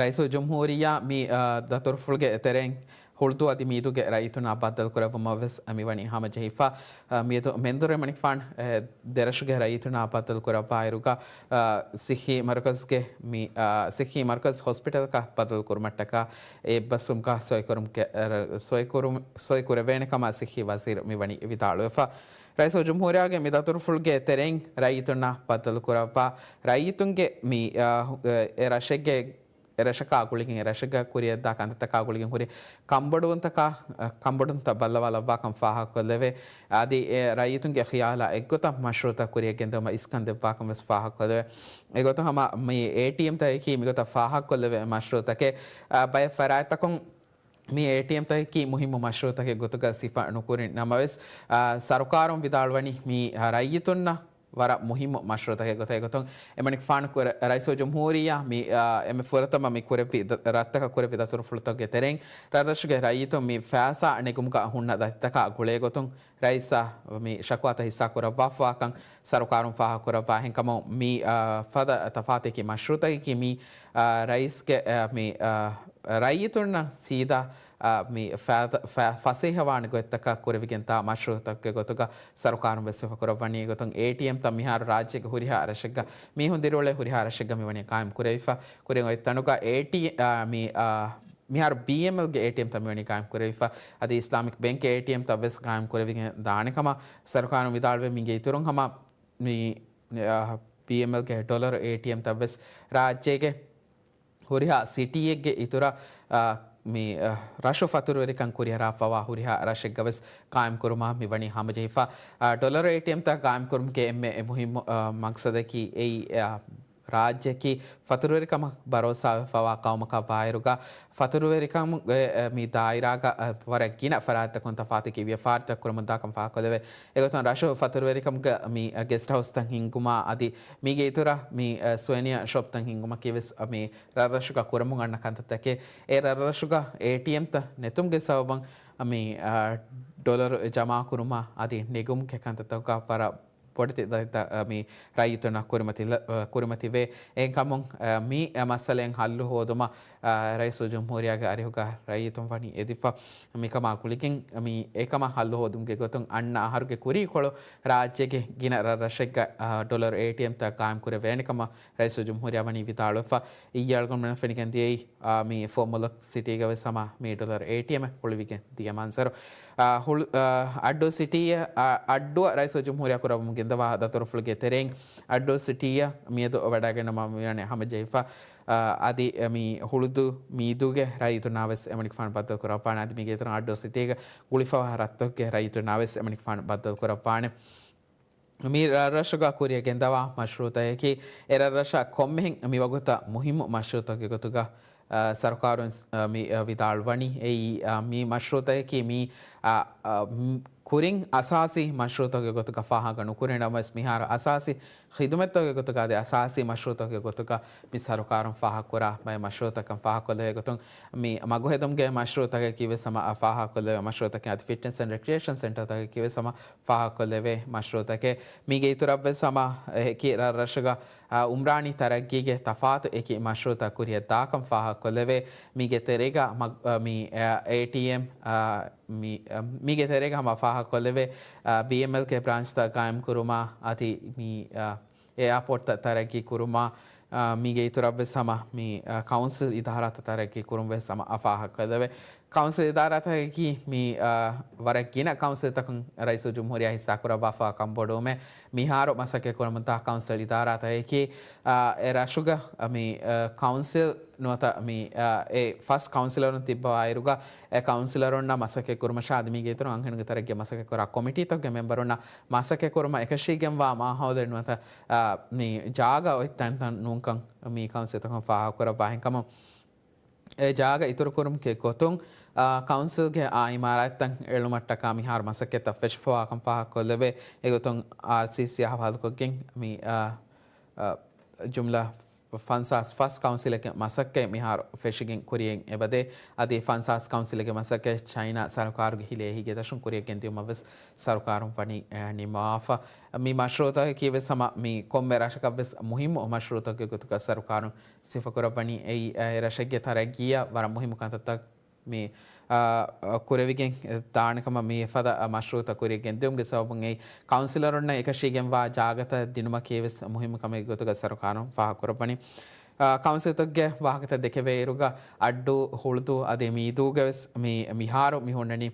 ރައީސުލްޖުމްހޫރިއްޔާ މި، އާ، ދަތުރުފުޅުގެ ތެރެއިން ހުޅުދޫ އަދި މީދޫގެ ރައްޔިތުންނާ ބައްދަލުކުރެއްވުމަށް ވެސް މިވަނީ ހަމަޖެހިފަ. އާ، މިއަދު މެންދުރު އެމަނިކުފާނު، އެ، ދެރަށުގެ ރައްޔިތުންނާ ބައްދަލުކުރައްވާއިރުގަ، އާ، ސިއްހީ މަރުކަޒުގެ މި، އާ، ސިއްހީ މަރުކަޒު ހޮސްޕިޓަލަކަށް ބަދަލުކުރުމަށްޓަކާ އެއްބަސްވުމުގަ ސޮއިކުރުމުގެ، އަ، ސޮއިކުރު-، ސޮއިކުރެވޭނެ ކަމަށް ސިއްހީ ވަޒީރު މިވަނީ ވިދާޅުވެފަ. ރައީސުލްޖުމްހޫރިއްޔާގެ މި ދަތުރުފުޅުގެ ތެރެއިން ރައްޔިތުންނާ ބައްދަލުކުރައްވާ ރައްޔިތުންގެ މި، އަ، އެ ރަށެއްގެ އެ ރަށަކާ ގުޅިގެން، އެ ރަށެއްގަ ކުރިއަށްދާ ކަންތައްތަކާ ގުޅިގެން ހުރި ކަންބޮޑުވުންތަކާ، އަ، ކަންބޮޑުވުންތައް ބައްލަވާލައްވާކަން ފާހަގަކޮށްލެވޭ. އަދި އެ ރައްޔިތުންގެ ޚިޔާލާ އެއްގޮތަށް މަޝްރޫޢުތައް ކުރިއަށް ގެންދެވުމަށް އިސްކަން ދެއްވާކަން ވެސް ފާހަގަކޮށްލެވޭ. އެގޮތުން ހަމަ މި އޭޓީއެމްތަކަކީ މިގޮތަށް ފާހަގަކޮށްލެވޭ މަޝްރޫޢުތަކެއް. އަ، ބައެއް ފަރާތްތަކުން މި އޭޓީއެމްތަކަކީ މުހިއްމު މަޝްރޫޢުތަކެއް ގޮތުގަ ސިފަ ނުކުރި ނަމަވެސް، އާ، ސަރުކާރުން ވިދާޅުވަނީ މި، އާ، ރައްޔިތުންނަށް ވަރަށް މުހިއްމު މަޝްރޫޢުތަކެއް ގޮތަށް ގޮތުން އެމަނިކުފާނު ކުރެ-، ރައީސުލްޖުމްހޫރިއްޔާ މި، އާ، އެންމެ ފުރަތަމަ މި ކުރެއްވި ދަ-، ރަށްތަކަށް ކުރެއްވި ދަތުރުފުޅުތަކުގެ ތެރެއިން ރަށްރަށުގެ ރައްޔިތުން މި ފައިސާ ނެގުމުގަ ހުންނަ ދަތިތަކާ ގުޅޭގޮތުން ރައީސާ މި ޝަކުވާތައް ހިއްސާ ކުރައްވާފަވާކަން ސަރުކާރުން ފާހަގަކުރައްވާ ހެންކަމުން މި، އާ، ފަދަ ތަފާތެކި މަޝްރޫޢުތަކަކީ މި، އާ، ރައީސްގެ، އާ، މި، އާ، ރައްޔިތުންނަށް ސީދާ، އާ، މި ފަ-، ފަ-، ފަސޭހަވާނެ ގޮތްތަކަށް ކުރެވިގެންދާ މަޝްރޫޢުތަކުގެ ގޮތުގަ ސަރުކާރުން ވެސް ސިފަކުރައްވަނީ. އެގޮތުން އޭޓީއެމްތައް މިހާރު ރާއްޖޭގެ ހުރިހާ ރަށެއްގަ މީހުން ދިރިއުޅޭ ހުރިހާ ރަށެއްގަ މިވަނީ ޤާއިމް ކުރެވިފަ. ކުރިން އޮތް ތަނުގަ އޭޓީ، އާ، މި، އާ، މިހާރު ބީއެމްއެލްގެ އޭޓީއެމްތައް މިވަނީ ޤާއިމް ކުރެވިފަ. އަދި އިސްލާމިކް ބޭންކްގެ އޭޓީއެމްތައް ވެސް ޤާއިމް ކުރެވިގެން ދާނެ ކަމަށް ސަރުކާރުން ވިދާޅުވެ، މީގެ އިތުރުން ހަމަ މި، އާ، ބީއެމްއެލްގެ ޑޮލަރު އޭޓީއެމްތައް ވެސް ރާއްޖޭގެ ހުރިހާ ސިޓީއެއްގެ އިތުރަށް، އާ، މި، އާ، ރަށު ފަތުރުވެރިކަން ކުރިއަރާފަވާ ހުރިހާ ރަށެއްގަ ވެސް ޤާއިމް ކުރުމަށް މިވަނީ ހަމަޖެހިފަ. އާ، ޑޮލަރު އޭޓީއެމްތައް ޤާއިމް ކުރުމުގެ އެންމެ މުހިއްމު، އާ، މަޤްޞަދަކީ އެއީ، އާ، ރާއްޖެއަކީ ފަތުރުވެރިކަމަށް ބަރޯސާވެފަވާ ޤައުމަކަށް ވާއިރުގަ، ފަތުރުވެރިކަމުގެ، އެ، މި ދާއިރާގަ، އެ، ވަރަށް ގިނަ ފަރާތްތަކުން ތަފާތު ކި ވިޔަފާރިތައް ކުރަމުންދާކަން ފާހަގަކޮށްލެވޭ. އެގޮތުން ރަށު ފަތުރުވެރިކަމުގެ މި، އެ، ގެސްޓް ހައުސްތައް ހިންގުމާ އަދި މީގެ އިތުރަށް މި، އެ، ސުވެނިއާ ޝޮޕްތައް ހިންގުމަކީ ވެސް، އެ، މި ރަށްރަށުގަ ކުރަމުން އަންނަ ކަންތައްތަކެއް. އެ ރަށްރަށުގަ އޭޓީއެމްތައް ނެތުމުގެ ސަބަބުން، އެ، މި، އެ، ޑޮލަރު ޖަމާކުރުމާ އަދި ނެގުމުގެ ކަންތައްތަކުގަ ވަރަށް ބޮޑެތި ދަތިތައް، އަ، މި ރައްޔިތުންނަށް ކުރިމަތިލަ-، އަ، ކުރިމަތިވޭ. އެހެންކަމުން، އަ، މި، އަ، މައްސަލައިން ހައްލު ހޯދުމަށް، އަ، ރައީސުލްޖުމްހޫރިއްޔާގެ އަރިހުގަ ރައްޔިތުން ވަނީ އެދިފަ. މިކަމާ ގުޅިގެން، މި އެކަމަށް ހައްލު ހޯދުމުގެ ގޮތުން އަންނަ އަހަރުގެ ކުރީކޮޅު ރާއްޖޭގެ ގިނަ ރަށްރަށެއްގަ، އަ، ޑޮލަރު އޭޓީއެމްތައް ޤާއިމް ކުރެވޭނެ ކަމަށް ރައީސުލްޖުމްހޫރިއްޔާ ވަނީ ވިދާޅުވެފަ. އިއްޔެ އަޅުގަނޑުމެންނަށް ފެނިގެން ދިޔައީ، އާ، މި ފޯމުލަކް ސިޓީގަ ވެސް ހަމަ މި ޑޮލަރު އޭޓީއެމް ހުޅުވިގެން ދިޔަ މަންޒަރު. އާ، ހުޅު-، އާ، އައްޑޫ ސިޓީއަށް، އާ، އައްޑޫއަށް ރައީސުލްޖުމްހޫރިއްޔާ ކުރައްވަމުން ގެންދަވާ ދަތުރުފުޅުގެ ތެރެއިން އައްޑޫ ސިޓީއަށް މިއަދު ވަޑައިގެންނަމަ މިވަނީ ހަމަޖެހިފަ. އާ، އަދި މި ހުޅުދޫ މީދޫގެ ރައްޔިތުންނާ ވެސް އެމަނިކުފާނު ބައްދަލު ކުރައްވާނެ. އަދި މީގެ އިތުރަށް އައްޑޫ ސިޓީގެ ގުޅިފަވާ ރަށްތަކުގެ ރައްޔިތުންނާ ވެސް އެމަނިކުފާނު ބައްދަލު ކުރައްވާނެ. މި ރަށްރަށުގަ ކުރިއަށް ގެންދަވާ މަޝްރޫޢުތަކަކީ، އެ ރަށްރަށަށް ކޮންމެހެން މިވަގުތަށް މުހިއްމު މަޝްރޫޢުތަކުގެ ގޮތުގަ، އަ، ސަރުކާރުން، އަ، މި، އަ، ވިދާޅުވަނީ. އެއީ، އަ، މި މަޝްރޫޢުތަކަކީ މި، އަ، އަ، މް، ކުރިން އަސާސީ މަޝްރޫޢުތަކުގެ ގޮތުގަ ފާހަގަ ނުކުރޭ ނަމަވެސް، މިހާރު އަސާސީ ޚިދުމަތްތަކުގެ ގޮތުގަ އަދި އަސާސީ މަޝްރޫޢުތަކުގެ ގޮތުގަ މި ސަރުކާރުން ފާހަގަކުރާ ބައެއް މަޝްރޫޢުތަކަށް ފާހަގަކޮށްލެވޭ ގޮތުން، މި މަގުހެދުމުގެ މަޝްރޫޢުތަކަކީ ވެސް ހަމަ ފާހަގަކޮށްލެވޭ މަޝްރޫޢުތަކެއް، އަދި ފިޓްނެސް އެންޑް ރެކްރިއޭޝަން ސެންޓަރުތަކަކީ ވެސް ހަމަ ފާހަގަކޮށްލެވޭ މަޝްރޫޢުތަކެއް. މީގެ އިތުރަށް ވެސް ހަމަ އެކި ރަށްރަށުގަ، އާ، އުމްރާނީ ތަރައްގީގެ ތަފާތު އެކި މަޝްރޫޢުތައް ކުރިއަށް ދާކަން ފާހަގަކޮށްލެވޭ. މީގެ ތެރޭގަ މަ-، އަ، މި، އާ، އޭޓީއެމް، އާ، މި، އަ، މީގެ ތެރޭގަ ހަމަ ފާހަގަކޮށްލެވޭ، އާ، ބީއެމްއެލްގެ ބްރާންޗްތައް ޤާއިމް ކުރުމާ، އަދި މި، އާ، އެއާޕޯޓްތައް ތަރައްގީ ކުރުމާ، އާ، މީގެ އިތުރަށް ވެސް ހަމަ މި، އާ، ކައުންސިލް އިދާރާތައް ތަރައްގީ ކުރުން ވެސް ހަމަ އަ، ފާހަގަކޮށްލެވޭ. ކައުންސިލް އިދާރާތަކަކީ މި، އާ، ވަރަށް ގިނަ ކައުންސިލްތަކުން ރައީސުލްޖުމްހޫރިއްޔާ ހިއްސާކުރައްވާފަ ކަންބޮޑުވުމެއް. މިހާރު މަސައްކަތް ކުރަމުންދާ ކައުންސިލް އިދާރާތަކަކީ، އާ، އެ ރަށުގަ މި، އާ، ކައުންސިލް ނުވަތަ މި، އާ، އެ ފަސް ކައުންސިލަރުން ތިއްބަވާއިރުގަ، އެ ކައުންސިލަރުންނަށް މަސައްކަތް ކުރުމަށާ އަދި މީގެ އިތުރުން އަންހެނުންގެ ތަރައްގީއަށް މަސައްކަތް ކުރާ ކޮމިޓީތަކުގެ މެމްބަރުންނަށް މަސައްކަތް ކުރުމަށް އެކަށީގެންވާ މާހައުލެއް ނުވަތަ، އާ، މި ޖާގަ އޮތް ތަންތަން ނޫންކަން މި ކައުންސިލްތަކުން ފާހަގަކުރައްވާ ހެންކަމުން، އެ ޖާގަ އިތުރުކުރުމުގެ ގޮތުން، އާ، ކައުންސިލްގެ އާ އިމާރާތްތައް އެޅުމަށްޓަކާ މިހާރު މަސައްކަތްތައް ފެށިފަވާކަން ފާހަގަކޮށްލެވޭ. އެގޮތުން އާރްސީސީ އަހުވާލުކޮށްގެން މި، އާ، އާ، ޖުމްލަ ފަންސާސް ފަސް ކައުންސިލެއްގެ މަސައްކަތް މިހާރު ފެށިގެން ކުރިޔަށް އެބަދޭ. އަދި ފަންސާސް ކައުންސިލެއްގެ މަސައްކަތް ޗައިނާ ސަރުކާރުގެ ހިލޭ އެހީގެ ދަށުން ކުރިޔަށް ގެންދިއުމަށް ވެސް ސަރުކާރުން ވަނީ، އެ، ނިންމަވާފަ. މި މަޝްރޫޢުތަކަކީ ވެސް ހަމަ މި ކޮންމެ ރަށަކަށް ވެސް މުހިއްމު މަޝްރޫޢުތަކެއް ގޮތުގަ ސަރުކާރުން ސިފަކުރައްވަނީ. އެއީ، އެ، ރަށެއްގެ ތަރައްގީއަށް ވަރަށް މުހިއްމު ކަންތައްތައް މި، އާ، ކުރެވިގެން ދާނެ ކަމަށް މި ފަދަ މަޝްރޫޢުތައް ކުރިޔަށް ގެންދިއުމުގެ ސަބަބުން އެއީ ކައުންސިލަރުންނަށް އެކަށީގެންވާ ޖާގަތައް ދިނުމަކީ ވެސް މުހިއްމު ކަމެއް ގޮތުގަ ސަރުކާރުން ފާހަގަކުރައްވަނީ. އާ، ކައުންސިލްތަކުގެ ވާހަކަތައް ދެކެވޭއިރުގަ އައްޑޫ، ހުޅުދޫ އަދި މީދޫގަ ވެސް މި، މިހާރު މި ހުންނަނީ،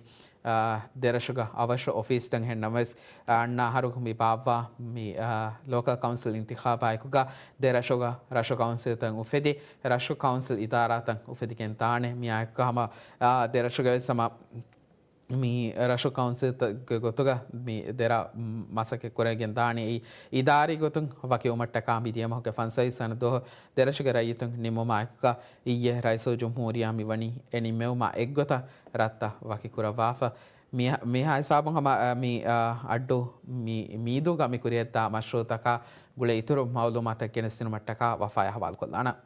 އާ، ދެރަށުގަ އަވަށު އޮފީސްތައް ހެންނަމަވެސް، އަންނަ އަހަރު މި ބާއްވާ މި، އާ، ލޯކަލް ކައުންސިލް އިންތިޚާބާއެކުގަ ދެރަށުގަ ރަށު ކައުންސިލްތައް އުފެދި، ރަށު ކައުންސިލް އިދާރާތައް އުފެދިގެން ދާނެ. މިއާއެކުގަ ހަމަ، އާ، ދެރަށުގަ ވެސް ހަމަ މި ރަށު ކައުންސިލްތަކުގެ ގޮތުގަ މި ދެރަށް މަސައްކަތް ކުރެވިގެން ދާނީ. އެއީ އިދާރީ ގޮތުން ވަކިވުމަށްޓަކާ މިދިޔަ މަހުގެ ފަންސަވީސް ވަނަ ދުވަހު ދެރަށުގެ ރައްޔިތުން ނިންމުމާއެކުގަ އިއްޔެ ރައީސުލްޖުމްހޫރިއްޔާ މިވަނީ އެ ނިންމެވުމާ އެއްގޮތަށް ރަށްތައް ވަކިކުރައްވާފަ. މި، މިހާ ހިސާބުން ހަމަ، އަ، މި، އަ، އައްޑޫ މި، މީދޫގަ މި ކުރިޔަށްދާ މަޝްރޫޢުތަކާ ގުޅޭ އިތުރު މައުލޫމާތައް ގެނެސްދިނުމަށްޓަކާ ވަފާޔާ ހަވާލުކޮށްލާނަން.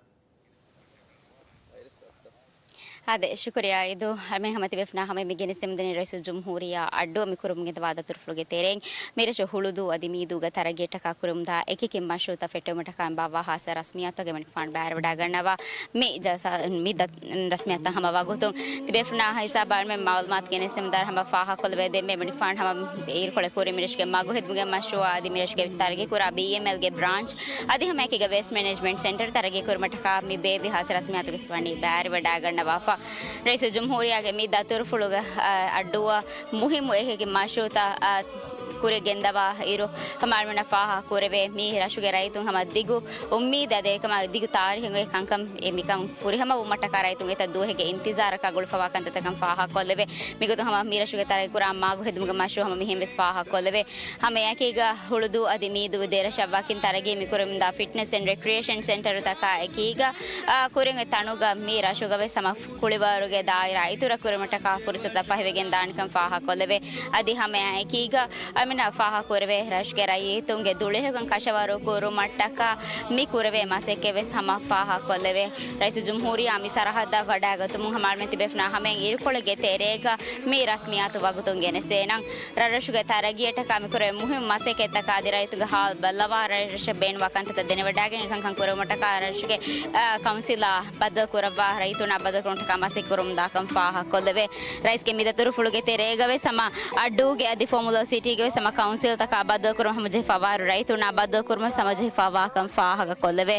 އާދެ، ޝުކުރިއްޔާ އީދު. އަޅުމެން ހަމަ ތިބޭފުޅުންނާ ހަމަ މި ގެނެސްދެމުންދަނީ ރައީސުލްޖުމްހޫރިއްޔާ އައްޑޫ މި ކުރަމުން އެދި ވާދަ ދަތުރުފުޅުގެ ތެރެއިން މި ރަށު ހުޅުދޫ އަދި މީދޫގަ ތަރައްގީއަށްޓަކާ ކުރަމުންދާ އެކި އެކި މަޝްރޫޢުތައް ފެއްޓެވުމަށްޓަކާ ބާއްވާ ހާއްސަ ރަސްމިއްޔާތުތަކެއް މަނިކުފާނު ބައިވެރިވަޑައިގަންނަވާ. މި ޖަލްސާ، މި ދަ-، ރަސްމިއްޔާތުތައް ހަމަ ވަގުތުން ތިބޭފުޅުންނާ ހިސާބަށް އަޅުމެން މައުލޫމާތު ގެނެސްދެމުންދާ ހަމަ ފާހަގަކޮށްލެވޭ. ދެން މި މަނިކުފާނު ހަމަ އިރުކޮޅެއް ކުރި މި ރަށުގެ މަގު ހެދުމުގެ މަޝްރޫޢާ އަދި މި ރަށުގެ ތަރައްގީ ކުރާ ބީއެމްއެލްގެ ބްރާންޗް އަދި ހަމައެކީގަ ވޭސްޓް މެނޭޖްމަންޓް ސެންޓަރ ތަރައްގީ ކުރުމަށްޓަކާ މި ބޭއްވި ހާއްސަ ރަސްމިއްޔާތުގެ ވަނީ ބައިވެރިވަޑައިގަންނަވާފަ. ރައީސުލްޖުމްހޫރިއްޔާގެ މި ދަތުރުފުޅުގަ، އަ، އައްޑޫއަށް މުހިއްމު އެކި އެކި މަޝްރޫޢުތައް، އަ، ކުރިއަށް ގެންދަވާ އިރު، ހަމަ އަޅުމެންނަށް ފާހަގަ ކުރެވޭ. މީ ރަށުގެ ރައްޔިތުން ހަމަ ދިގު އުއްމީދެއް އަދި އެކަމާ ދިގު ތާރީހެއް އޮތް ކަންކަން. އެ މިކަން ފުރިހަމަ ވުމަށްޓަކާ ރައްޔިތުން އެތައް ދުވަހެއްގެ އިންތިޒާރަކާ ގުޅުފަވާ ކަންތައްތަކަން ފާހަގަކޮށްލެވޭ. މިގޮތުން ހަމަ މި ރަށުގެ ތަރައްގީ ކުރާ މަގު ހެދުމުގެ މަޝްރޫޢު ހަމަ މިހެން ވެސް ފާހަގަކޮށްލެވޭ. ހަމަ އެއާއެކީގަ ހުޅުދޫ އަދި މީދޫ ދެ ރަށަށް ވަކިން ތަރައްގީ މި ކުރަމުންދާ ފިޓްނަސް އެންޑް ރެކްރިއޭޝަން ސެންޓަރުތަކާ އެކީގަ، އާ، ކުރިން ތަނުގަ މި ރަށުގަ ވެސް ހަމަ ކުޅިވަރުގެ ދާއިރާ އިތުރަށް ކުރުމަށްޓަކާ ފުރުސަތުތައް ފަހިވެގެން ދާނެކަން ފާހަގަކޮށްލެވޭ. އަދި ހަމައެއާއެކީގަ އަމިނާ ފާހަގަކުރެވޭ ރަށުގެ ރައްޔިތުންގެ ދުޅަހެޔޮކަން ކަށަވަރު ކުރުމަށްޓަކާ މި ކުރެވޭ މަސައްކަތް ވެސް ހަމަ ފާހަގަކޮށްލެވޭ. ރައީސުލްޖުމްހޫރިއްޔާ މި ސަރަހައްދަށް ވަޑައިގަތުމުން ހަމަ އަޅުމެން ތިބޭފުޅުންނާ ހަމައިން އިރުކޮޅެއްގެ ތެރޭގަ މި ރަސްމިއްޔާތު ވަގުތުން ގެނެސްދޭނަން. ރަށްރަށުގެ ތަރައްގީއަށްޓަކާ މިކުރެވޭ މުހިއްމު މަސައްކަތްތަކާ އަދި ރައްޔިތުންގެ ހާލު ބައްލަވާ ރަށްރަށަށް ބޭނުންވާ ކަންތައްތައް ދެނެވަޑައިގެން އެކަންކަން ކުރެވުމަށްޓަކާ ރަށުގެ، އާ، ކައުންސިލާ ބައްދަލުކުރައްވާ ރައްޔިތުންނާ ބައްދަލުކުރުމަށްޓަކާ މަސައްކަތް ކުރަމުންދާކަން ފާހަގަކޮށްލެވޭ. ރައީސްގެ މި ދަތުރުފުޅުގެ ތެރޭގަ ވެސް ހަމަ އައްޑޫގެ އަދި ފޯމުލާ ސިޓީގެ ވެސް ހަމަ ކައުންސިލްތަކާ ބައްދަލުކުރުމަށް ހަމަޖެހިފައިވާއިރު ރައްޔިތުންނާ ބައްދަލުކުރުމަށް ހަމަޖެހިފައިވާކަން ފާހަގަކޮށްލެވޭ.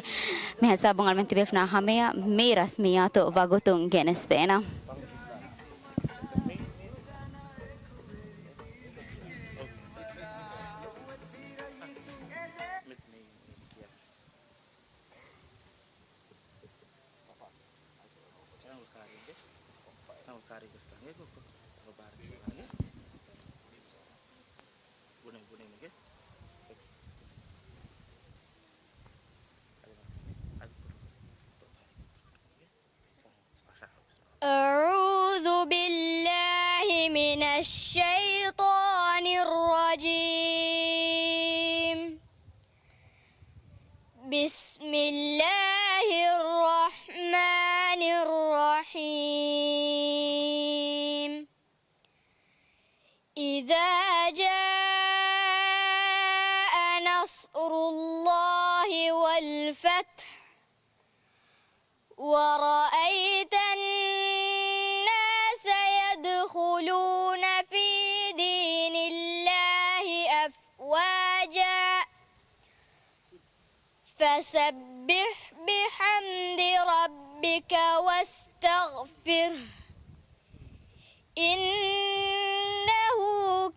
މި ހިސާބުން އަޅުމެން ތިބޭފުޅުންނާ ހަމަޔަށް މި ރަސްމިއްޔާތު ވަގުތުން ގެނެސްދޭނަން. أعوذ بالله من الشيطان الرجيم. بسم الله الرحمن الرحيم. إذا جاء نصر الله والفتح ورأيت الناس يدخلون في دين الله أفواجا فسبح بحمد ربك واستغفره إنه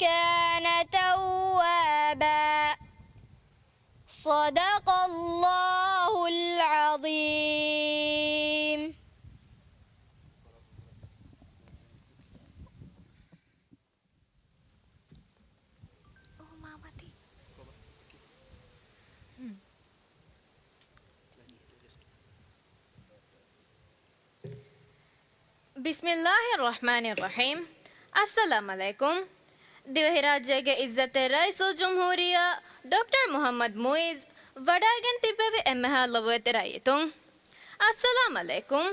كان توابا. صدق الله العظيم. بسم الله الرحمن الرحيم. އައްސަލާމް ޢަލައިކުމް. ދިވެހިރާއްޖޭގެ ޢިއްޒަތްތެރި ރައީސުލްޖުމްހޫރިއްޔާ ޑޮކްޓަރ މުޙައްމަދު މުޢިއްޒު ވަޑައިގެން ތިއްބެވި އެންމެހާ ލޮބުވެތި ރައްޔިތުން. އައްސަލާމް ޢަލައިކުމް.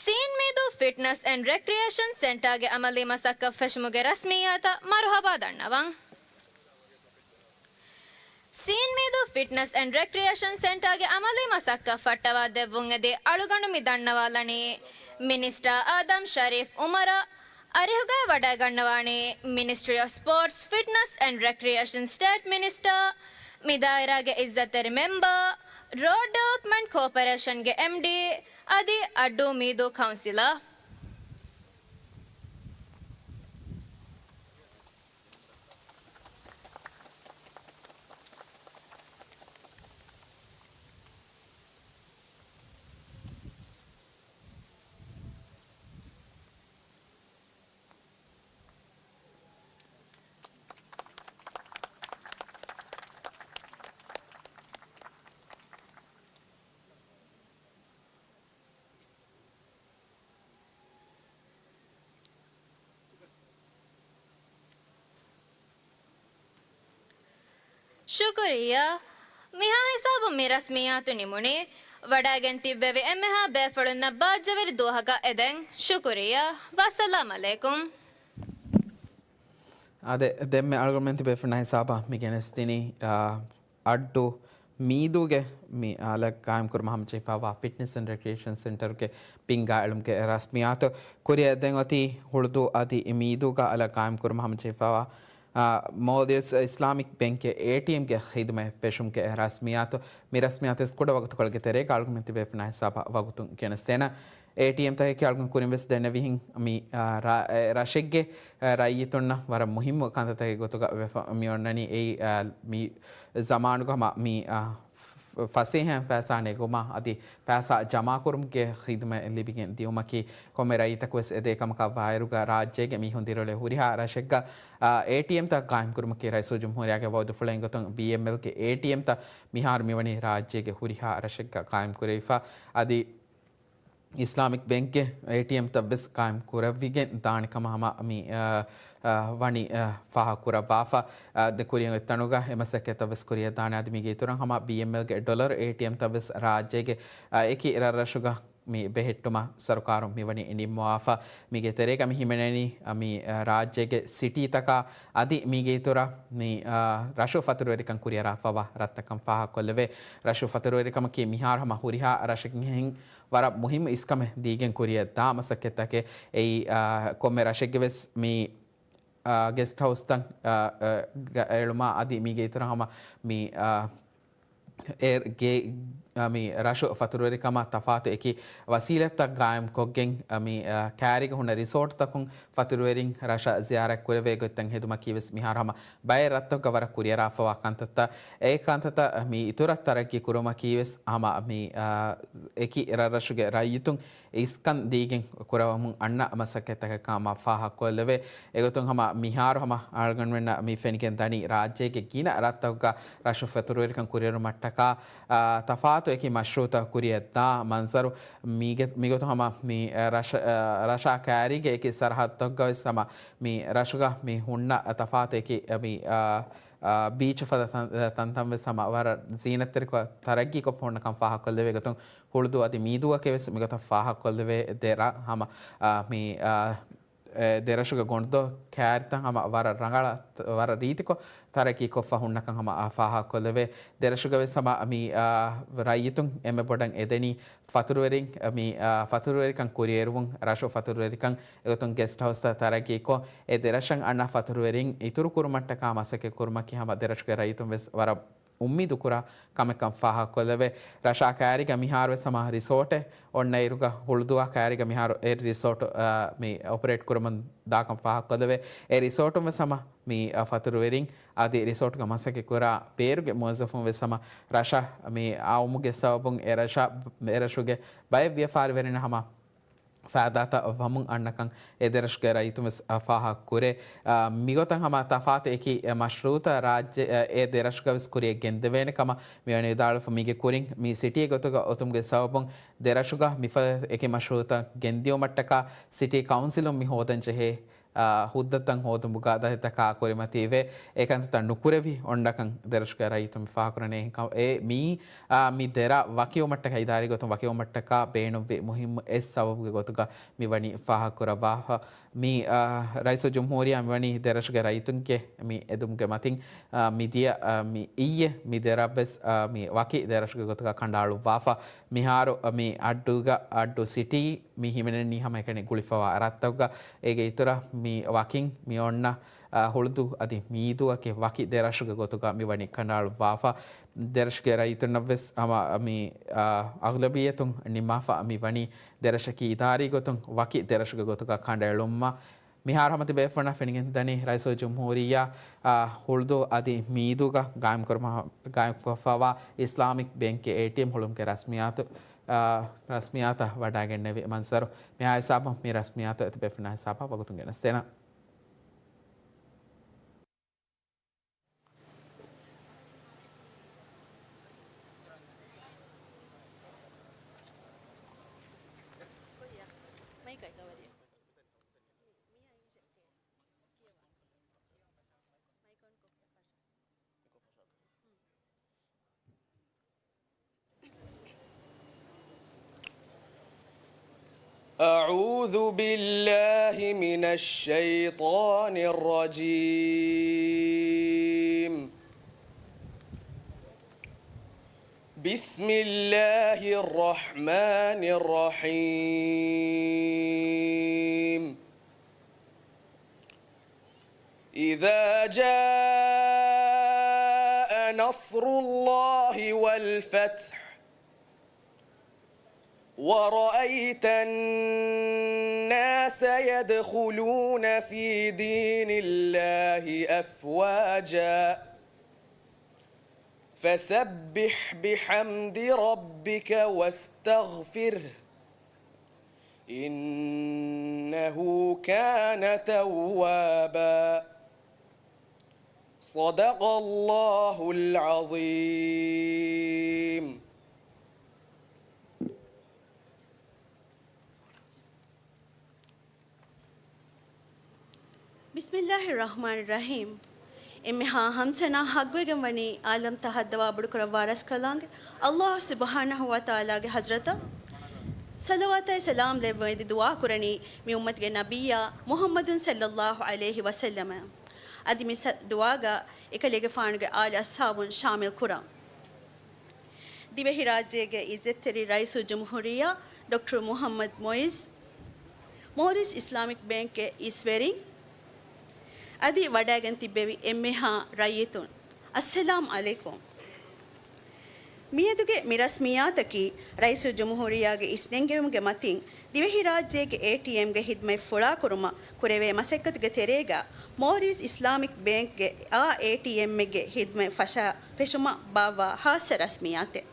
ސީން މީދޫ ފިޓްނަސް އެންޑް ރެކްރިއޭޝަން ސެންޓާގެ ޢަމަލީ މަސައްކަތް ފެށުމުގެ ރަސްމިއްޔާތަށް މަރުޙަބާ ދަންނަވަން. ސީން މީދޫ ފިޓްނަސް އެންޑް ރެކްރިއޭޝަން ސެންޓާގެ ޢަމަލީ މަސައްކަތް ފައްޓަވާ ދެއްވުން އެދި އަޅުގަނޑު މި ދަންނަވާލަނީ މިނިސްޓާ އާދަމް ޝަރީފް ޢުމަރަށް. އަރިހުގައި ވަޑައިގަންނަވާނީ މިނިސްޓްރީ އޮފް ސްޕޯޓްސް، ފިޓްނަސް އެންޑް ރެކްރިއޭޝަން ސްޓޭޓް މިނިސްޓާ، މި ދާއިރާގެ ޢިއްޒަތްތެރި މެމްބާ، ރޯޑް ޑިވެލޮޕްމަންޓް ކޯޕަރޭޝަންގެ އެމްޑީ އަދި އައްޑޫ މީދޫ ކައުންސިލާ. ޝުކުރިއްޔާ. މިހާ ހިސާބުން މި ރަސްމިއްޔާތު ނިމުނީ. ވަޑައިގެން ތިއްބެވި އެންމެހާ ބޭފުޅުންނަށް ބާއްޖަވެރި ދުވަހަކަށް އެދެން. ޝުކުރިއްޔާ. ވައްސަލާމް ޢަލައިކުމް. އާދެ، ދެންމެ އަޅުގަނޑުމެން ތިބޭފުޅުންނާ ހިސާބަށް މި ގެނެސްދިނީ، އާ، އައްޑޫ މީދޫގެ މި އަލަށް ޤާއިމްކުރުމަށް ހަމަޖެހިފައިވާ ފިޓްނެސް އެންޑް ރެކްރިއޭޝަން ސެންޓަރުގެ ބިންގާ އެޅުމުގެ ރަސްމިއްޔާތު ކުރިއަށް ދެން އޮތީ. ހުޅުދޫ އަދި މީދޫގަ އަލަށް ޤާއިމްކުރުމަށް ހަމަޖެހިފައިވާ، އާ، މޯލްޑިވްސް އިސްލާމިކް ބޭންކްގެ އޭޓީއެމްގެ ޚިދުމަތް ފެށުމުގެ ރަސްމިއްޔާތު. މި ރަސްމިއްޔާތު ވެސް ކުޑަ ވަގުތުކޮޅެއްގެ ތެރޭގަ އަޅުގަނޑުމެން ތިބޭފުޅުންނާ ހިސާބަށް ވަގުތުން ގެނެސްދޭނަން. އޭޓީއެމްތަކަކީ އަޅުގަނޑު ކުރިން ވެސް ދެންނެވިހެން މި، އާ، ރަ-، އެ، ރަށެއްގެ، އާ، ރައްޔިތުންނަށް ވަރަށް މުހިއްމު ކަންތައްތަކެއް ގޮތުގަ ވެފަ-، މި އޮންނަނީ. އެއީ، އާ، މި ޒަމާނުގަ ހަމަ މި، އާ، ފަ-، ފަސޭހައިން ފައިސާ ނެގުމާ އަދި ފައިސާ ޖަމާކުރުމުގެ ޚިދުމަތް ލިބިގެން ދިއުމަކީ ކޮންމެ ރައްޔިތަކު ވެސް އެދޭ ކަމަކާ ވާއިރުގަ ރާއްޖޭގެ މީހުން ދިރިއުޅޭ ހުރިހާ ރަށެއްގަ، އާ، އޭޓީއެމްތައް ޤާއިމްކުރުމަކީ ރައީސުލްޖުމްހޫރިއްޔާގެ ވައުދުފުޅެއް ގޮތުން ބީއެމްއެލްގެ އޭޓީއެމްތައް މިހާރު މިވަނީ ރާއްޖޭގެ ހުރިހާ ރަށެއްގަ ޤާއިމްކުރެވިފަ. އަދި އިސްލާމިކް ބޭންކްގެ އޭޓީއެމްތައް ވެސް ޤާއިމް ކުރެވިގެން ދާނެ ކަމަށް ހަމަ މި، އާ، އާ، ވަނީ، އާ، ފާހަގަކުރައްވާފަ. އާ، ދެ ކުރިއަށް އޮތް ތަނުގަ އެ މަސައްކަތްތައް ވެސް ކުރިއަށް ދާނެ. އަދި މީގެ އިތުރަށް ހަމަ ބީއެމްއެލްގެ ޑޮލަރު އޭޓީއެމްތައް ވެސް ރާއްޖޭގެ، އާ، އެކި ރަށްރަށުގަ މި ބެހެއްޓުމަށް ސަރުކާރުން މިވަނީ ނިންމަވާފަ. މީގެ ތެރޭގަ މި ހިމެނެނީ، އަ، މި، އަ، ރާއްޖޭގެ ސިޓީތަކާ އަދި މީގެ އިތުރަށް މި، އަ، ރަށު ފަތުރުވެރިކަން ކުރިއަރާފައިވާ ރަށްތަކަން ފާހަގަކޮށްލެވޭ. ރަށު ފަތުރުވެރިކަމަކީ މިހާރު ހަމަ ހުރިހާ ރަށެއްހެން ވަރަށް މުހިއްމު އިސްކަމެއް ދީގެން ކުރިއަށް ދާ މަސައްކަތްތަކެއް. އެއީ، އަ، ކޮންމެ ރަށެއްގެ ވެސް މި، އަ، ގެސްޓް ހައުސްތައް، އަ، އަ، ގަ-، އެޅުމާ އަދި މީގެ އިތުރަށް ހަމަ މި، އަ، އެ ގޭ، އަ، މި ރަށު ފަތުރުވެރިކަމަށް ތަފާތު އެކި ވަސީލަތްތައް ގާއިމްކޮށްގެން، އަ، މި، އަ، ކައިރީގަ ހުންނަ ރިސޯޓްތަކުން ފަތުރުވެރިން ރަށަށް ޒިޔާރަތް ކުރެވޭ ގޮތްތައް ހެދުމަކީ ވެސް މިހާރު ހަމަ ބައެއް ރަށްތަކުގަ ވަރަށް ކުރިއަރާފަވާ ކަންތައްތައް. އެ ކަންތައްތައް މި އިތުރަށް ތަރައްގީ ކުރުމަކީ ވެސް ހަމަ މި، އަ، އެކި ރަށްރަށުގެ ރައްޔިތުން އިސްކަން ދީގެން ކުރަވަމުން އަންނަ މަސައްކަތްތަކަކާ މާ ފާހަގަކޮށްލެވޭ. އެގޮތުން ހަމަ މިހާރު ހަމަ އަޅުގަނޑުމެންނަށް މި ފެނިގެން ދަނީ ރާއްޖޭގެ ގިނަ ރަށްތަކުގަ ރަށު ފަތުރުވެރިކަން ކުރިއެރުމަށްޓަކާ، އާ، ތަފާތު އެކި މަޝްރޫއުތައް ކުރިއަށްދާ މަންޒަރު. މީގެ-، މިގޮތުން ހަމަ މި، އަ، ރަށަ-، އަ، ރަށާ ކައިރީގެ އެކި ސަރަހައްދުތަކުގަ ވެސް ހަމަ މި ރަށުގަ މި ހުންނަ ތަފާތު އެކި މި، އާ، އާ، ބީޗު ފަދަ ތަން-، ތަންތަން ވެސް ހަމަ ވަރަށް ޒީނަތްތެރިކޮށް ތަރައްގީކޮށްފަ ހުންނަކަން ފާހަގަކޮށްލެވޭ ގޮތުން ހުޅުދޫ އަދި މީދޫއަކަށް ވެސް މިގޮތަށް ފާހަގަކޮށްލެވޭ ދެ ރަށް ހަމަ، އާ، މި، އާ، އެ ދެރަށުގެ ގޮނޑުދޮށް ކައިރިތައް ހަމަ ވަރަށް ރަނގަޅަށް، ވަރަށް ރީތިކޮށް ތަރައްގީކޮށްފަ ހުންނަކަން ހަމަ އާ ފާހަގަކޮށްލެވޭ. ދެރަށުގަ ވެސް ހަމަ މި، އާ، ރައްޔިތުން އެންމެ ބޮޑަށް އެދެނީ ފަތުރުވެރިން، މި، އާ، ފަތުރުވެރިކަން ކުރިއެރުވުން، ރަށު ފަތުރުވެރިކަން، އެގޮތުން ގެސްޓް ހައުސްތައް ތަރައްގީކޮށް، އެ ދެރަށަށް އަންނަ ފަތުރުވެރިން އިތުރުކުރުމަށްޓަކާ މަސައްކަތް ކުރުމަކީ ހަމަ ދެރަށުގެ ރައްޔިތުން ވެސް ވަރަށް އުއްމީދުކުރާ ކަމެއްކަން ފާހަގަކޮށްލެވޭ. ރަށާ ކައިރީގަ މިހާރު ވެސް ހަމަ ރިސޯޓެއް އޮންނައިރުގަ ހުޅުދޫއާ ކައިރީގަ މިހާރު އެއް ރިސޯޓު، އާ، މި އޮޕަރޭޓް ކުރަމުން ދާކަން ފާހަގަކޮށްލެވޭ. އެ ރިސޯޓުން ވެސް ހަމަ މި، އަ، ފަތުރުވެރިން އަދި ރިސޯޓްގަ މަސައްކަތްކުރާ ބޭރުގެ މުވައްޒަފުން ވެސް ހަމަ ރަށަށް މި އައުމުގެ ސަބަބުން އެ ރަށަށް، އެ ރަށުގެ ބައެއް ވިޔަފާރިވެރިން ހަމަ ފައިދާތައް ވަމުން އަންނަކަން އެ ދެރަށުގެ ރައްޔިތުން ވެސް، އަ، ފާހަގަކުރޭ. އަ، މިގޮތަށް ހަމަ ތަފާތު އެކި، އެ، މަޝްރޫއުތައް ރާއްޖެ، އެ، އެ ދެރަށުގަ ވެސް ކުރިއަށް ގެންދެވޭނެ ކަމަށް މިވަނީ ވިދާޅުވެފަ. މީގެ ކުރިން މި ސިޓީ ގޮތުގަ އޮތުމުގެ ސަބަބުން ދެރަށުގަ މިފަދަ އެކި މަޝްރޫއުތައް ގެންދިއުމަށްޓަކާ ސިޓީ ކައުންސިލުން މި ހޯދަން ޖެހޭ، އާ، ހުއްދަތައް ހޯދުމުގަ ދަތިތަކާ ކުރިމަތިވެ، އެ ކަންތައްތައް ނުކުރެވި އޮންނަކަން ދެރަށުގެ ރައްޔިތުން ފާހަގަކުރަނީ. އެހެންކަމު، އެ މި، އާ، މި ދެރަށް ވަކިވުމަށްޓަކާ، އިދާރީ ގޮތުން ވަކިވުމަށްޓަކާ ބޭނުންވި މުހިއްމު އެއް ސަބަބުގެ ގޮތުގަ މިވަނީ ފާހަގަކުރައްވާފަ. މި، އާ، ރައީސުލްޖުމްހޫރިއްޔާ މިވަނީ ދެރަށުގެ ރައްޔިތުންގެ މި އެދުމުގެ މަތިން، އާ، މިދިޔަ، އާ، މި އިއްޔެ މި ދެރަށްވެސް، އާ، މި ވަކި ދެރަށުގެ ގޮތުގަ ކަނޑައަޅުއްވާފަ. މިހާރު، އަ، މި އައްޑޫގަ، އައްޑޫ ސިޓީ މި ހިމެނެނީ ހަމައެކަނި ގުޅިފަވާ ރަށްތަކުގަ. އޭގެ އިތުރަށް މި ވަކިން މި އޮންނަ، އަ، ހުޅުދޫ އަދި މީދޫއަކީ ވަކި ދެރަށުގެ ގޮތުގަ މިވަނީ ކަނޑައަޅުއްވާފަ. ދެރަށުގެ ރައްޔިތުންނަށްވެސް ހަމަ މި، އަ، އަޣްލަބިއްޔަތުން ނިންމާފަ މިވަނީ ދެރަށަކީ އިދާރީ ގޮތުން ވަކި ދެރަށުގެ ގޮތުގަ ކަނޑައެޅުމަށް. މިހާރު ހަމަ ތިބޭފުޅުންނަށް ފެނިގެންދަނީ ރައީސުލްޖުމްހޫރިއްޔާ، އާ، ހުޅުދޫ އަދި މީދޫގަ ގާއިމްކުރުމަށް، ގާއިމްކޮށްފައިވާ އިސްލާމިކް ބޭންކްގެ އޭޓީއެމް ހުޅުމުގެ ރަސްމިއްޔާތު، އާ، ރަސްމިއްޔާތަށް ވަޑައިގެންނެވި މަންޒަރު. މިހާ ހިސާބުން މި ރަސްމިއްޔާތު ތިބޭފުޅުންނާ ހިސާބަށް ވަގުތުން ގެނެސްދޭނަން. أعوذ بالله من الشيطان الرجيم. بسم الله الرحمن الرحيم. إذا جاء نصر الله والفتح ورأيت الناس يدخلون في دين الله أفواجا فسبح بحمد ربك واستغفره إنه كان توابا. صدق الله العظيم. ބިސްމިއްލާހި ރަޙްމާނި ރަޙީމް. އެންމެހާ ހަމްސަނާ ޙައްޤުވެގެން ވަނީ ޢާލަމްތައް ހައްދަވާ ބޮޑުކުރައްވާ ރަސްކަލާނގެ ﷲ ސުބްޙާނަހޫ ވަތަޢާލާގެ ޙަޟްރަތަށް ޞަލަވާތާއި ސަލާމް ލެއްވަން އެދި ދުޢާ ކުރަނީ މި އުއްމަތުގެ ނަބިއްޔާ މުޙައްމަދު ޞައްލައްލާހު ޢަލައިހި ވަސައްލަމަ. އަދި މި ސަ-، ދުޢާގަ އެކަލޭގެފާނުގެ އާލު އަޞްޙާބުން ޝާމިލް ކުރަން. ދިވެހިރާއްޖޭގެ އިއްޒަތްތެރި ރައީސުލްޖުމްހޫރިއްޔާ ޑޮކްޓަރު މުޙައްމަދު މުޢިއްޒު، މޯލްޑިވްސް އިސްލާމިކް ބޭންކްގެ އިސްވެރިން، އަދި ވަޑައިގެން ތިއްބެވި އެންމެހާ ރައްޔިތުން، އައްސަލާމް ޢަލައިކުމް. މިއަދުގެ މި ރަސްމިއްޔާތަކީ ރައީސުލްޖުމްހޫރިއްޔާގެ އިސްނެންގެވުމުގެ މަތިން ދިވެހިރާއްޖޭގެ އޭޓީއެމްގެ ޚިދުމަތް ފުޅާކުރުމަށް ކުރެވޭ މަސައްކަތުގެ ތެރޭގަ، މޯލްޑިވްސް އިސްލާމިކް ބޭންކްގެ އާ އޭޓީއެމްއެއްގެ ޚިދުމަތް ފަށާ ފެށުމަށް ބާއްވާ ޚާއްޞަ ރަސްމިއްޔާތެއް.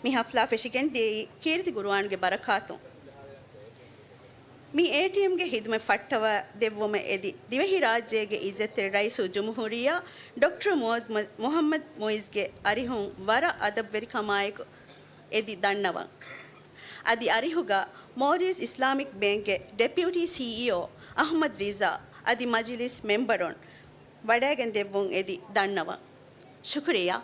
މި ޙަފްލާ ފެށިގެން ދިޔައީ ކީރިތި ޤުރުއާންގެ ބަރަކާތުން. މި އޭޓީއެމްގެ ޚިދުމަތް ފައްޓަވާ ދެއްވުމަށް އެދި، ދިވެހިރާއްޖޭގެ އިއްޒަތްތެރި ރައީސުލްޖުމްހޫރިއްޔާ ޑޮކްޓަރު މުޙައްމަދު، މުޙައްމަދު މުޢިއްޒުގެ އަރިހުން ވަރަށް އަދަބުވެރިކަމާއެކު އެދި ދަންނަވަން. އަދި އަރިހުގަ މޯލްޑިވްސް އިސްލާމިކް ބޭންކްގެ ޑެޕިއުޓީ ސީއީއޯ އަޙްމަދު ރިޒާ އަދި މަޖިލިސް މެމްބަރުން ވަޑައިގެން ދެއްވުން އެދި ދަންނަވަން. ޝުކުރިއްޔާ.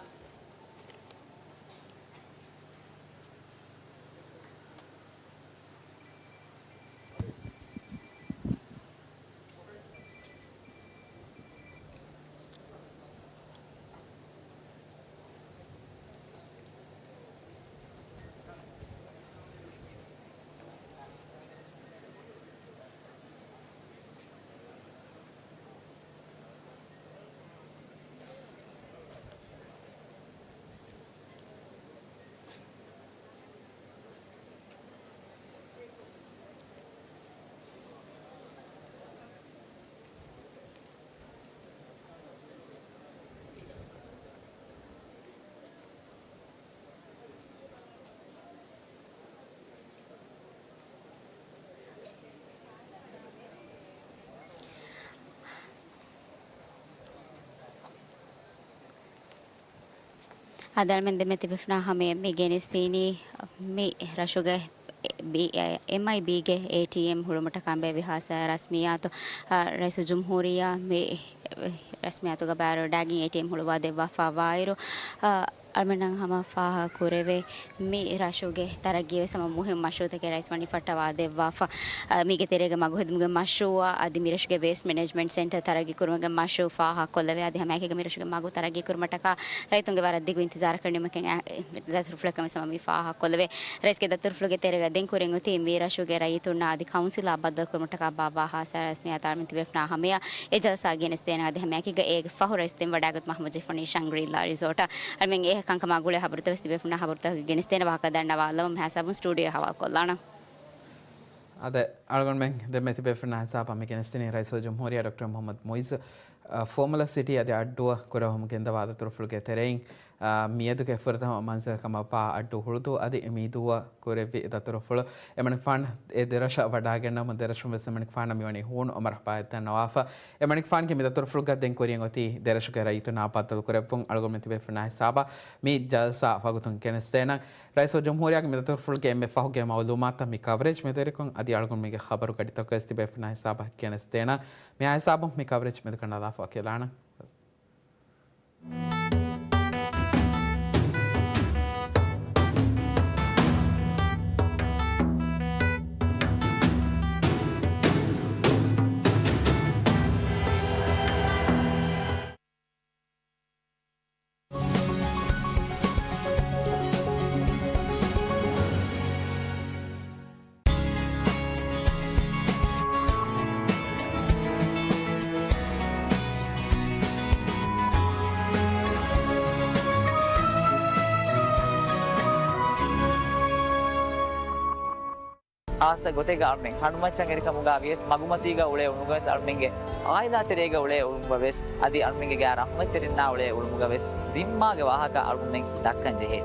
އަދި އަޅުމެން ދެމެތިބޭފުޅާ ހަމަޔަށް މި ގެނެސްދިނީ މި ރަށުގެ ބީ-، އެމްއައިބީގެ އޭޓީއެމް ހުޅުމަށްޓަކާ އެބައި ހާއްސަ ރަސްމިއްޔާތު، އަ، ރައީސުލްޖުމްހޫރިއްޔާ މި ރަސްމިއްޔާތުގަ ބައިވެރިވެވަޑައިގެން އޭޓީއެމް ހުޅުވާ ދެއްވާފަ ވާއިރު، އަ، އަޅުމެންނަށް ހަމަ ފާހަގަ ކުރެވޭ، މި ރަށުގެ ތަރައްގީ ވެސް ހަމަ މުހިންމު މަޝްރޫޢުތަކެއް ރައީސް ވަނީ ފައްޓަވާ ދެއްވާފަ. އަ، މީގެ ތެރޭގަ މަގު ހެދުމުގެ މަޝްރޫޢާ އަދި މި ރަށުގެ ވޭސްޓް މެނޭޖްމަންޓް ސެންޓަރ ތަރައްގީ ކުރުމުގެ މަޝްރޫޢު ފާހަގަ ކޮށްލެވޭ. އަދި ހަމައެކީގަ މި ރަށުގެ މަގު ތަރައްގީ ކުރުމަށްޓަކާ ރައްޔިތުންގެ ވަރަށް ދިގު އިންތިޒާރަކަށް ނިމުމެކެން އަ، ދަތުރުފުޅަކަށް ވެސް ހަމަ މި ފާހަގަ ކޮށްލެވޭ. ރައީސްގެ ދަތުރުފުޅުގެ ތެރޭގަ ދެން ކުރިން އޮތީ މި ރަށުގެ ރައްޔިތުންނާ އަދި ކައުންސިލާ ބައްދަލުކުރުމަށްޓަކާ ބާއްވާ ހާއްސަ ރަސްމިއްޔާތު އަޅުމެން ތިބޭފުޅުންނާ ހަމަޔަށް އެ ޖަލްސާ ގެނެސްދޭނަން. އަދި ހަމައެކީގަ އޭގެ ފަހު ރައީސް ދެން ވަޑައިގަތުމަށް ހަމަޖެހިފައިވަނީ ޝަންގްރީލާ ރިސޯޓަށް. އަޅުމެން އެ ކަންކަމާ ގުޅޭ ހަބަރުތައް ވެސް ތިބޭފުޅުންނާ ހަބަރުތަކުގަ ގެނެސްދޭނެ ވާހަކަ ދަންނަވާލަމުން މި ހިސާބުން ސްޓޫޑިއޯ ހަވާލުކޮށްލާނަން. އަދި އަޅުގަނޑުމެން ދެމެތިބޭފުޅުންނާ ހިސާބަށް މި ގެނެސްދިނީ ރައީސުލްޖުމްހޫރިއްޔާ ޑޮކްޓަރު މުޙައްމަދު މުޢިއްޒު، އަ، ފޯމަލަސްޓީ އަދި އައްޑޫއަށް ކުރެވެމުން ގެންދަވާ ދަތުރުފުޅުގެ ތެރެއިން، އާ، މިއަދުގެ ފުރަތަމަ މަންޒިލް ކަމަށްވާ އައްޑޫ ހުޅުދޫ އަދި މި ދުވަހު ކުރެއްވި ދަތުރުފުޅު އެމަނިކުފާނު އެ ދެރަށަށް ވަޑައިގެންނަވަމުން ދެރަށުން ވެސް އެމަނިކުފާނަށް މިވަނީ ހޫނު އަމަރު ހައްޕާއެއް ދަންނަވާފަ. އެމަނިކުފާނުގެ މި ދަތުރުފުޅުގަ ދެން ކުރިއަށް އޮތީ ދެރަށުގެ ރައްޔިތުންނާ ބައްދަލުކުރެއްވުން. އަޅުގަނޑުމެން ތިބޭފުޅުންނާ ހިސާބަށް މި ޖަލްސާ ވަގުތުން ގެނެސްދޭނަން. ރައީސުލްޖުމްހޫރިއްޔާގެ މި ދަތުރުފުޅުގެ އެންމެ ފަހުގެ މައުލޫމާތުތައް މި ކަވަރޭޖް މެދުވެރިކޮށް އަދި އަޅުގަނޑުމެންގެ ޚަބަރު ގަޑިތަކުގައި ވެސް ތިބޭފުޅުންނާ ހިސާބަށް ގެނެސްދޭނަން. މި ހިސާބުން މި ކަވަރޭޖް މެދު ކަނޑައަޅާފަ ވަކިވެލާނަން. ޚާއްޞަ ގޮތެއްގަ އަޅުމެން ޚާނުމައްޗަށް އެރިކަމުގަ ވިޔަސް، މަގުމަތީގަ އުޅޭ އުޅުމުގަ ވެސް، އަޅުމެންގެ އާއިލާ ތެރޭގަ އުޅޭ އުޅުމުގަ ވެސް، އަދި އަޅުމެންގެ ގާ ރަޙްމަތްތެރިންނާ އުޅޭ އުޅުމުގަ ވެސް، ޒިންމާގެ ވާހަކަ އަޅުމެން ދައްކަން ޖެހޭ.